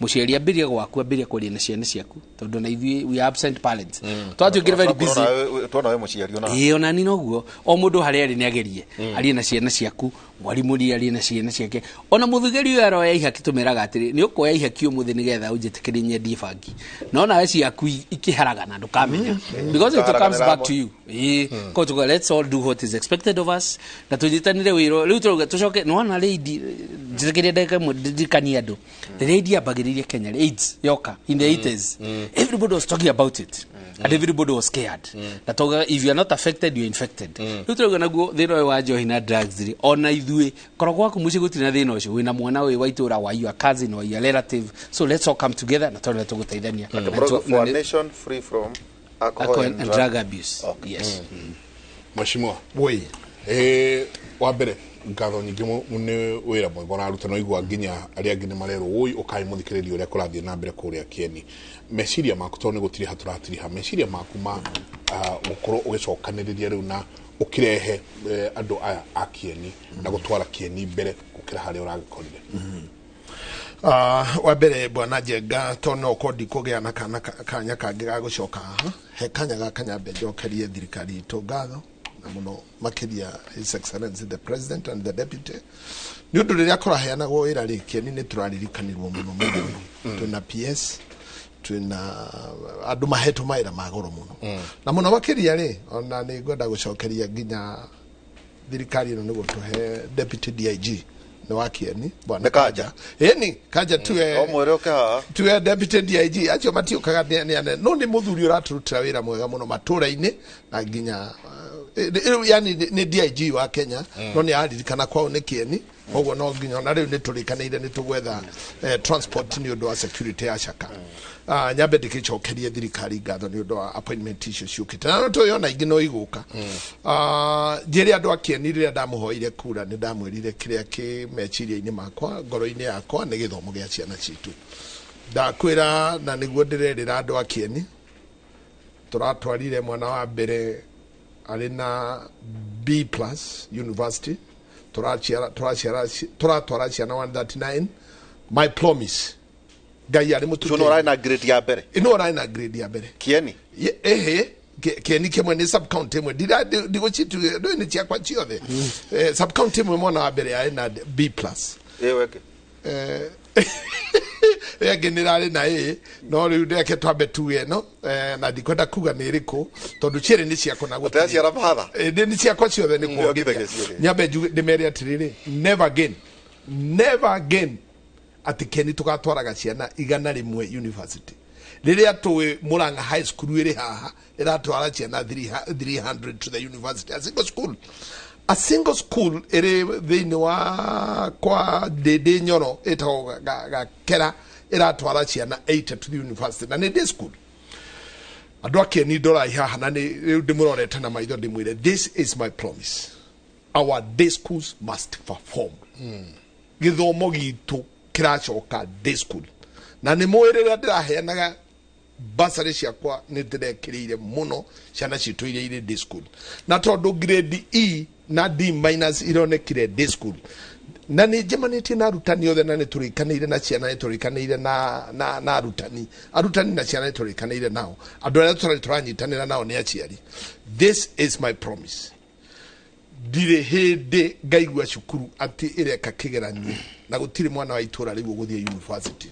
Mũciari, ambĩrie gwaku, ambĩrie kwaria na ciana ciaku tondũ na ithuĩ we are absent parents, twatuĩkire very busy. Tuona we mũciari ona. Ĩĩ, ona ni noguo. O mũndũ harĩa arĩ nĩ agerie arie na ciana ciaku, mwarimũ nĩ arie na ciana ciake, ona mũthugeri ũyũ aroya ihaki tũmeraga atĩrĩ, nĩ ũkuoya ihaki ũmũthĩ nĩgetha ũnjĩtĩkĩrie nyendie bangi, no nawe ciaku ikĩharagana ndũkamenya because it comes back to you. Ĩĩ, koguo tuga let's all do what is expected of us na tũnyitanĩre wĩra rĩu tũrauga tũcoke nĩwona rĩindi njĩtĩkĩrie ndagĩka ĩmwe ndirikanie andũ rĩrĩa AIDS yambagĩrĩirie Kenya, AIDS yoka in the 80s, everybody was talking about it and everybody was scared na tauga if you are not affected, you are infected. Rĩu tũrauga naguo thĩna ũyũ wa njohi na drugs rĩ, ona ithuĩ korwo gwaku mũciĩ gũtirĩ na thĩna ũcio, wĩna mwana wĩ wa itũra, wa your cousin or your relative, so let's all come together na tondũ tũgũteithania. And for a nation free from alcohol Alcohol and and drug abuse, yes. Mheshimiwa. Woi. Wa mbere ngatho nyingĩ nĩ wĩra mwega ũraruta no igua nginya arĩa angĩ nĩ marerwo woi ũkai mũthikĩrĩrie ũrĩa kũrathiĩ na mbere kũrĩa Kieni. Meciria maku, tondũ nĩ gũtiriha tũratiriha, meciria maku ma gũkorwo ũgĩcokanĩrĩria rĩu na ũkĩrehe andũ aya a Kieni na gũtwara Kieni mbere gũkĩra harĩa ũragĩkorire. Wa mbere, bwana Njenga, to no ko ndikũgĩa na kana kanya kangĩ ga gũcoka haha, he kanya gaka nyambe njokerie thirikari itũ ngatho na mũno makĩria His Excellency the President and the Deputy, nĩ ũndũ rĩrĩa kũraheanagwo wĩra rĩ, Kieni nĩ tũraririkanirwo mũno mũno mũno. Twĩna PS, twĩna andũ mahetwo mawĩra ma goro mũno na mũno makĩria rĩ, ona nĩ ngwenda gũcokeria nginya thirikari ĩno nĩ gũtũhe Deputy DIG nĩ wa Kieni, bwana Nĩ Kanja. Ĩni Kanja tuwe. O mwĩre ũke haha. Tuwe Deputy DIG acio matiũkaga nĩ anene, no nĩ mũthuri ũratũrutĩra wĩra mwega mũno matũra-inĩ na nginya rĩu yani nĩ DIG wa Kenya, no nĩ aririkana kwao nĩ Kieni. Koguo no nginya ona rĩu nĩ tũrĩkanĩire nĩ tũgwetha transport nĩ ũndũ wa security ya Shaka. Nyambe ndĩgĩcokerie thirikari ngatho nĩ ũndũ wa appointment icio ciũkĩte na no tũyona ingĩ no igũka. Njĩre andũ a Kieni, rĩrĩa ndamũhoire kura nĩ ndamwĩrire kĩrĩa kĩ meciria-inĩ makwa, ngoro-inĩ yakwa nĩ gĩthomo gĩa ciana citũ. Ndakwĩra na nĩguo ndĩrerĩra andũ a Kieni, tũratwarire mwana wa mbere arĩ na B plus university, tũratwara ciana 139. My promise, Ngai arĩ Ũcio nĩ ũrarĩ na grade ya mbere? Ĩno ũrarĩ na grade ya mbere. Kieni? Ehe, Kieni kĩmwe nĩ sub county ĩmwe ndigũcitu ndũĩ nĩ ciakwa ciothe. Sub county ĩmwe mwana wa mbere arĩ na B plus. Ĩyo ĩngĩ? Ĩngĩ nĩ ĩrarĩ na A, no rĩu reke twambe tuge ĩno, na ndikwenda kuga nĩ ĩrĩkũ tondũ cierĩ nĩ ciakwa na gũtirĩ. Ũtiraciara mahatha? Nĩ ciakwa ciothe nĩ kuongithia. Nĩ ciothe. Nyambe njuge ndĩmere atĩrĩrĩ, never again, never again atĩ Kieni tũgatwaraga ciana 100 university. Rĩrĩa tũĩ Murang'a High School ĩrĩ haha ĩratwara ciana 300 to the university, a single school, a single school ĩrĩ thĩinĩ wa kwa Ndĩndĩ Nyoro ĩtagwo Gakera ĩratwara ciana 80 to the university, na nĩ day school. Andũ a Kĩeni, ndorai haha na nĩ rĩu ndĩmũrorete na maitho ndĩmwĩre, this is my promise: our day schools must perform. Gĩthomo gitũ kĩracoka day school, na nĩ mũĩ rĩrĩa ndĩraheanaga basarĩ ciakwa nĩ ndĩrekĩrĩire mũno ciana citũ iria irĩ day school, na tondũ grade E na D minus ironekire day school, na nĩ njemanĩtie na arutani othe, na nĩ tũrĩkanĩire na ciana, nĩ tũrĩkanĩire na arutani na ciana, nĩ tũrĩkanĩire nao. Andũ arĩa tũrarĩ tũranyitanĩra nao nĩ aciari. This is my promise: ndirĩ hĩndĩ ngaigua cukuru atĩ ĩreka kĩgeranio na gũtirĩ mwana wa itũra rĩu ũgũthiĩ university.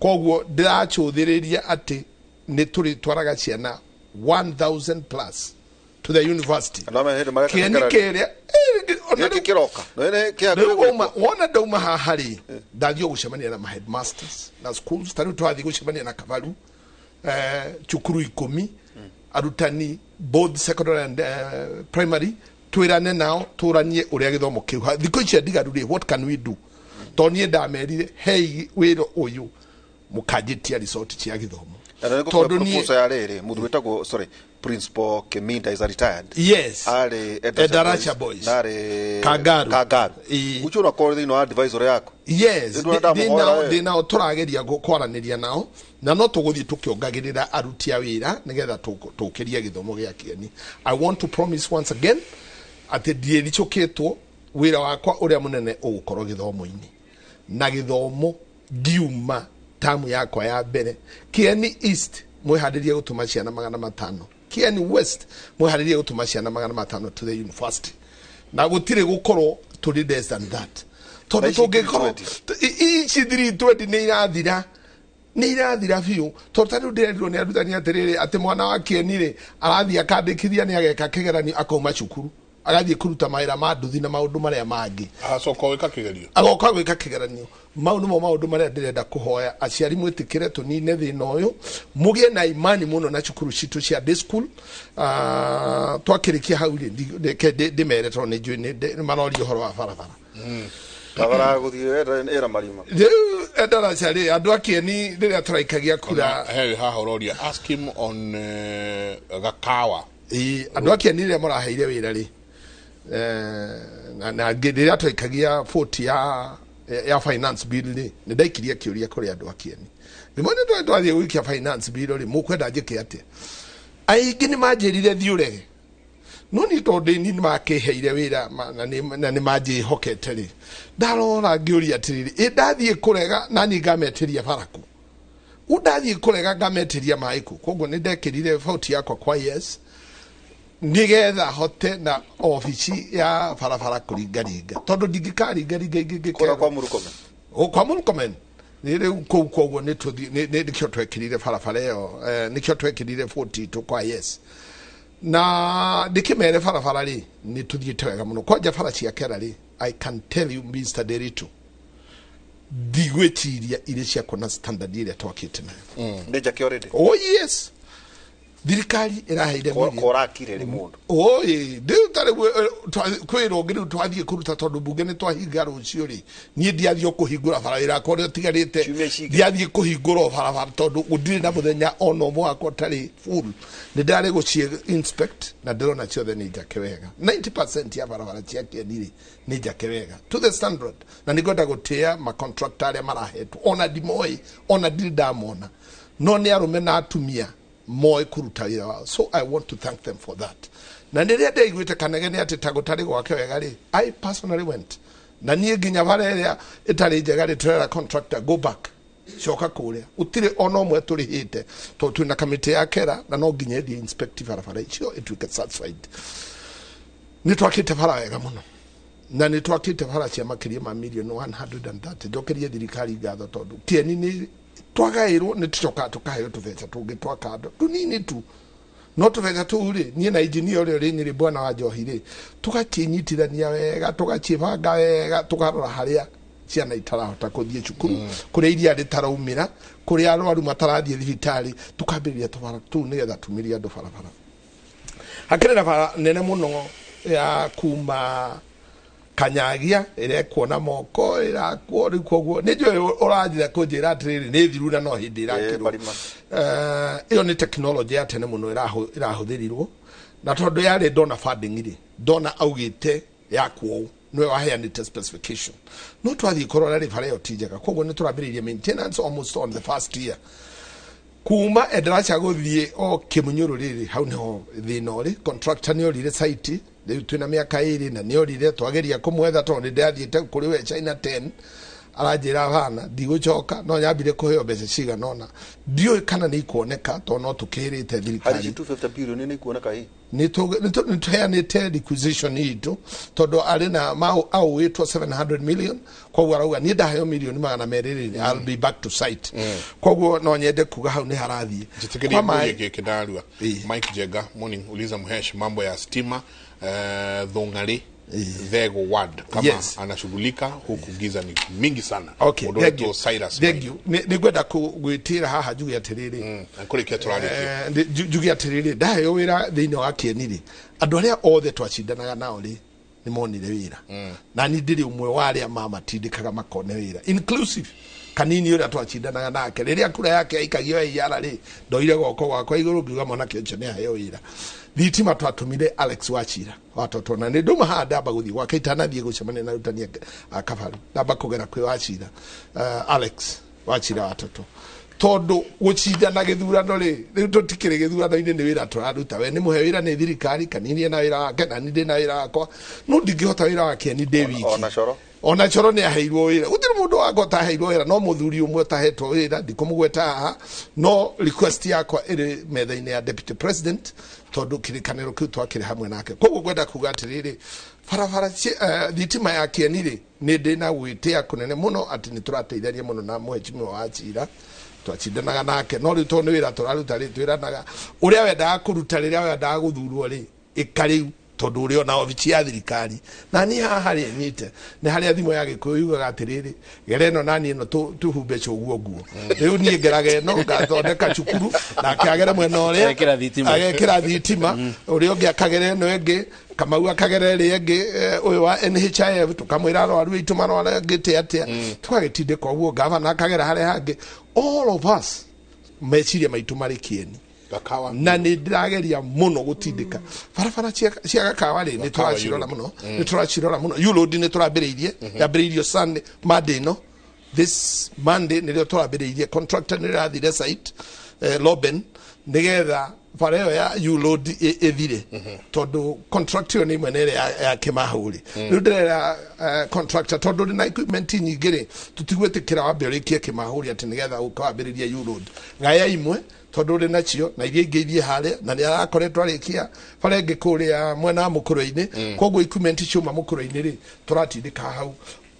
Koguo ndĩracũthĩrĩria atĩ nĩ tũrĩtwaraga ciana 1000 plus to the university. Kĩeni kĩrĩa Gĩkĩ kĩroka nĩ kĩa rĩu wauma wona ndauma haha rĩ, ndathiĩ gũcemania na headmasters na schools. Ta rĩu twathiĩ gũcemania na Kabaru, cukuru 10, arutani both secondary and primary, twĩrane nao tũranie ũrĩa gĩthomo kĩu thikũ ici ndigaru rĩ, what can we do? Tondũ niĩ ndamerire, hei, wĩra ũyũ mũkanjĩtia resort cia gĩthomo. Na nĩ Tondũ niĩ- proposal ya rĩrĩ mũthuri wĩtagwo, sorry, Principal Keminda is a retired. Yes. Arĩ Endarasha Boys. Na arĩ Kangaru. Kangaru ucio unakorwo thĩinĩ wa advisory yaku. Yes. Nĩ ndĩrona ndamũhoera we. Ndĩ nao, tũrageria kwaranĩria nao, na no tũgũthiĩ tũkĩongagĩrĩra aruti a wĩra nĩgetha tũkĩrie gĩthomo gĩa Kĩeni. I want to promise once again atĩ ndiĩricũkĩtwo, wĩra wakwa ũrĩa mũnene ũgũkorwo gĩthomo-inĩ na gĩthomo. Ngiuma tamu yakwa ya mbere, Kieni East mwĩharĩrie gũtũma ciana 500, Kieni West mwĩharĩrie gũtũma ciana 500 to the university, na gũtirĩ gũkorwo tũrĩ less than that, tondũ Na ici tũngĩkorwo 320. Ici 320 nĩ irathira, nĩ irathira biũ, tondũ ta rĩu ndĩrerirwo nĩ arutani atĩrĩrĩ, atĩ mwana wa Kĩeni rĩ, arathiĩ akandĩkithia nĩ ageka kĩgeranio, akauma cukuru agathiĩ kũruta mawĩra ma nduthi na maũndũ marĩa mangĩ. Agacoka gwĩka kĩgerio. Agoka gwĩka kĩgeranio. Mau nĩmo maũndũ marĩa ndĩrenda kũhoya aciari mwĩtĩkĩre tũnine thĩna ũyũ, mũgĩe na imani mũno na cukuru citũ cia day school. Twakĩrĩkia hau rĩ, reke ndĩmere tondũ nĩ njũĩ nĩ maroria ũhoro wa barabara. Barabara gũthiĩ ĩra marima. Rĩu Endaraca rĩ, andũ a Kĩeni, rĩrĩa tũraikagia kura He haha ũroria, ask him on Gakawa. Ĩĩ, andũ a Kĩeni, rĩrĩa mũraheire wĩra rĩ, na rĩrĩa twaikagia vote ya finance bill rĩ, nĩ ndaikirie kĩũria kũrĩ andũ a Kĩeni, rĩmwe nĩ twathiĩ gũikia finance bill rĩ, mũkwenda njĩke atĩa? Aingĩ nĩ manjĩrire thiĩ ũrege, no niĩ tondũ ndĩ niĩ nĩ makĩheire wĩra na nĩ manjĩhokete rĩ, ndarora ngĩũria atĩrĩrĩ, ĩ ndathiĩ kũrega na niĩ ngametĩria baraku, u ndathiĩ kũrega ngametĩria maĩ kũ? Koguo nĩ ndekĩrire vote yakwa kwa yes, nigetha hote na obici ya barabara kũringaringa, tondũ ndingĩkaringaringa ingĩ. Kũrĩa kwa Murkomen. O kwa Murkomen nĩ rĩu kũu. Koguo nĩ tũthiĩ nĩkĩo twekĩrire barabara ĩyo, nĩkĩo twekĩrire vote itũ kwa yes. Na ndĩkĩmere barabara rĩ, nĩ tũthiĩte wega mũno, kwanja bara cia Kera rĩ, I can tell you, Mr. Derito, ndigwĩciria irĩ ciakwo na standard ĩrĩa twakĩte nayo. Nĩ njake already. Oh yes, thirikari ĩraheire Korakire rĩ mũndũ. Oi, rĩu ta rĩu kwĩrwo ũngĩ rĩu twathiĩ kũruta, tondũ mbunge nĩ twahinga rũciũ rĩ, niĩ ndiathiĩ o kũhingũra bara, wĩra wakwa ũrĩa ũtigarĩte ndiathiĩ kũhingũra o barabara, tondũ gũtirĩ na mũthenya ona ũmwe wakwa ũtarĩ full. Nĩ ndarĩ gũciĩ inspect na ndĩrona ciothe nĩ njake wega. 90% ya barabara cia Kĩeni rĩ, nĩ njake wega to the standard, na nĩ ngwenda gũtĩĩa macontractor arĩa marahetwo, ona ndimoĩ, ona ndirĩ ndamona, no nĩ arũme na atumia moĩ kũruta wĩra wao, so I want to thank them for that. Na rĩrĩa ndaiguĩte kanegene atĩ ta gũtarĩ gwake wega rĩ, I personally went na niĩ nginya bara ĩrĩa ĩtarĩ njega rĩ, tũrera contractor, go back, coka kũrĩa. Gũtirĩ ona ũmwe tũrĩhĩte, tondũ twĩna kamĩtĩ ya Kera na no nginya ĩthiĩ inspect barabara icio ĩtuĩke satisfied. Nĩ twakĩte bara wega mũno, na nĩ twakĩte bara cia makĩria ma mirioni 130. Njokerie thirikari ngatho, tondũ Kĩeni nĩ twagaĩrwo, nĩ tũcokaga tũkaheo tũbeca tũngĩ twa kando tũnini tu, no tũbeca tũu rĩ, niĩ na injinia ũrĩa ũrĩ Nyĩrĩ, bwana wa njohi rĩ, tũgacinyitithania wega, tũgacibanga wega, tũkarora harĩa Ciana itarahota kũthiĩ cukuru, kũrĩa iria rĩtaraumĩra, kũrĩa arwaru matarathiĩ thibitarĩ, tukambĩrĩria tũbara tũu nĩgetha tumĩrie andũ barabara. Hakĩrĩ na bara nene mũno ya kuma Kanyagia ĩrekwo na moko ĩrakwo rĩu, koguo nĩ njũĩ ũranjĩra kũnjĩra atĩrĩrĩ nĩ thiru na no hĩndĩ ĩrakĩrwo. Ĩyo nĩ tekinoronjĩ ya tene mũno ĩrahũthĩrirwo, na tondũ yarĩ donor funding rĩ, donor augĩte yakwo ũũ, nĩwe waheanĩte specification, no twathiĩ kũrora rĩ, bara ĩyo ti njega, koguo nĩ tũrambĩrĩirie maintenance almost on the first year. Kuma Endarasha gũthiĩ o Kĩmunyũrũ rĩrĩ, hau nĩho thĩna ũrĩ. Contractor nĩ orire site, rĩu twĩna mĩaka 2 na nĩ orire. Twageria kũmwetha tondũ nĩ ndathiĩte kũrĩ we China 10, aranjĩra hana ndigũcoka, no nyambire kũheo mbeca cigana ũna, ndiũĩ kana nĩ ikuoneka tondũ no tũkĩrĩte Harĩ thirikari. 250 billion nĩ ikuoneka ĩ? Nĩ tũheanĩte requisition itũ tondũ arĩ na aũĩtwo 700 million, koguo arauga niĩ ndaheo mirioni 200 rĩ, I'll be back to site. Koguo no nyende kuga hau nĩ harathiĩ. Jitikirie Kwa maĩ- ngurie gĩkĩ ndarua. Mike Jega, morning, uliza Mhesh mambo ya stima Thong'ari Thego ward kama anashughulika, huku giza ni mingi sana. Okay, Mũndũ thank ũretwo you. Cyrus. Thank you. Nĩ ngwenda gwĩtĩra haha njuge atĩrĩrĩ, kũrĩkia tũrarĩkia. Njuge atĩrĩrĩ, ndaheo wĩra thĩinĩ wa Kĩeni rĩ, andũ arĩa othe twacindanaga nao rĩ, nĩ monire wĩra, na niĩ ndĩrĩ ũmwe wa arĩa mamatindĩkaga makone wĩra, inclusive kanini ũrĩa twacindanaga nake. Rĩrĩa kura yake yaikagio ya iara rĩ, ndoire guoko gwakwa igũrũ ngiuga mwanake ũcio nĩ aheo wĩra. Thitima twatũmire Alex Wachira watotwo, na nĩ nduma haha ndamba gũthiĩ gwake itanathiĩ gũcemania na arutani a Kabaru, ndamba kũgera kwĩ Wachira, Alex Wachira watoto, tondũ gũcindana gĩthurano rĩ, rĩu tũtikĩrĩ gĩthurano-inĩ, nĩ wĩra tũraruta. We nĩ mũhe wĩra nĩ thirikari, kanini ena wĩra wake na niĩ ndĩ na wĩra wakwa, no ndingĩhota wĩra wa Kĩeni ndĩ wiki. Ona coro. Ona coro nĩ aheirwo wĩra, gũtirĩ mũndũ wakwa ũtaheirwo wĩra, no mũthuri ũmwe ũtahetwo wĩra ndikũmũgweta haha, no request yakwa ĩrĩ metha-inĩ ya deputy president tondũ kĩrĩkanĩro kĩu twakĩrĩ hamwe nake. Koguo ngwenda kuga atĩrĩrĩ, barabara thitima ya Kĩeni rĩ, nĩ ndĩ na gwĩtĩa kũnene mũno atĩ nĩ tũrateithania mũno na mheshimiwa wa Chira twacindanaga nake, no rĩu tondũ nĩ wĩra tũraruta rĩ, twĩranaga ũrĩa wendaga kũruta rĩrĩa wendaga gũthurwo rĩ, ĩka rĩu tondũ ũrĩ ona obici ya thirikari. Na niĩ haha rĩ, nyite nĩ harĩa thimũ ya Gĩkũyũ yugaga atĩrĩrĩ, gera ĩno nani ĩno tũhumbe cũguo nguo. Rĩu niĩ ngeraga ĩno ngathondeka cukuru, nake agere mwena ũrĩa Agekĩra thitima. Agekĩra thitima, ũrĩa ũngĩ akagera ĩno ĩngĩ, Kamau akagera ĩrĩa ĩngĩ, ũyũ wa NHIF tũkamwĩra arwaru aitũ marwarangĩte atĩa, tũgagĩtindĩka ũguo, gavana akagera harĩa hangĩ. All of us meciria maitũ marĩ Kĩeni, na nĩ ndĩrageria mũno gũtindĩka barabara cia Gakawa rĩ, nĩ Gakawa tũracirora Europe. mũno. Nĩ tũracirora mũno. Europe nĩ tũrambĩrĩirie, yambĩrĩirio Sunday, Monday ĩno, this Monday nĩrĩo tũrambĩrĩirie. Contractor nĩ rĩrathire site, Loben, nĩgetha bara ĩyo ya Uload ĩthire, tondũ contract ĩyo nĩ ĩmwe na ĩrĩa ya Kĩmahũri. Rĩu ndĩrera contractor, tondũ ndĩ na equipment nyingĩ rĩ, tũtigwĩtĩkĩra wambe ũrĩkie Kĩmahũri atĩ nĩgetha ũka wambĩrĩrie Uload. Gaya imwe tondũ ũrĩ nacio na iria ingĩ ithiĩ harĩa, na nĩ arakoretwo arĩkia bara ĩngĩ kũrĩa mwena wa mũkũrũ-inĩ. Koguo equipment ciuma mũkũrũ-inĩ rĩ, tũratindĩka hau,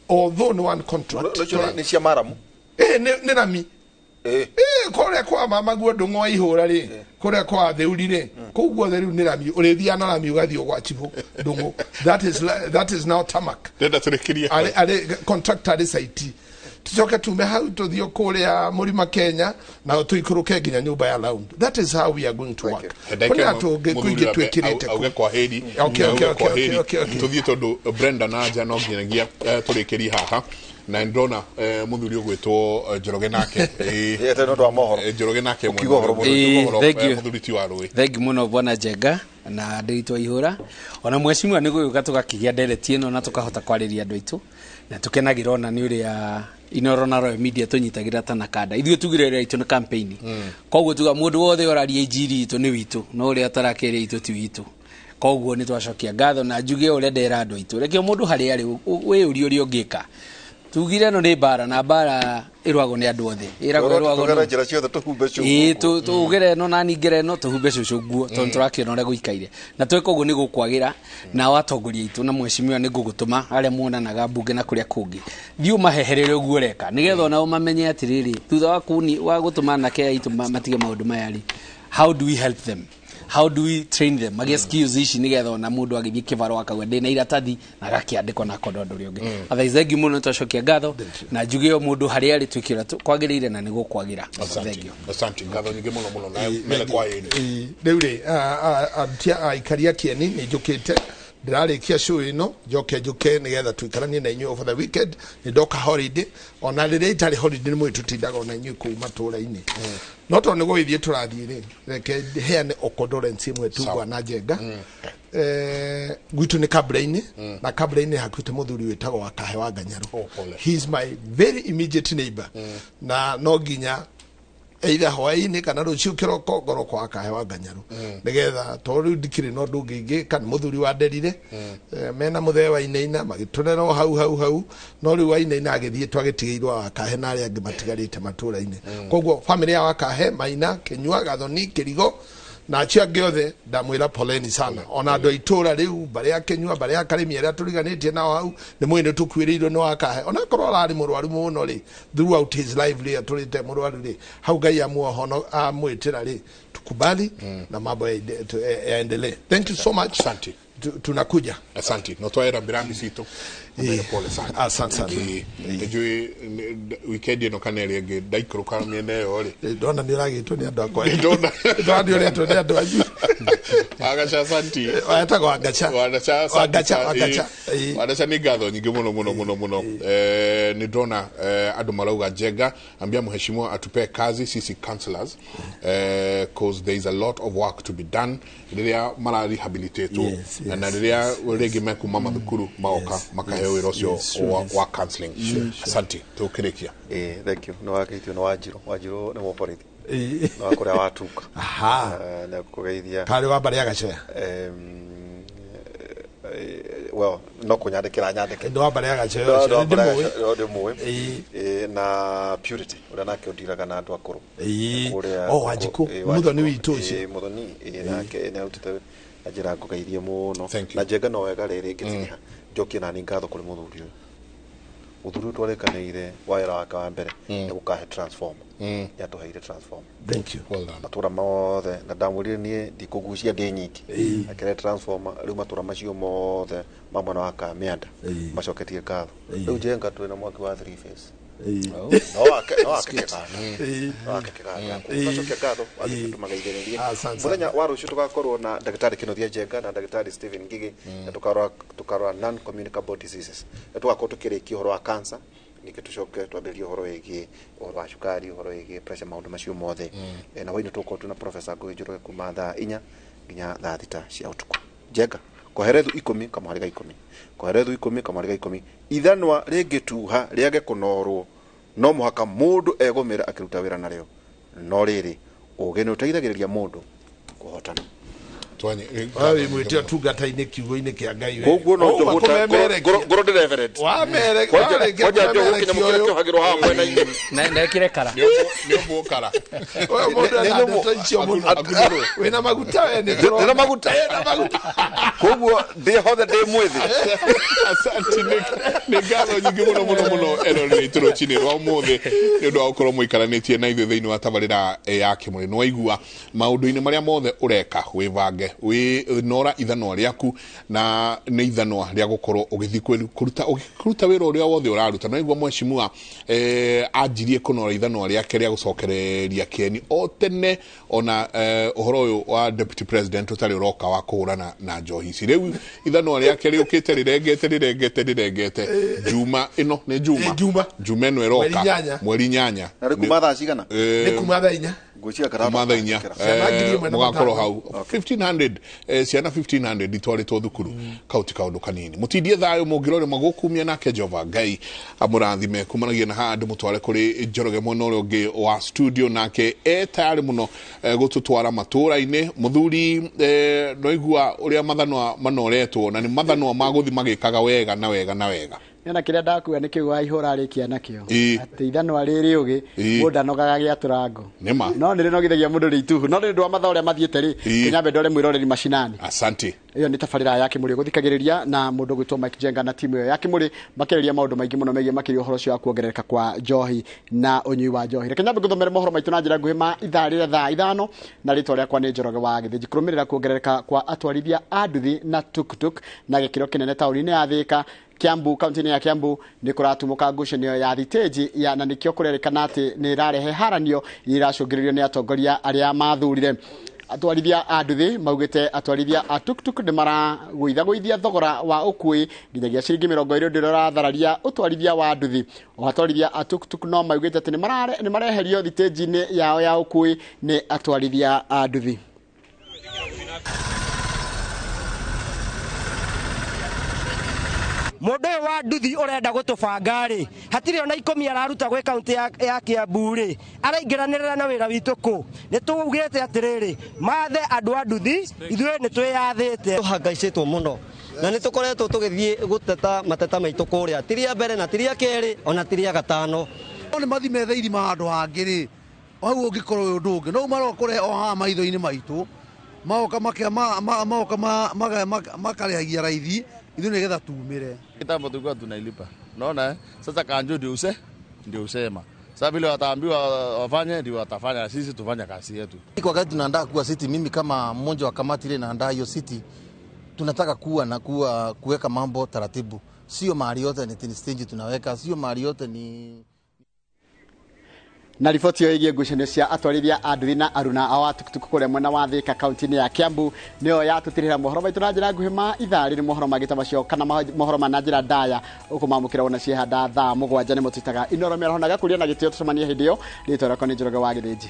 although nĩ one contract. No, no, nĩ cia maramu. Nĩ rami. Kũrĩa kwa mama guo ndũng'o wa ihũra rĩ, kũrĩa kwa theuri rĩ, kũu guothe rĩu nĩ rami, ũrĩthiaga na rami ũgathiĩ gwa chibũ ndũng'ũ. That is now tarmac. Ndenda tũrĩkĩrie. Arĩ contractor arĩ site. Tucoke tume hau tũthiĩ kũrĩa mũrima Kenya na tũikũrũke nginya nyũmba ya round. That is how we are going to work. Kũrĩ andũ kũingĩ twĩkĩrĩte auge kwa heri. Okay, Auge kwa heri. okay. Tũthiĩ tondũ Brenda na nja no nginyagia tũrĩkĩrie haha, na ndĩrona mũthuri ũgwĩtwo Njoroge nake. Ĩ, nĩ ũndũ wa mohoro. Njoroge nake Ũkiuga ũhoro mũno. Ũkiuga ũhoro, Thank you. Mũthuri ti wa rũĩ. Thank you mũno bwana Njenga na ndĩritwa ihũra ona mheshimiwa nĩ gũgĩũka tũgakĩgĩa ndereti ĩno na tũkahota kwarĩria andũ aitũ, na tũkenagĩra ona nĩ ũrĩa Inoro na Royal Media tũnyitagĩra ta na kanda. Ithuĩ tugire ĩrĩa itũ nĩ campaign, koguo tuga mũndũ wothe ũraria injiri itũ nĩ witũ, no ũrĩa atarakĩria itũ ti witũ. Koguo nĩ twacokia ngatho na njuge ũrĩa ndera andũ aitũ, reke o mũndũ harĩa arĩ wĩyũrie ũrĩa ũngĩka. Tugire ĩno nĩ mbara, na mbara ĩrũagwo nĩ andũ othe, ĩragwo ĩrũagwo Tũgere nũ. njĩra ciothe tũhumbe cũguo. Ĩĩ, tũgere ĩno na ningere ĩno tũhumbe cũcũ nguo tondũ tũrakĩona ũrĩa gũikaire, na tweka ũguo nĩ gũkwagĩra. Nao atongoria aitũ na mheshimiwa nĩ ngũgũtũma arĩa muonanaga mbunge na kũrĩa kũngĩ, thiĩ ũmaheherere ũguo ũreka nĩgetha onao mamenye atĩrĩrĩ, thutha wa kuni wa gũtũma anake aitũ matige maũndũ maya rĩ, how do we help them? How do we train them magĩe skills ici nĩgetha ona mũndũ agĩthiĩ kĩbarũa akauga ndĩna iratathi na agakĩandĩkwo na akonda ũndũ ũrĩa ũngĩ. Otherwise, thank you mũno, twacokia ngatho na njuge o mũndũ harĩa arĩ twĩke ũrĩa kwagĩrĩire na nĩguo kwagĩra. Asante. Thank you. Asante, ngatho nyingĩ mũno mũno na mele kwa yenu. Rĩu rĩ, aruti a aikaria kĩeni nĩ njũkĩte, ndĩrarĩkia show ĩno njoke njũke nĩgetha tũikaranie na inyuĩ over the weekend. Nĩ ndoka holiday, ona rĩrĩa itarĩ holiday nĩ mwĩ tũtindaga ona inyuĩ kũu matũũra-inĩ, no tondũ nĩ gũgĩthiĩ tũrathiĩ rĩ, reke heane o condolence ĩmwe tu. Bwana Njenga, gwitũ nĩ Kabra-inĩ, na Kabra-inĩ hakuĩte mũthuri wĩtagwo Wakahe wa Nganyarũ. He is my very immediate neighbor, na no nginya either hwaĩ-inĩ kana rũciũ kĩroko ngorwo kwa Wakahe wa Nganyarũ, nĩgetha tondũ rĩu ndikĩrĩ na ũndũ ũngĩ ingĩka. Nĩ mũthuri wanderire. Mena mũthee wa Inaina magĩtũrera o hau hau hau, no rĩu Wainaina agĩthiĩ, twagĩtigĩirwo Wakahe na arĩa angĩ matigarĩte matũũra-inĩ. Koguo famĩlĩ ya Wakahe, Maina, Kĩnyua, Gathoni, Kĩrigo na acio angĩ othe, ndamwĩra poleni sana. Ona andũ a itũũra rĩu, mbarĩ ya Kĩnyua, mbarĩ ya Karĩmi, arĩa tũriganĩtie nao hau, nĩ mwĩ nĩ tũkuĩrĩirwo nĩ Wakahe. Onakorwo ararĩ mũrwaru mũno rĩ, throughout his life rĩ, atũrĩte mũrwaru rĩ, hau Ngai amuohono amwĩtĩra rĩ, tukubali na mambo yaendelee. Thank you so much. Asante. Tunakuja. Asante, no twaera mbirambi citũ. Mbere pole sana. Asante sana. Njui weekend ĩno kana ĩrĩa ĩngĩ ndaikũrũka mĩena ĩyo rĩ. Ndona nĩ ũragĩtwo nĩ andũ akwa. Ndona. Ndona nĩ ũretwo nĩ andũ anyu. Wagaca, asanti. Wetagwo Wagaca. Wagaca, asante. Wagaca, sana. Wagaca. Wagaca, nĩ ngatho nyingĩ mũno mũno mũno mũno. Nĩ ndona andũ marauga, "Njenga, ambia mheshimiwa atupee kazi sisi councillors, cause there is a lot of work to be done." Rĩrĩa mara rehabilitate na rĩrĩa rĩngĩ mekuma mathukuru magoka makaheo wĩra ũcio wa counseling. Asante, tũkĩrĩkia. Ĩĩ, thank you. Nĩ wageithio nĩ Wanjirũ. Wanjirũ nĩ mũborithi nĩ wa kũrĩa watuka. Aha. Nĩ akũgeithia. Karĩ wa mbarĩ ya Gacea. Well, no kũnyandĩkĩra nyandĩke. Nĩ wa mbarĩ ya Gacea No, ũcio, no, nĩ ndĩmũĩ. No, ndĩmũĩ. Ĩĩ, na Purity ũrĩa nake ũndiraga na andũ akũrũ. Kũrĩa- O, Wanjikũ, Ĩĩ, nĩ mũthoni Wanjikũ. witũ ũcio. Ĩĩ, mũthoni. Ĩĩ, nake nĩ arutĩte na njĩra ngũgeithie mũno. Na Njenga, no wega rĩrĩ ngĩtinia njokie nani ngatho kũrĩ mũthuri ũyũ. Mũthuri ũyũ twarĩkanĩire wĩra wake wa mbere nĩ gũkahe transformer. Nĩ atũheire transformer. Thank you. Well done. Matũra mothe, na ndamwĩrire niĩ ndikũgucia ndĩ nyiki, akĩrehe transformer. Rĩu matũra macio mothe ma mwena wa Kamĩanda macoketie ngatho. Rĩu Njenga, twĩna mwaki wa three phase. No wake, no wake kĩganda, no wake kĩganda. Twacokia ngatho wake, tũmageithĩrĩrie. Asante. Mũthenya wa rũciũ tũgakorwo na ndagĩtarĩ Kĩnuthia Njenga na ndagĩtarĩ Stephen Ngigi, na tũkarora non communicable diseases, na tũgakorwo tũkĩrĩkia ũhoro wa cancer, ningĩ tũcoke twambĩrĩrie ũhoro wĩgiĩ ũhoro wa cukari, ũhoro wĩgiĩ pressure, maũndũ macio mothe. Na hwainĩ tũgũkorwo twĩna Professor Ngũgĩ Njoroge kuma thaa 4 nginya thaa 6 cia ũtukũ. Njenga, koherethu 10 kamũhari ga 10, koherethu 10 kamũhari ga 10: ithanwa rĩngĩtuha rĩage kũnorwo, no mũhaka mũndũ egũmĩra akĩruta wĩra narĩo, no rĩrĩ, ũgĩ nĩ ũteithagĩrĩria mũndũ kũhotana. Wewe mwĩtio tungata-inĩ kiugo-inĩ kĩa Ngai we. Koguo no Ũma njũgũta kũmemerekia. ngoro ndĩ reverend. Warĩkia Kwanja njũgũ kũmemerekia kĩnyamũ kĩrĩa ũyũ. kĩohagĩrwo haha mwena-inĩ. Nekire kara. Nĩ ũbũkara. Ũyũ mũndũ ena ndeto icio mũno. Wĩna maguta we nĩ tũrona. Ndĩna maguta. Wĩna maguta. Koguo ndĩ hothe ndĩ mwĩthĩ. Asante, nĩ ngatho nyingĩ mũno mũno mũno eroreri itũ rũcinĩ rwa ũmũthĩ nĩ ũndũ wa gũkorwo mũikaranĩtie na ithuĩ thĩinĩ wa tabarĩra ya kĩmũrĩ. Nĩ waigua maũndũ-inĩ marĩa mothe ũreka, wĩbange, wĩnora ithanwa rĩaku, na nĩ ithanwa rĩa gũkorwo ũgĩthiĩ kũruta ũkĩruta wĩra ũrĩa wothe ũraruta. Nĩ waigua mheshimiwa anjirie kũnora ithanwa rĩake rĩa gũcokereria kĩeni o tene, ona ũhoro ũyũ wa deputy president ũtarĩ ũroka wa kũhũrana na njohi ici. Rĩu ithanwa rĩake rĩũkĩte rĩrengete rĩrengete rĩrengete. Juma ĩno nĩ juma Juma. Juma ĩno Mweri ĩroka. 8. Mweri 8. Na rĩ kuma thaa cigana? Nĩ kuma thaa 4. Ngwĩciria Kuma thaa 4. Ciana 1,500. Mũgakorwo hau 1500, ciana 1500 itwarĩtwo thukuru. Kau ti kaũndũ kanini. Mũtindie thayũ mũngĩrore magũkumia nake Jehova Ngai amũrathime. Kumanagia na haha ndĩmũtware kũrĩ Njoroge mwena ũrĩa ũngĩ wa studio, nake e tayarĩ mũno gũtũtwara matũũra-inĩ. Mũthuri, noigua ũrĩa mathanwa manoretwo, na nĩ mathanwa magũthi magĩkaga wega na wega na wega. Nĩona kĩrĩa ndakua nĩ kĩu waihũra arĩkia nakĩo. Ĩĩ. Atĩ ithanwa rĩrĩ ũgĩ Ĩĩ. mũndũ anogaga gĩatũra ngũ. Nĩma. No nĩ rĩnogithagia mũndũ rĩ ituhu. No nĩ ũndũ wa mathaa ũrĩa mathiĩte rĩ, Ĩĩ. kĩnyambe ndore mwĩroreri macinani. Asante. Ĩyo nĩ tabarĩra ya Kĩmũrĩ gũthikagĩrĩria na mũndũ gwĩtwo Mike Jenga na timu ĩyo ya Kĩmũrĩ makĩrĩria maũndũ maingĩ mũno megiĩ makĩria ũhoro ũcio wa kuongerereka kwa njohi na ũnyui wa njohi. Reke nyambe ngũthomere mohoro maitũ na njĩra nguhĩ ma ithaa rĩrĩa thaa 5 na rĩtwa rĩakwa nĩ Njoroge wa Gĩthĩnji. Kũrũmĩrĩra kuongerereka kwa atwarithia a nduthi na tuktuk na gĩkĩro kĩnene taũni-inĩ ya Thĩka, Kiambu, kaunti-inĩ ya Kiambu nĩ kũratumũka ngucanio ya thitĩnji ya na nĩkĩo kũrerĩkana atĩ nĩ ĩrarehe haranio iria iracũngĩrĩrio nĩ atongoria arĩa mathurire. Atwarithia a nduthi maugĩte atwarithia a tuktuk nĩ maragũithagũithia thogora wa ũkui nginyagia ciringi 20 ũndũ ũrĩa ũrathararia ũtwarithia wa nduthi. O atwarithia a tuktuk no maugĩte atĩ nĩ mareherio thitĩnji-inĩ yao ya ũkui nĩ atwarithia a nduthi. Mũndũ ũyũ wa nduthi ũrenda gũtũbanga rĩ, hatirĩ ona 10 araruta gwĩ kaunti ya Kiambu rĩ, araingĩranĩrĩra na wĩra witũ kũ? Nĩ tũugĩte atĩrĩrĩ, mathe andũ a nduthi, ithuĩ nĩ twĩyathĩte. Tũhangaicĩtwo mũno na nĩ tũkoretwo tũgĩthiĩ gũteta mateta maitũ kũrĩa, ti rĩa mbere na ti rĩa kerĩ ona ti rĩa gatano. No nĩ mathi methe irima handũ hangĩ rĩ, hau ũngĩkorwo wĩ ũndũ ũngĩ, no maroka kũrĩa o haha maitho-inĩ maitũ, magoka makarĩhagia raithi ithuĩ nĩgetha tumĩre. Kitambo tulikuwa tunailipa. Unaona Sasa kanjo ndio usema. Sasa vile wataambiwa wafanye ndio watafanya, sisi tufanye kazi yetu. Kwa wakati tunaandaa kuwa city, mimi kama mmoja wa kamati ile naandaa hiyo city, tunataka kuwa na kuwa kuweka mambo taratibu. Sio mahali yote ni stage tunaweka, sio mahali yote ni na riboti ĩyo ĩgiĩ ngucanio cia atwarithia a nduthi na aruna a tuktuk kũrĩa mwena wa Thĩka kaunti-inĩ ya Kiambu nĩyo yatũtirĩra mohoro maitũ na njĩra nguhĩ ma ithaa rĩrĩ. Mohoro mangĩ ta macio kana mohoro ma na njĩra ndaya ũkũmamũkĩra wona ciehanda thaa 7 nĩmo twĩtaga Inoro mĩaraho na gakũria na gĩtĩo. Tũcemanie hĩndĩ ĩyo. Rĩtwa rĩakwa nĩ Njoroge wa Gĩthĩnji.